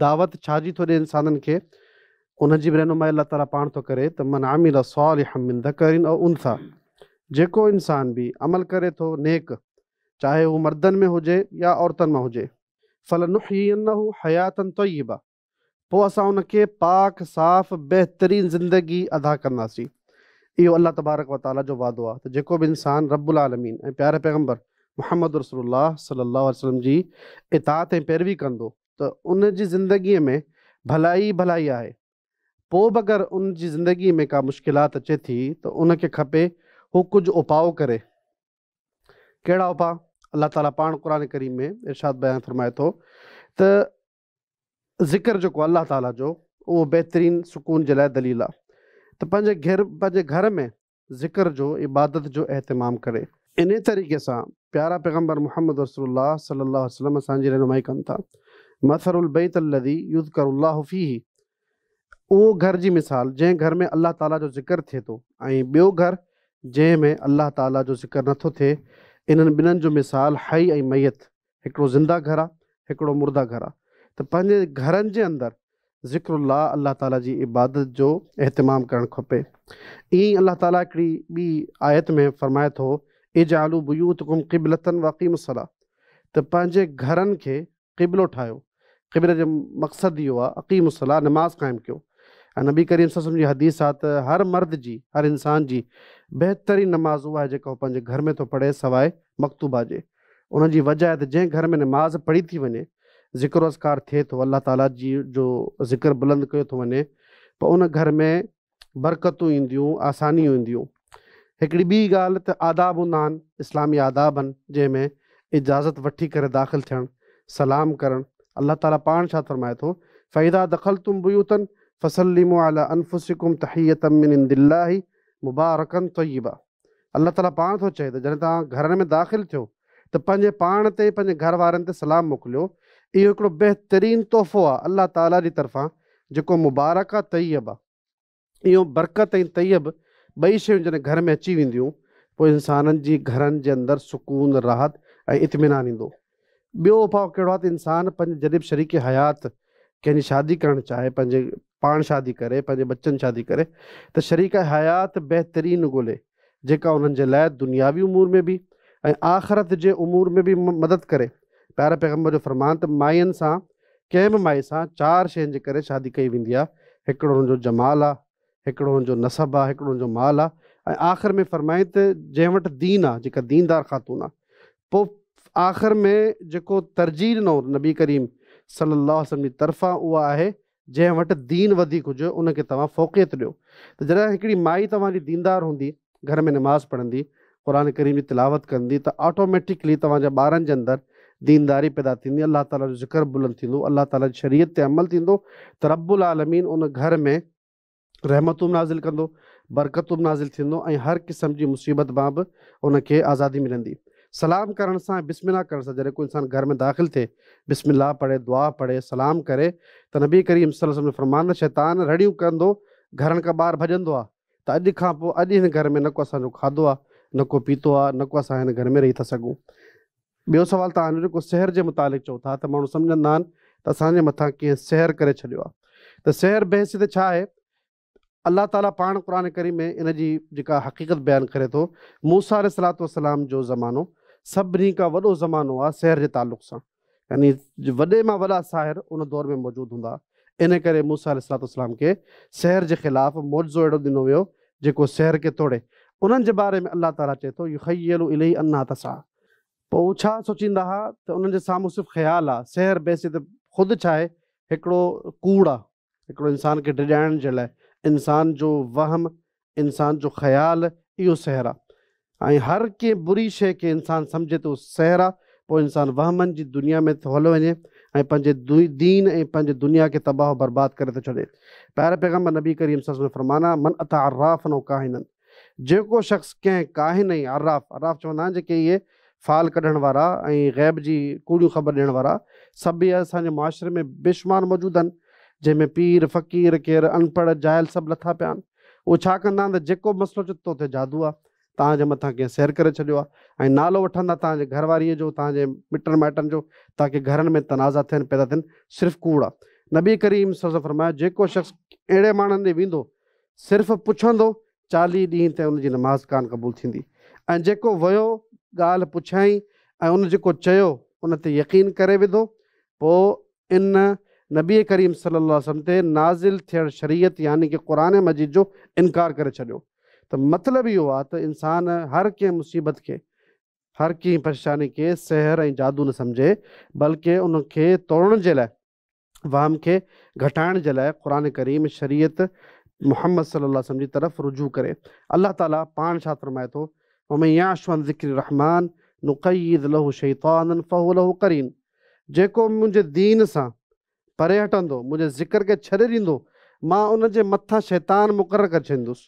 Speaker 5: دعوت ڇا جي ٿو ڏي انسانن کي ان جي به رهنمائي الله تعالي پاڻ ٿو ڪري ته من عمل صالحا من ذڪر او انثى جيڪو انسان به عمل ڪري ٿو نيڪ چاهي هو مردن ۾ هجي يا عورتن مان هجي فلنحيينه حياة طيبه پوء اسان ان کي پاڪ صاف بهترين زندگي ادا ڪنداسين. اهو الله تبارڪ و تعاليٰ جو وعدو آهي ته جيڪو به انسان رب العالمين ۽ پياري پيغمبر محمد رسول الله صلي الله عليه وسلم جي اطاعت ۽ پيروي ڪندو ته ان جي زندگيء ۾ ڀلائي ئي ڀلائي آهي. پوء به اگر ان جي زندگيء ۾ ڪا مشڪلات اچي ٿي ته ان کي کپي هو ڪجهه اپاء ڪري. ڪهڙا اپاء؟ الله تعاليٰ پاڻ قرآن ڪريم ۾ ارشاد بيان فرمائي ٿو ته ذڪر جيڪو الله تعاليٰ جو اهو بهترين سڪون جي لاء دليل آهي ته پنهنجي گهر پنهنجي گهر ۾ ذڪر جو عبادت جو اهتمام ڪري. انهيء طريقي سان پيارا پيغمبر محمد رسول الله صلي الله عليه وسلم اسان جي رهنمائي ڪن ٿا، مثل البيت الذي يذڪر الله فيه اهو گهر جي مثال جنهن گهر ۾ الله تعاليٰ جو ذڪر ٿئي ٿو ۽ ٻيو گهر جنهن ۾ الله تعاليٰ جو ذڪر نٿو ٿئي انهن ٻنهن جو مثال حي ۽ ميت هڪڙو زنده گهر آ هڪڙو مرده گهر آ ته پنهنجي گهرن جي اندر ذڪر الله الله تعالي جي عبادت جو اهتمام ڪرڻ کپي ائين ئي الله تعالي هڪڙي ٻي آيت ۾ فرمائي ٿو اجعلوا بيوتڪم قبلة واقيموا الصلاة ته پنهنجي گهرن کي قبلو ٺاهيو قبلي جو مقصد اهو آ اقيموا الصلاة نماز قائم ڪيو ۽ نبي ڪريم صلي الله عليه وسلم جي حديث آ ته هر مرد جي هر انسان جي بهترين نماز اها آهي جيڪا هو پنهنجي گهر ۾ ٿو پڙهي سواء مڪتوبه جي ان جي وجه آهي ته جنهن گهر ۾ نماز پڙهي ٿي وڃي، ذڪر و اذڪار ٿئي ٿو، الله تعاليٰ جي جو ذڪر بلند ڪيو ٿو وڃي، پوء ان گهر ۾ برڪتون اينديون، آسانيون اينديون. هڪڙي ٻي ڳالهه ته آداب هوندا آهن، اسلامي آداب آهن، جنهن ۾ اجازت وٺي ڪري داخل ٿيڻ، سلام ڪرڻ، الله تعاليٰ پاڻ ڇا فرمائي ٿو، فاذا دخلتم بيوتا فسلموا علي انفسڪم تحية من عند الله مبارڪا طيبا. الله تعاليٰ پاڻ ٿو چئي ته جڏهن توهان گهرن ۾ داخل ٿيو ته پنهنجي پاڻ تي پنهنجي گهر وارن تي سلام موڪليو، اهو هڪڙو بهترين تحفو آهي الله تعاليٰ جي طرفان جيڪو مبارڪ آهي طيب آهي. اهو برڪت ۽ طيب ٻئي شيون جڏهن گهر ۾ اچي وينديون پوء انسانن جي گهرن جي اندر سڪون، راحت ۽ اطمينان ايندو. ٻيو اپاء ڪهڙو آهي ته انسان پنهنجي جڏهن به شريڪ حيات ڪنهن جي شادي ڪرڻ چاهي پنهنجي پاڻ شادي ڪري پنهنجي ٻچن شادي ڪري ته شريڪ حيات بهترين ڳولي جيڪا انهن جي لاء دنياوي امور ۾ به ۽ آخرت جي امور ۾ به مدد ڪري. پياري پيغمبر جو فرمان ته ماين سان ڪنهن به مائي سان چار شين جي ڪري شادي ڪئي ويندي آهي. هڪڙو هن جو جمال آ، هڪڙو هن جو نسب آ، هڪڙو هن جو مال آ ۽ آخر ۾ فرمائين ته جنهن وٽ دين آ، جيڪا ديندار خاتون آ. پوء آخر ۾ جيڪو ترجيح ڏنو نبي ڪريم صلي الله عليه وسلم جي طرفان اها آهي جنهن وٽ دين وڌيڪ هجي ان کي توهان فوقيت ڏيو ته جڏهن هڪڙي مائي توهان جي ديندار هوندي، گهر ۾ نماز پڙهندي، قرآن ڪريم جي تلاوت ڪندي ته آٽوميٽڪلي توهان جا ٻارن جي اندر دينداري پيدا ٿيندي، الله تعاليٰ جو ذڪر بلند ٿيندو، الله تعاليٰ جي شريعت تي عمل ٿيندو ته رب العالمين ان گهر ۾ رحمتون به نازل ڪندو، برڪتون به نازل ٿيندو ۽ هر قسم جي مصيبت مان به ان کي آزادي ملندي. سلام ڪرڻ سان ۽ بسم الله ڪرڻ سان جڏهن ڪو انسان گهر ۾ داخل ٿئي، بسم الله پڙهي، دعا پڙهي، سلام ڪري ته نبي ڪريم صلي الله عليه وسلم جو فرمان ته شيطان رڙيون ڪندو گهرن کان ٻاهر ڀڄندو آهي ته اڄ کان پوء اڄ هن گهر ۾ نه ڪو اسان جو کاڌو آهي، نه ڪو پيتو آهي، نه ڪو اسان هن گهر ۾ رهي ٿا سگهون. ٻيو سوال توهان جو جيڪو سحر جي متعلق چئو ٿا ته ماڻهو سمجهندا آهن ته اسان جي مٿان ڪنهن سحر ڪري ڇڏيو آهي ته سحر بحيثيت ڇا آهي؟ الله تعاليٰ پاڻ قرآن ڪريم ۾ ان جي جيڪا حقيقت بيان ڪري ٿو موسيٰ عليه الصلوة والسلام جو زمانو سڀني کان وڏو زمانو آهي سحر جي تعلق سان يعني وڏي مان وڏا ساحر ان دور ۾ موجود هوندا ان ڪري موسيٰ عليه الصلوة والسلام کي سحر جي خلاف معجزو اهڙو ڏنو ويو جيڪو سحر کي توڙي انهن جي باري ۾ الله تعاليٰ چئي ٿو يخيل اليه انها تسعيٰ پوء هو ڇا سوچيندا ها ته انهن جي سامهون صرف خيال آ، سحر بحيثيت خود ڇا آهي، هڪڙو ڪوڙ آ، هڪڙو انسان کي ڊڄائڻ جي لاء، انسان جو وهم، انسان جو خيال اهو سحر آ ۽ هر ڪنهن بري شيء کي انسان سمجهي ته اهو سحر آ، پوء انسان وهمن جي دنيا ۾ ٿو هليو وڃي ۽ پنهنجي دين ۽ پنهنجي دنيا کي تباهه و برباد ڪري ٿو ڇڏي. پياري پيغمبر نبي ڪريم صلي الله عليه وسلم جو فرمان آ، من اتي عرافا او ڪاهنا جيڪو شخص ڪنهن ڪاهن ۽ عراف، عراف چوندا آهن جيڪي اهي فال ڪڍڻ وارا ۽ غيب جي ڪوڙيون خبر ڏيڻ وارا، سڀ اهي اسان جي معاشري ۾ بيشمار موجود آهن، جنهن ۾ پير، فقير، ڪير انپڙهه، جاهل سڀ لٿا پيا آهن. اهي ڇا ڪندا آهن ته جيڪو به مسئلو اچي ته تو تي جادو آهي، توهان جي مٿان ڪنهن سحر ڪري ڇڏيو آهي ۽ نالو وٺندا توهان جي گهر واريء جو، توهان جي مٽن مائٽن جو، تاڪه گهرن ۾ تنازع ٿين، پيدا ٿين، صرف ڪوڙ آهي. نبي ڪريم صلعم فرمايو، جيڪو شخص اهڙي ماڻهن ڏي ويندو، صرف پڇندو، 40 ڏينهن تائين ان جي نماز ڪانه قبول ٿيندي ۽ جيڪو ويو ڳالهه پڇيائين ۽ ان جيڪو چيو ان تي يقين ڪري وڌو پوء ان نبي ڪريم صلي الله عليه وسلم تي نازل ٿيل شريعت يعني ڪه قرآن مجيد جو انڪار ڪري ڇڏيو ته مطلب اهو آهي ته انسان هر ڪنهن مصيبت کي هر ڪنهن پريشاني کي سحر ۽ جادو نه سمجهي بلڪه ان کي توڙڻ جي لاء وهم کي گهٽائڻ جي لاء قرآن ڪريم شريعت محمد صلي الله عليه وسلم جي طرف رجوع ڪري. الله تعالي پاڻ ڇا فرمائي ٿو، ومن يعش عن ذڪر الرحمان نقيض له شيطانا فهو له قرين جيڪو منهنجي دين سان پري هٽندو، منهنجي ذڪر کي ڇڏي ڏيندو، مان ان جي مٿان شيطان مقرر ڪري ڇڏيندس.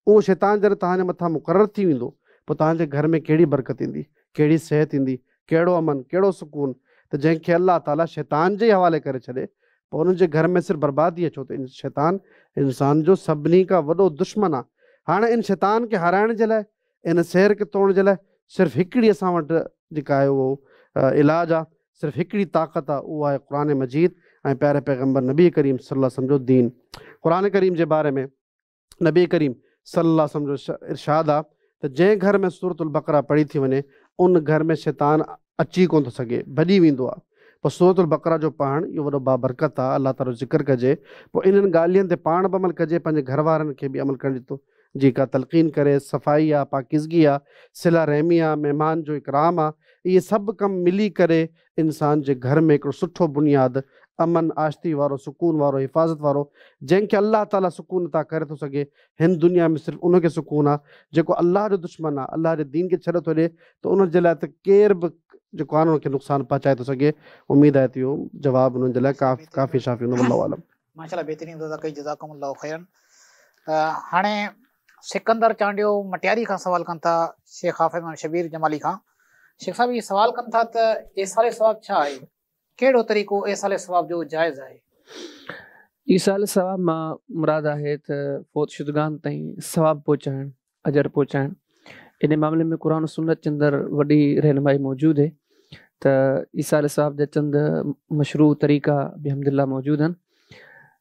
Speaker 5: اهو شيطان جڏهن توهان جي مٿان مقرر ٿي ويندو، پوء توهان جي گهر ۾ ڪهڙي برڪت ايندي، ڪهڙي صحت ايندي، ڪهڙو امن، ڪهڙو سڪون ته جنهن کي الله تعاليٰ شيطان جي ئي حوالي ڪري ڇڏي، پوء ان جي گهر ۾ صرف بربادي آهي، ڇو ته شيطان انسان جو سڀني کان وڏو دشمن آهي. هاڻي ان شيطان کي هارائڻ جي لاء، ان سحر کي توڙڻ جي لاء صرف هڪڙي اسان وٽ جيڪا آهي اهو علاج آهي، صرف هڪڙي طاقت آهي، اهو آهي قرآن مجيد ۽ پياري پيغمبر نبي ڪريم صلي الله عليه وسلم جو دين. قرآن ڪريم جي باري ۾. نبي ڪريم صلي الله عليه وسلم جو ارشاد آ ته جنهن گهر ۾ سورة البقره پڙهي ٿي وڃي ان گهر ۾ شيطان اچي ڪونه ٿو سگهي ڀڄي ويندو آ پوء سورة البقره جو پڙهڻ اهو وڏو بابرڪت آ الله تعالي جو ذڪر ڪجي پوء انهن ڳالهين تي پاڻ به عمل ڪجي پنهنجي گهر وارن کي به عمل ڪرڻ جي جي ڪا تلقين ڪري صفائي آ پاڪيزگي آ صله رحمي آ مهمان جو اڪرام آ اهي سڀ ڪم ملي ڪري انسان جي گهر ۾ هڪڙو سٺو بنياد امن آشتي وارو سڪون وارو حفاظت وارو جنهن کي الله تعالي سڪون عطا ڪري ٿو سگهي هن دنيا ۾ صرف ان کي سڪون آ جيڪو الله جو دشمن آ الله جي دين کي ڇڏي ٿو ڏي ته ان جي لاء ته ڪير به جيڪو آ نه ان کي نقصان پهچائي ٿو سگهي اميد آهي ته اهو جواب انهن جي لاء ڪافي شافي هوندو والله اعلم.
Speaker 1: ماشاءالله بهترين وضاحت ڪئي جزاڪم الله خيرا هاڻي سڪندر چانڊيو مٽياري کان سوال ڪن ٿا شيخ حافظ محمد شبير جمالي کان شيخ صاحب هي سوال ڪن ٿا ته ايصال ثواب ڇا آهي ڪهڙو طريقو ايصال ثواب جو جائز آهي؟
Speaker 3: ايصال ثواب مان مراد آهي ته فوت شدگان تائين ثواب پهچائڻ، اجر پهچائڻ. ان معاملي ۾ قرآن و سنت جي اندر وڏي رهنمائي موجود آهي ته ايصال ثواب جا چند مشروع طريقا بحمد الله موجود آهن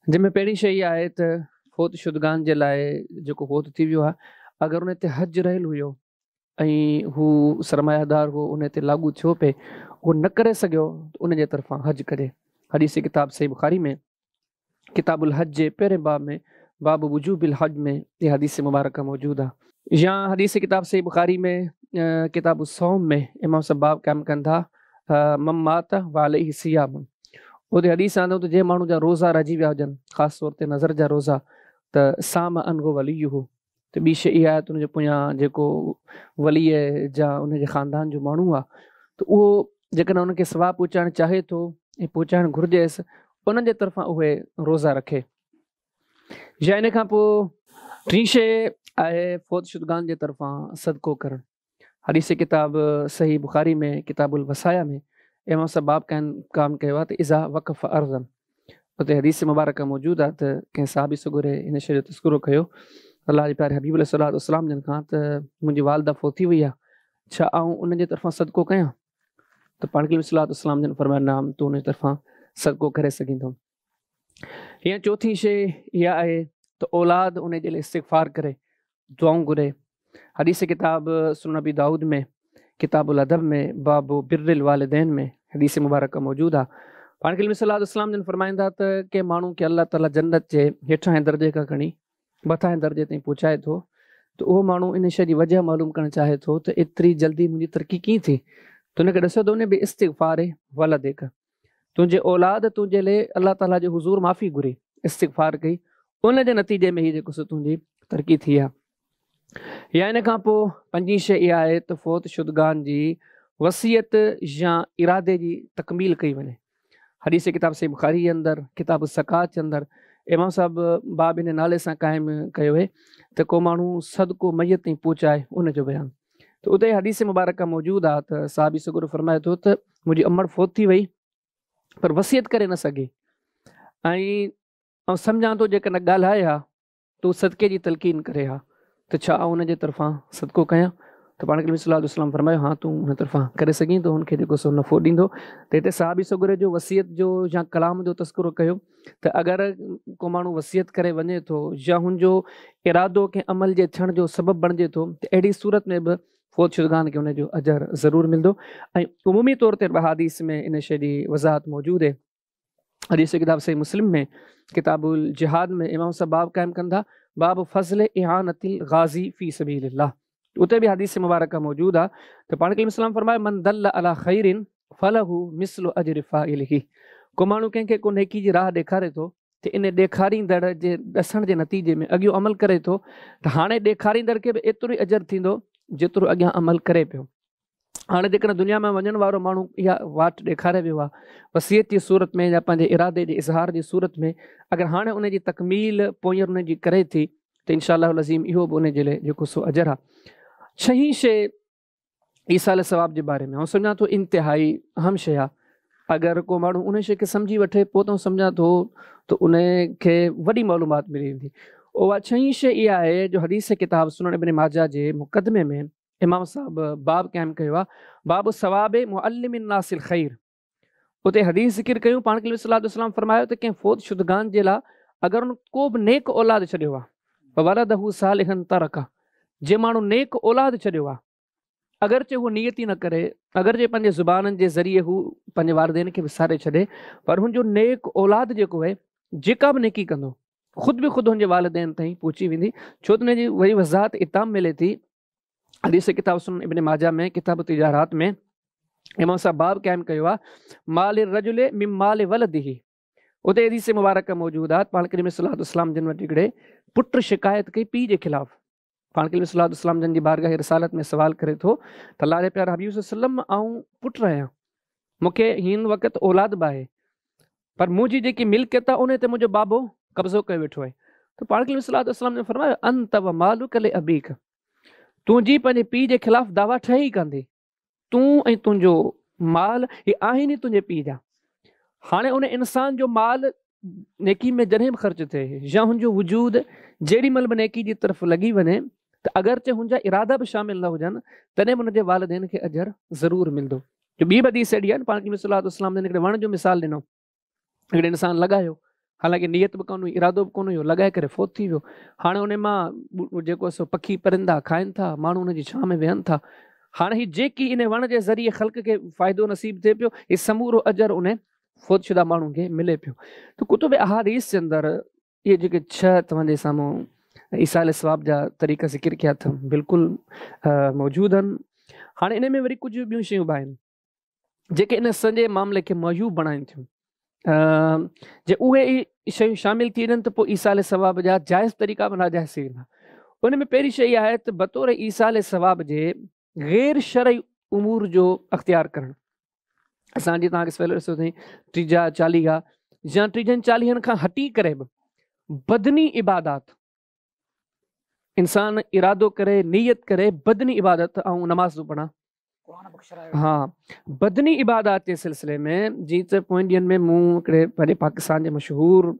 Speaker 3: جنهن ۾ پهرين شيء اها آهي ته فوت شدگان جي لاء جيڪو فوت ٿي ويو آهي اگر ان تي حج رهيل هيو ۽ هو سرمايه دار هو ان تي لاڳو ٿيو پئي اهو نه ڪري سگهيو ته ان جي طرفان حج ڪجي. حديث ڪتاب صحيح بخاري ۾ ڪتاب الحج جي پهرين باب ۾ باب وجوب الحج ۾ اها حديث مبارڪه موجود آهي. يا حديث ڪتاب صحيح بخاري ۾ ڪتاب الصوم ۾ امام صاحب باب قائم ڪن ٿا من مات وعليه صيام، اتي حديث آندو ته جنهن ماڻهو جا روزا رهجي ويا هجن خاص طور تي نذر جا روزا ته صام عنه وليه، ته ٻي شيء اها آهي ته ان جي پويان جيڪو ولي جا ان جي خاندان جو ماڻهو آهي ته اهو جيڪڏهن ان کي ثواب پهچائڻ چاهي ٿو ۽ پهچائڻ گهرجيس انهن جي طرفان اهي روزا رکي. يا ان کان پوء ٽين شيء آهي فوت شدگان جي طرفان صدقو ڪرڻ. حديث ڪتاب صحيح بخاري ۾ ڪتاب الوصايا ۾ امام صاحب باب قائم ڪيو آهي ته اذا وقف ارضا، اتي حديث مبارڪه موجود آهي ته ڪنهن صحابي سڳوري هن شيء جو تذڪرو ڪيو الله جي پياري حبيب عليه الصلوة والسلام جن کان ته منهنجي والده فوت ٿي وئي آهي، ڇا آئون ان جي طرفان صدقو ڪيان؟ ته پاڻ ڪريم صلي الله عليه وسلم جن فرمايو نعم، تون ان جي طرفان صدقو ڪري سگهين ٿو. يا چوٿين شيء اها آهي ته اولاد ان جي لاء استغفار ڪري، دعائون گهري. حديث ڪتاب سنن ابي داؤد ۾ ڪتاب الادب ۾ باب بر الوالدين ۾ حديث مبارڪه موجود آهي. پاڻ ڪريم صلي الله عليه وسلم جن فرمائن ٿا ته ڪنهن ماڻهو کي الله تعاليٰ جنت جي هيٺاهين درجي کان کڻي مٿاهين درجي تائين پهچائي ٿو ته اهو ماڻهو ان شيء جي وجهه معلوم ڪرڻ چاهي ٿو ته ايتري جلدي منهنجي ترقي ڪيئن ٿي، ته ان کي ڏسيو ته ان به استغفار ولدڪ، تنهنجي اولاد تنهنجي لئي الله تعاليٰ جي حضور معافي گهري، استغفار ڪئي، ان جي نتيجي ۾ هي جيڪو سو تنهنجي ترقي ٿي آهي. يا ان کان پوء پنجين شيء اها آهي ته فوت شدگان جي وصيت يا ارادي جي تڪميل ڪئي وڃي. حديث ڪتاب صحيح بخاري جي اندر ڪتاب الزڪوٰة جي اندر امام صاحب باب ان نالي سان قائم ڪيو آهي ته ڪو ماڻهو صدقو ميت تائين پهچائي ان جو بيان. ته اتي حديث مبارڪه موجود آهي ته صحابي سڳورو فرمائي ٿو ته منهنجي امڙ فوت ٿي وئي پر وصيت ڪري نه سگهي ۽ آئون سمجهان ٿو جيڪڏهن ڳالهائي ها ته هو صدقي جي تلقين ڪري ها ته ڇا آئون ان جي طرفان صدقو ڪيان؟ ته پاڻ ڪريم صلي الله عليه وسلم فرمايو ها تون ان طرفان ڪري سگهين ٿو، هن کي جيڪو سو نفعو ڏيندو. ته هتي صحابي سڳوري جو وصيت جو يا ڪلام جو تذڪرو ڪيو ته اگر ڪو ماڻهو وصيت ڪري وڃي ٿو يا هن جو ارادو ڪنهن عمل جي ٿيڻ جو سبب بڻجي ٿو ته اهڙي صورت ۾ به فوت شدگان کي ان جو اجر ضرور ملندو. ۽ عمومي طور تي به احاديث ۾ ان شيء جي وضاحت موجود آهي. حديث ڪتاب صحيح مسلم ۾ ڪتاب الجهاد ۾ امام صاحب باب قائم ڪن ٿا باب فضل اعانت الغازي في سبيل الله، اتي به حديث مبارڪه موجود آهي ته پاڻ ڪريم اسلام فرمايو من دل علي خير فله مثل اجر فاعله، ڪو ماڻهو ڪنهن کي ڪو نيڪي جي راهه ڏيکاري ٿو ته ان ڏيکاريندڙ جي ڏسڻ جي نتيجي ۾ اڳيون عمل ڪري ٿو ته هاڻي ڏيکاريندڙ کي به ايترو ئي اجر ٿيندو جيترو اڳيان عمل ڪري پيو. هاڻي جيڪڏهن دنيا مان وڃڻ وارو ماڻهو اها واٽ ڏيکاري ويو آهي وصيت جي صورت ۾ يا پنهنجي ارادي جي اظهار جي صورت ۾ اگر هاڻي ان جي تڪميل پوئينر ان جي ڪري ٿي ته انشاء الله العظيم اهو به ان جي لاء جيڪو سو اجر آهي. ڇهين شيء ايصال ثواب جي باري ۾ آئون سمجهان ٿو انتهائي اهم شيء آهي. اگر ڪو ماڻهو ان شيء کي سمجهي وٺي پوء ته آئون سمجهان ٿو ته ان کي وڏي معلومات ملي ويندي. اها ڇهين شيء اها آهي جو حديث ڪتاب سنن ابن ماجه جي مقدمي ۾ امام صاحب باب قائم ڪيو آهي باب ثواب معلم الناس الخير، اتي حديث ذڪر ڪيون پاڻ ڪريم صلي الله عليه وسلم فرمايو ته ڪنهن فوت شدگان جي لاء اگر ان ڪو به نيڪ اولاد ڇڏيو آهي ولده صالحا ترڪه، جي ماڻهو نيڪ اولاد ڇڏيو آهي اگرچه هو نيت ئي نه ڪري، اگرچه پنهنجي زبانن جي ذريعي هو پنهنجي والدين کي وساري ڇڏي، پر هن جو نيڪ اولاد جيڪو آهي جيڪا به نيڪي ڪندو خود به خود هن جي والدين تائين پهچي ويندي، ڇو ته ان جي وري وضاحت اتان ملي ٿي حديث ڪتاب سنن ابن ماجه ۾ ڪتاب تجارات ۾ امام صاحب باب قائم ڪيو آهي مال الرجل من مال ولده، اتي حديث مبارڪه موجود آهي پاڻ ڪريم صلي الله عليه وسلم جن وٽ هڪڙي پٽ شڪايت ڪئي پيء جي خلاف، پاڻ ڪريم صلي الله عليه وسلم جن جي بارگاह رسالت ۾ سوال ڪري ٿو ته الله جا پيارا حبيب صلي الله عليه وسلم آئون پٽ آهيان، مون کي هن وقت اولاد به آهي، پر منهنجي جيڪي ملڪيت آهي ان تي منهنجو بابو قبضو ڪيو ويٺو آهي. ته پاڻ ڪريم صلي الله عليه وسلم جن فرمايو انت و مالک لابيک، تنهنجي پنهنجي پيء جي خلاف دعويٰ ٺهي ئي ڪانه ٿي، تون ۽ تنهنجو مال هي آهن ئي تنهنجي پيء جا. هاڻي ان انسان جو مال نيڪي ۾ جڏهن به خرچ ٿئي يا هن جو وجود جيڏي مهل به نيڪي جي طرف لڳي وڃي ته اگرچه هن جا ارادا به شامل نه هجن تڏهن به هن جي والدين کي اجر ضرور ملندو. جو ٻي به حديث اهڙي آهي نه پاڻ ڪريم صلي الله عليه وسلم جن هڪڙي وڻ جو مثال ڏنو، هڪڙي انسان لڳايو، حالانڪه نيت به ڪونه هئي، ارادو به ڪونه هيو، لڳائي ڪري فوت ٿي ويو. هاڻي ان مان جيڪو سو پکي پرندا کائن ٿا، ماڻهو ان جي ڇانو ۾ ويهن ٿا. هاڻي هي جيڪي ان وڻ جي ذريعي خلق کي فائدو نصيب ٿئي پيو، هي سمورو اجر ان فوت شده ماڻهو کي ملي پيو. ته ڪتب احاديث جي اندر اهي جيڪي 6 توهان جي سامهون ايصال ثواب جا طريقا ذڪر ڪيا اٿم بلڪل موجود آهن. هاڻي ان ۾ وري ڪجهه ٻيون شيون به آهن جيڪي ان سڄي معاملي کي معيوب بڻائن ٿيون. جي اهي ئي شيون شامل ٿي وڃن ته پوء ايصال ثواب جا جائز طريقا به ناجائز ٿي ويندا. ان ۾ پهرين شيء اها آهي ته بطور ايصال ثواب جي غير شرعي امور جو اختيار ڪرڻ. اسان جي توهان کي سويل ڏسو اٿئي 30 40 يا 30 40 کان هٽي ڪري به بدني عبادات، انسان ارادو ڪري نيت ڪري بدني عبادت، آئون نماز ٿو پڙهان، ها بدني عبادات جي سلسلي ۾ جيئن ته پوئين ڏينهن ۾ مون هڪڙي پنهنجي پاڪستان جي مشهور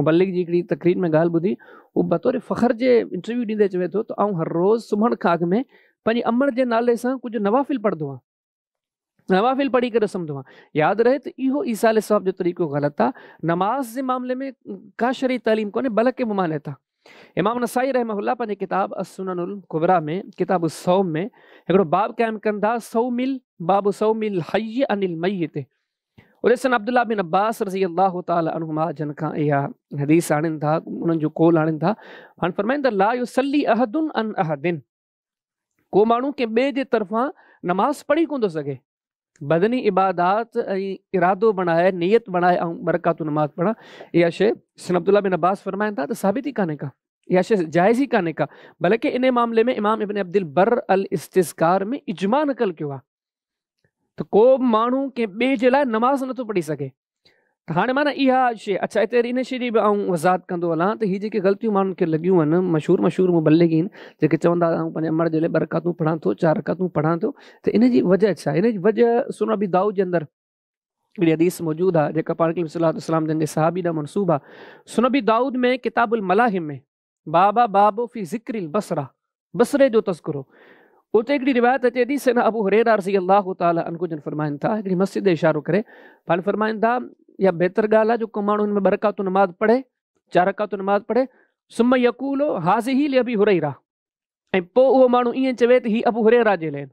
Speaker 3: مبلغ جي هڪڙي تقرير ۾ ڳالهه ٻڌي، هو بطور فخر جي انٽرويو ڏيندي چوي ٿو ته آئون هر روز سمهڻ کان اڳ ۾ پنهنجي امڙ جي نالي سان ڪجهه نوافل پڙهندو آهيان، نوافل پڙهي ڪري سمهندو آهيان. ياد رهي ته اهو ايصال ثواب جو طريقو غلط آهي. نماز جي معاملي ۾ ڪا شرعي تعليم ڪونهي بلڪه ممانعت آهي. امام نسائي رحمه الله پنهنجي ڪتاب السنن الڪبريٰ ۾ ڪتاب الصوم ۾ هڪڙو باب قائم ڪن ٿا، صوم باب صوم الحي عن الميت. اتي سن عبدالله بن عباس رضي الله تعالٰي عنهما جن کان اها حديث آڻين ٿا، انهن جو قول آڻين ٿا، هاڻي فرمائن ٿا لا يصلي احد عن احد، ڪو ماڻهو ڪنهن ٻئي جي طرفان نماز پڙهي ڪونه ٿو سگهي. بدني عبادات ۽ ارادو بڻائي نيت بڻائي آئون ٻه رڪعتون نماز پڙهان، اها شيء سن عبدالله بن عباس فرمائن ٿا ته ثابت ئي ڪانهي ڪا، اها شيء جائز ئي ڪانهي ڪا، بلڪه ان معاملي ۾ امام ابن عبدالبر الاستذڪار ۾ اجماع نقل ڪيو آهي ته ڪو به ماڻهو ڪنهن ٻئي جي لاء نماز نٿو پڙهي سگهي. ته هاڻي معنيٰ اها شيء، اڇا هتي وري ان شيء جي به آئون وضاحت ڪندو هلان ته هي جيڪي غلطيون ماڻهن کي لڳيون آهن، مشهور مشهور مبلغين جيڪي چوندا آئون پنهنجي امڙ جي لاء ٻه رڪعتون پڙهان ٿو، چار رڪعتون پڙهان ٿو، ته ان جي وجه ڇا آهي؟ ان جي وجه سنن ابي دائود جي اندر هڪڙي حديث موجود آهي جيڪا پاڻ ڪريم صلي الله عليه وسلم جن جي صحابي ڏانهن منسوب آهي. سنن ابي دائود ۾ ڪتاب الملاحم ۾ باب باب في ذڪر البصره، بصري جو تذڪرو، اتي هڪڙي روايت اچي ٿي، سيدنا ابو هريره رضي الله تعالٰي عنه جن فرمائن ٿا، هڪڙي مسجد ڏي اشارو ڪري پاڻ فرمائن ٿا، اها بهتر ڳالهه آهي جو ڪو ماڻهو هن ۾ ٻه رڪعتون نماز پڙهي، چار رڪعتون نماز پڙهي، ثم يقول هذه لابي هريره، ۽ پوء اهو ماڻهو ائين چوي ته هي ابو هريره جي لاء آهن.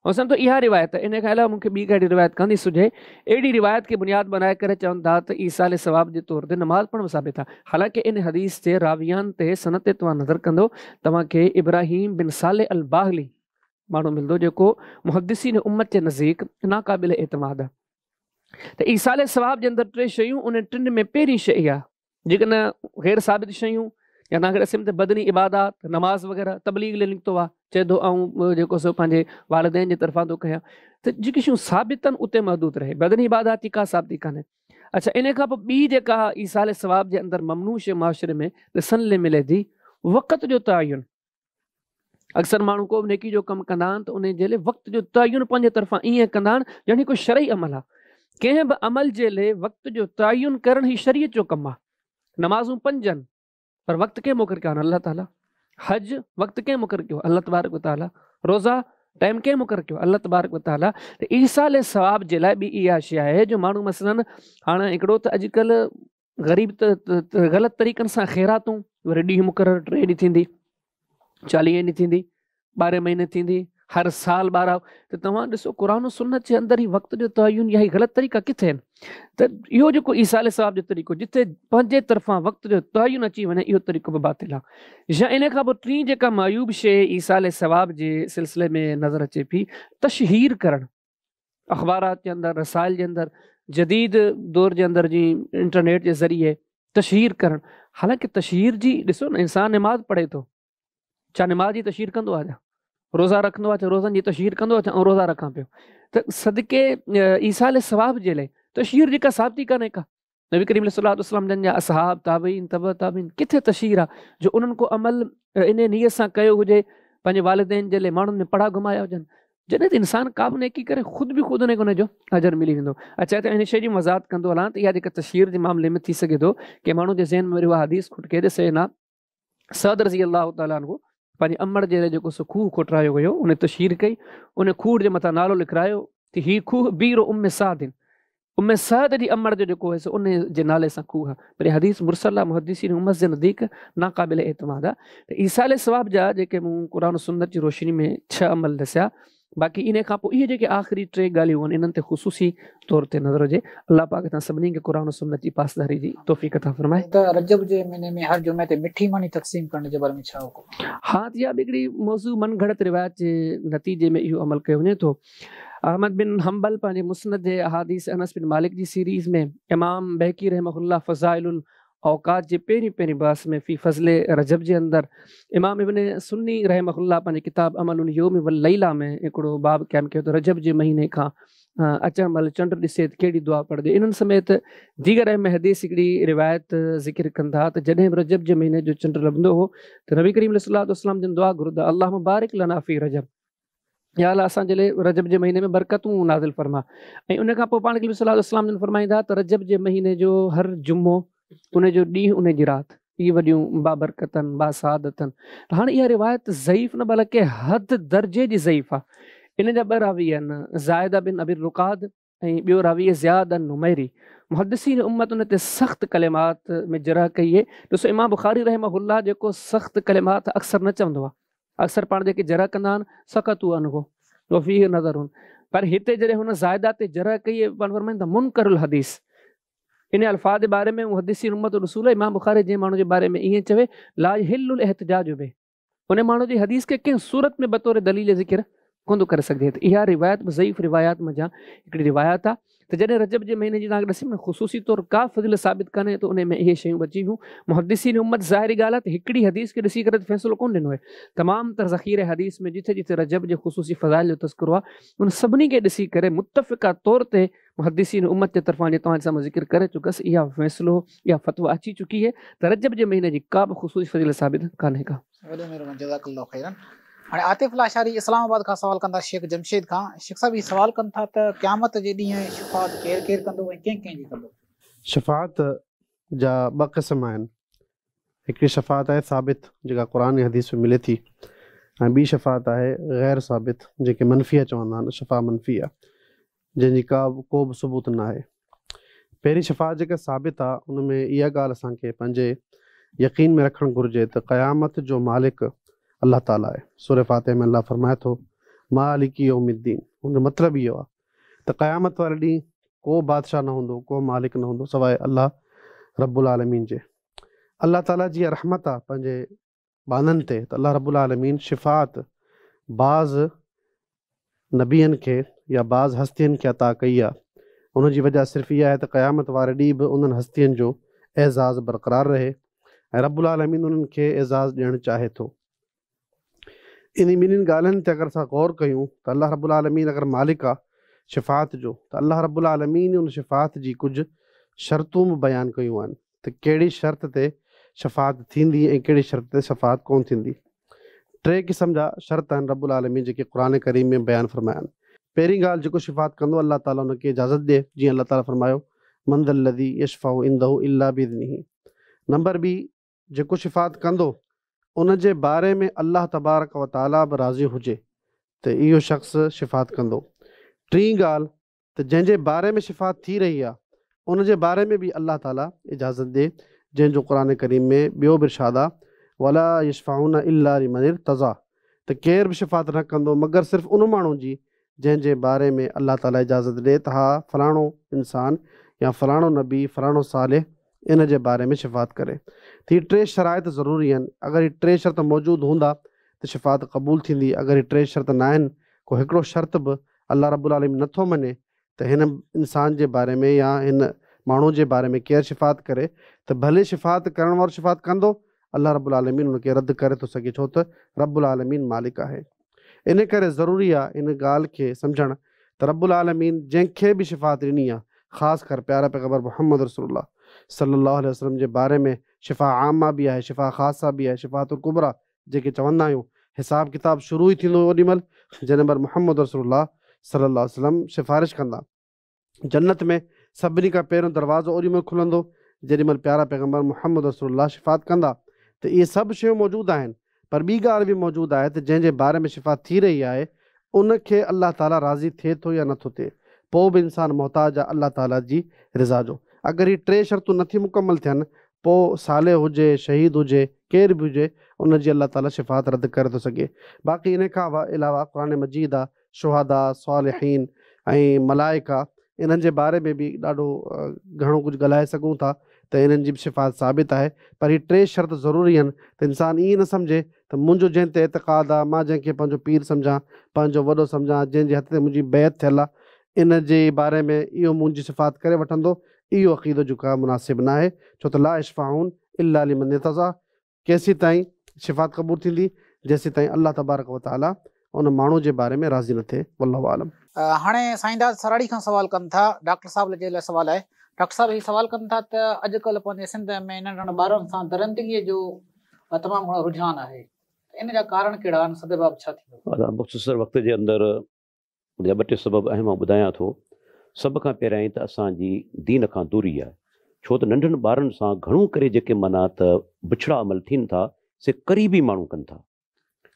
Speaker 3: حسن ته اها روايت، ان کان علاوه مون کي ٻي ڪهڙي روايت ڪانه ٿي سجهي. اهڙي روايت کي بنياد بنائي ڪري چون ٿا ته ايصال ثواب جي طور تي نماز پڙهڻ ثابت آهي. حالانڪه ان حديث جي راويان تي سند تي توهان نظر ڪندو توهان کي ابراهيم بن صالح الباهلي ماڻهو ملندو جيڪو محدثين امت جي نزديڪ ناقابل اعتماد آهي. ته ايصال ثواب جي اندر ٽي شيون، انهن ٽن ۾ پهرين شيء اها جيڪڏهن غير ثابت شيون يا توهان کي ڏسيم ته بدني عبادات نماز وغيره تبليغ لاء نڪتو آهي چئي ٿو آئون جيڪو سو پنهنجي والدين جي طرفان ٿو ڪيان ته جيڪي شيون ثابت آهن اتي محدود رهي، بدني عبادات جي ڪا ثابتي ڪانهي. اڇا ان کان پوء ٻي جيڪا ايصال ثواب جي اندر ممنوع شيء معاشري ۾ ڏسڻ لاء ملي ٿي وقت جو تعين. اڪثر ماڻهو ڪو به نيڪي جو ڪم ڪندا آهن ته ان جي لاء وقت جو تعين پنهنجي طرفان ائين ڪندا آهن ڄڻ هي ڪو شرعي عمل آهي. ڪنهن به عمل جي لاء وقت جو تعين ڪرڻ هي شريعت جو ڪم آهي. نمازون پنج آهن پر وقت ڪنهن مقرر ڪيو آهي؟ الله تعاليٰ. حج وقت ڪنهن مقرر ڪيو؟ الله تبارڪ وتعاليٰ. روزا ٽائيم ڪنهن مقرر ڪيو؟ الله تبارڪ وتعاليٰ. ته ايصال ثواب جي لاء ٻي اها شيء آهي جو ماڻهو مثلاً هاڻي هڪڙو ته اڄڪلهه غريب ته غلط طريقن سان خيراتون وري ڏينهن مقرر 3 ڏينهن ٿيندي، 40 ڏينهن ٿيندي، 12 مهيني ٿيندي، هر سال 12. ته توهان ڏسو قرآن و سنت جي اندر هي وقت جو تعين يا هي غلط طريقا ڪٿي آهن؟ ته اهو جيڪو ايصال ثواب جو طريقو جتي پنهنجي طرفان وقت جو تعين اچي وڃي اهو طريقو به باطل آهي. يا ان کان پوء ٽين جيڪا معيوب شيء ايصال ثواب جي سلسلي ۾ نظر اچي پئي تشهير ڪرڻ، اخبارات جي اندر، رسائل جي اندر، جديد دور جي اندر جي انٽرنيٽ جي ذريعي تشهير ڪرڻ. حالانڪه تشهير جي ڏسو نه انسان نماز پڙهي ٿو، ڇا نماز جي تشهير ڪندو آهي؟ ڇا روزا رکندو آهي؟ ڇا روزن جي تشهير ڪندو آهي؟ ڇا آئون روزا رکان پيو ته صدقي ايصال ثواب جي لاء تشهير جي ڪا ثابتي ڪانهي ڪا. نبي ڪريم صلي الله عليه وسلم جن جا اصحاب تابعين تبع تابعين ڪٿي تشهير آهي جو انهن ڪو عمل ان نيت سان ڪيو هجي پنهنجي والدين جي لاء ماڻهن ۾ پڙها گهمايا هجن. جڏهن ته انسان ڪا به نيڪي ڪري خود به خود ان کي ان جو اجر ملي ويندو. اڇا ته ان شيء جي وضاحت ڪندو هلان ته اها جيڪا تشهير جي معاملي ۾ ٿي سگهي ٿو ڪي ماڻهو جي ذهن ۾ وري اها حديث کٽڪي ته سيدنا سعد رضي الله تعالٰي عنه پنهنجي امڙ جي لاء جيڪو سو کوهه کوٽرايو ويو ان تشهير ڪئي، ان کوهه جي مٿان نالو لکرايو ته هي کوهه بير ام سعد، ام سعد جي امڙ جو جيڪو آهي سو ان جي نالي سان کوهه آهي. پر حديث مرسل آهي، محدثين امت جي نزديڪ ناقابل اعتماد آهي. ته ايصال ثواب جا جيڪي مون قرآن و سنت جي روشني ۾ 6 عمل ڏسيا، باقي انهي کان پوء اهي جيڪي آخري ٽي ڳالهيون آهن انهن تي خصوصي طور تي نظر هجي. الله پاڪ اسان سڀني کي قرآن و سنت جي پاسداري جي توفيق عطا فرمائي.
Speaker 1: ته رجب جي مهيني ۾ هر جمعي تي مٺي ماني تقسيم ڪرڻ جي باري ۾ ڇا حڪم آهي؟
Speaker 3: ها ته اها به هڪڙي موضوع من گهڙت روايت جي نتيجي ۾ اهو عمل ڪيو وڃي ٿو. احمد بن حنبل پنهنجي مسند جي احاديث انس بن مالڪ جي سيريز ۾، امام بيهقي رحمه الله فضائل اوقات جي پهرين پهرين بحث ۾ في فضل رجب جي اندر، امام ابن سني رحمه الله پنهنجي ڪتاب عمل اليوم والليله ۾ هڪڙو باب قائم ڪيو ته رجب جي مهيني کان اچڻ مهل چنڊ ڏسي ته ڪهڙي دعا پڙهجي. انهن سميت ديگر اهم حديث هڪڙي روايت ذڪر ڪن ٿا ته جڏهن به رجب جي مهيني جو چنڊ لڀندو هو ته نبي ڪريم عليه الصلوة والسلام جن دعا گهرندا اللهم بارڪ لنا في رجب، يا الله اسان جي لاء رجب جي مهيني ۾ برڪتون نازل فرما. ۽ ان کان پوء پاڻ ڪريم صلي الله عليه وسلم جن فرمائيندا ته رجب جي مهيني جو هر جمعو، ان جو ڏينهن، ان جي رات، اهي وڏيون بابرڪتن، باسعادتن. ته هاڻي اها روايت ضعيف نه بلڪه حد درجي جي ضعيف آهي. ان جا ٻه راوي آهن، زائده بن ابي الرقاد ۽ ٻيو راوي زياد النميري. محدثين امت ان تي سخت ڪلمات ۾ جرح ڪئي آهي. ڏسو امام بخاري رحمه الله جيڪو سخت ڪلمات اڪثر نه چوندو آهي، اڪثر پاڻ جيڪي جرح ڪندا آهن سڪتوا عنه وفيه نظر، پر هتي جڏهن هن زائده تي جرح ڪئي آهي پاڻ فرمائن ٿا منڪر الحديث. ان الفاظ جي باري ۾ محدثين امت رسول امام بخاري جنهن ماڻهو جي باري ۾ ائين چوي لا يحل الاحتجاج به، ان ماڻهو جي حديث کي ڪنهن صورت ۾ بطور دليل ذڪر ڪونه ٿو ڪري سگهجي. ته اها روايت به ضعيف روايات منجهان هڪڙي روايت آهي ته جڏهن رجب جي مهيني جي توهان کي ڏسي ۾ خصوصي طور ڪا فضيلت ثابت ڪانهي ته ان ۾ اهي شيون به اچي ويون. محدثين امت ظاهري ڳالهه آهي ته هڪڙي حديث کي ڏسي ڪري ته فيصلو ڪونه ڏنو آهي. تمام تر ذخيره حديث ۾ جٿي جٿي رجب جي خصوصي فضائل جو تذڪرو آهي ان سڀني کي ڏسي ڪري متفقه طور تي محدثين امت جي طرفان جيئن توهان جي سامهون ذڪر ڪري چڪس اها فيصلو اها فتويٰ اچي چڪي اهي ته رجب جي مهيني جي ڪا به خصوصي فضيلت ثابت ڪانهي ڪا.
Speaker 1: وڏي مهرباني جزاڪ الله خيرا. هاڻي عاطف لاشاري اسلام آباد کان سوال ڪندا شيخ جمشيد کان. شيخ صاحب هي سوال ڪن ٿا ته قيامت جي ڏينهن شفاعت ڪير ڪير ڪندو ۽ ڪنهن ڪنهن جي ڪندو؟
Speaker 5: شفاعت جا ٻه قسم آهن. هڪڙي شفاعت آهي ثابت جيڪا قرآن ۽ حديث ۾ ملي ٿي ۽ ٻي شفاعت آهي غير ثابت جنهن کي منفيه چوندا آهن، شفاعه منفيه، جنهن جي ڪا ڪو به ثبوت نه آهي. پهرين شفاعت جيڪا ثابت آهي ان ۾ اها ڳالهه اسان کي پنهنجي يقين ۾ رکڻ گهرجي ته قيامت جو مالڪ الله تعاليٰ آهي. سورة فاتحه ۾ الله فرمائي ٿو مالڪ يوم الدين، ان جو مطلب اهو آهي ته قيامت واري ڏينهن ڪو بادشاهه نه هوندو، ڪو مالڪ نه هوندو سواء الله رب العالمين جي. الله تعاليٰ جي اها رحمت آهي پنهنجي ٻانهن تي ته الله رب العالمين شفاعت بعض نبين کي يا بعض هستين کي عطا ڪئي آهي، ان جي وجه صرف اها آهي ته قيامت واري ڏينهن به انهن هستين جو اعزاز برقرار رهي ۽ رب العالمين انهن کي اعزاز ڏيڻ چاهي ٿو. انهي ٻنهين ڳالهين تي اگر اسان غور ڪيون ته الله رب العالمين اگر مالڪ آ شفاعت جو ته الله رب العالمين ان شفاعت جي ڪجهه شرطون به بيان ڪيون آهن ته ڪهڙي شرط تي شفاعت ٿيندي ۽ ڪهڙي شرط تي شفاعت ڪونه ٿيندي. ٽي قسم جا شرط آهن رب العالمين جيڪي قرآن ڪريم ۾ بيان فرمايا آهن. پهرين ڳالهه جيڪو شفاعت ڪندو الله تعالي ان کي اجازت ڏئي جيئن الله تعالي فرمايو من ذا الذي يشفع عنده الا باذنه. نمبر ٻي جيڪو شفاعت ڪندو ان جي باري ۾ الله تبارڪ و تعاليٰ به راضي هجي ته اهو شخص شفاعت ڪندو. ٽين ڳالهه ته جنهن جي باري ۾ شفاعت ٿي رهي آهي ان جي باري ۾ به الله تعاليٰ اجازت ڏي جنهن جو قرآن ڪريم ۾ ٻيو به ارشاد آهي ولا يشفعون الا لمن ارتضيٰ ته ڪير به شفاعت نه ڪندو مگر صرف ان ماڻهو جي جنهن جي باري ۾ الله تعاليٰ اجازت ڏي ته ها فلاڻو انسان يا فلاڻو نبي فلاڻو صالح ان جي باري ۾ شفاعت ڪري ته هي ٽي شرائط ضروري آهن اگر هي ٽي شرط موجود هوندا ته شفاعت قبول ٿيندي اگر هي ٽي شرط ناهن ڪو هڪڙو شرط به الله رب العالمين نٿو مڃي ته هن انسان جي باري ۾ يا هن ماڻهو جي باري ۾ ڪير شفاعت ڪري ته ڀلي شفاعت ڪرڻ وارو شفاعت ڪندو الله رب العالمين ان کي رد ڪري ٿو سگهي ڇو ته رب العالمين مالڪ آهي. ان ڪري ضروري آ ان ڳالهه کي سمجهڻ ته رب العالمين جنهن کي به شفاعت ڏني آ خاص ڪر پيارا پيغمبر محمد رسول الله صلي الله عليه وسلم جي باري ۾ شفاعه عامه به آهي شفاعه خاصه به آهي شفاعت الڪبريٰ جيڪي چوندا آهيون حساب ڪتاب شروع ئي ٿيندو اوڏي مهل جڏهن مهل محمد رسول الله صلي الله عليه وسلم سفارش ڪندا. جنت ۾ سڀني کان پهريون دروازو اوڏي مهل کلندو جيڏي مهل پيارا پيغمبر محمد رسول الله شفاعت ڪندا ته اهي سڀ شيون موجود آهن پر ٻي ڳالهه به موجود آهي ته جنهن جي باري ۾ شفاعت ٿي رهي آهي ان کي الله تعاليٰ راضي ٿئي ٿو يا نٿو ٿئي پوء به انسان محتاج آهي الله تعاليٰ جي رضا جو اگر هي ٽي شرطون نٿي مڪمل ٿين پوء صالح هجي شهيد هجي ڪير به هجي ان جي الله تعاليٰ شفاعت رد ڪري ٿو سگهي باقي ان کان علاوه قرآن مجيد آهي. شهدا، صالحين ۽ ملائڪه انهن جي باري ۾ به ڏاڍو گهڻو ڪجهه ڳالهائي سگهون ٿا ته انهن جي به شفاعت ثابت آهي پر هي ٽي شرط ضروري آهن ته انسان ائين نه سمجهي ته منهنجو جنهن تي اعتقاد آهي مان جنهن کي پنهنجو پير سمجهان پنهنجو وڏو سمجهان جنهن جي هٿ تي منهنجي بيعت ٿيل آهي ان جي باري ۾ اهو منهنجي شفاعت ڪري وٺندو اهو عقيدو جيڪو آهي مناسب ناهي ڇو ته لا يشفعون الا لمن ارتضيٰ ڪيسيتائين شفاعت قبول ٿيندي جيسيتائين الله تبارڪ و تعالي ان ماڻهو جي باري ۾ راضي نه ٿئي والله اعلم.
Speaker 1: هاڻي سائينداد سراڙي کان سوال ڪن ٿا ڊاڪٽر صاحب جي لاء سوال آهي ڊاڪٽر صاحب هي سوال ڪن ٿا ته اڄ ڪلهه پنهنجي سنڌ ۾ ننڍڙن ٻارن سان درندگي جو تمام گهڻو رجحان آهي ته ان جا ڪارڻ ڪهڙا آهن سدباب ڇا ٿيندو.
Speaker 2: ادا مختصر وقت جي اندر ان جا ٻه ٽي سبب اهم آئون ٻڌايان ٿو. سڀ کان پهريائين ته اسان جي دين کان دوري آهي. ڇو ته ننڍن ٻارن سان گهڻو ڪري جيڪي معنيٰ ته بڇڙا عمل ٿين ٿا سي قريبي ماڻهو ڪن ٿا.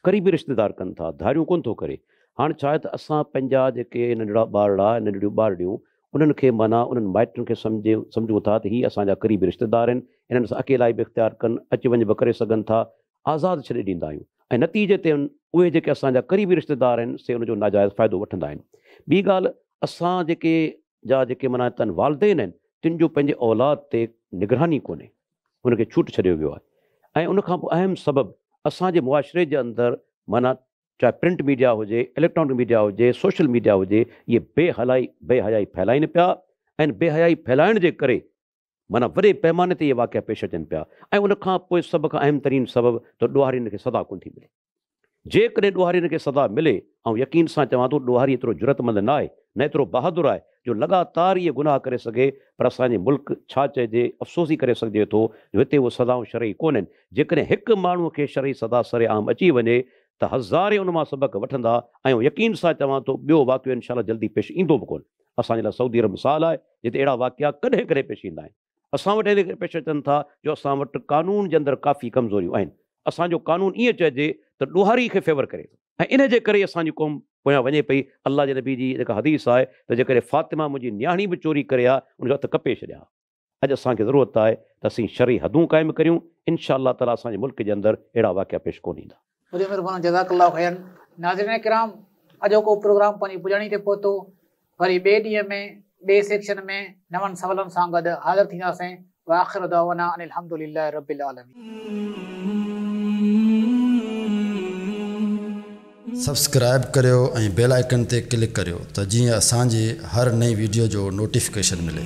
Speaker 2: قريبي رشتيدار ڪن ٿا، ڌاريون ڪونه ٿو ڪري. هاڻ ڇا آهي ته اسان پنهنجا جيڪي ننڍڙا ٻارڙا ۽ ننڍڙيون ٻارڙيون انهن کي معنيٰ انهن مائٽن کي سمجهي سمجهون ٿا ته هي اسان جا قريبي رشتيدار آهن، انهن سان اڪيلائي به اختيار ڪن، اچ وڃ به ڪري سگهن ٿا، آزاد ڇڏي ڏيندا آهيون ۽ نتيجي تي اهي جيڪي اسان جا قريبي رشتيدار آهن سي ان جو ناجائز فائدو وٺندا آهن. ٻي ڳالهه اسان جيڪي جا جيڪي معنيٰ تن والدين آهن تن جو پنهنجي اولاد تي نگراني ڪونهي ان کي ڇوٽ ڇڏيو ويو آهي ۽ ان کان پوء اهم سبب اسان جي معاشري جي اندر معنيٰ چاهي پرنٽ ميڊيا هجي اليڪٽرانڪ ميڊيا هجي سوشل ميڊيا هجي اهي بي حلائي بي حيائي ڦهلائين پيا ۽ بي حيائي ڦهلائڻ جي ڪري معنيٰ وڏي پئماني تي اهي واقعا پيش اچن پيا ۽ ان کان پوء سڀ کان اهم ترين سبب ته ڏوهارين کي سزا ڪونه ٿي ملي. جيڪڏهن ڏوهارين کي سزا ملي، آئون يقين سان چوان ٿو ڏوهاري ايترو جرئتمند نه آهي، نه ايترو بهادر آهي جو لڳاتار اهي گناهه ڪري سگهي پر اسان جي ملڪ ڇا چئجي افسوس ئي ڪري سگهجي ٿو جو هتي اهي سزائون شرعي ڪونهن. جيڪڏهن هڪ ماڻهو کي شرعي سزا سر عام اچي وڃي ته هزارين ان مان سبق وٺندا ۽ آئون يقين سان چوان ٿو ٻيو واقعو انشاء الله جلدي پيش ايندو به ڪونه. اسان جي لاء سعودي عرب مثال آهي جتي اهڙا واقعا ڪڏهن ڪڏهن پيش ايندا آهن. اسان وٽ ان ڪري پيش اچن ٿا جو اسان وٽ قانون جي اندر ڪافي ڪمزوريون آهن. اسان جو قانون ائين چئجي ته ڏوهاري کي فيور ڪري ٿو ۽ ان جي ڪري ئي اسان جي قوم پويان وڃي پئي. الله جي نبي جي جيڪا حديث آهي ته جيڪڏهن فاطمه منهنجي نياڻي به چوري ڪري ها ان جو هٿ ڪپي ڇڏيان ها. اڄ اسان کي ضرورت آهي ته اسين شرعي حدون قائم ڪريون، انشاء الله تعاليٰ اسان جي ملڪ جي اندر اهڙا واقعا پيش ڪونه ايندا.
Speaker 1: وڏي مھرباني جزاڪ الله خيرا. ناظرين ڪرام اڄوڪو پروگرام پنهنجي پڄاڻي تي پهتو وري ٻئي ڏينهن ۾ ٻئي سيڪشن ۾ نون سوالن سان گڏ حاضر ٿينداسين واخر دعوانا ان الحمد لله رب العالمين.
Speaker 6: سبسڪرائيب ڪريو ۽ بيل آئيڪن تي ڪلڪ ڪريو ته جيئن اسان جي هر نئين ويڊيو جو نوٽيفڪيشن ملي.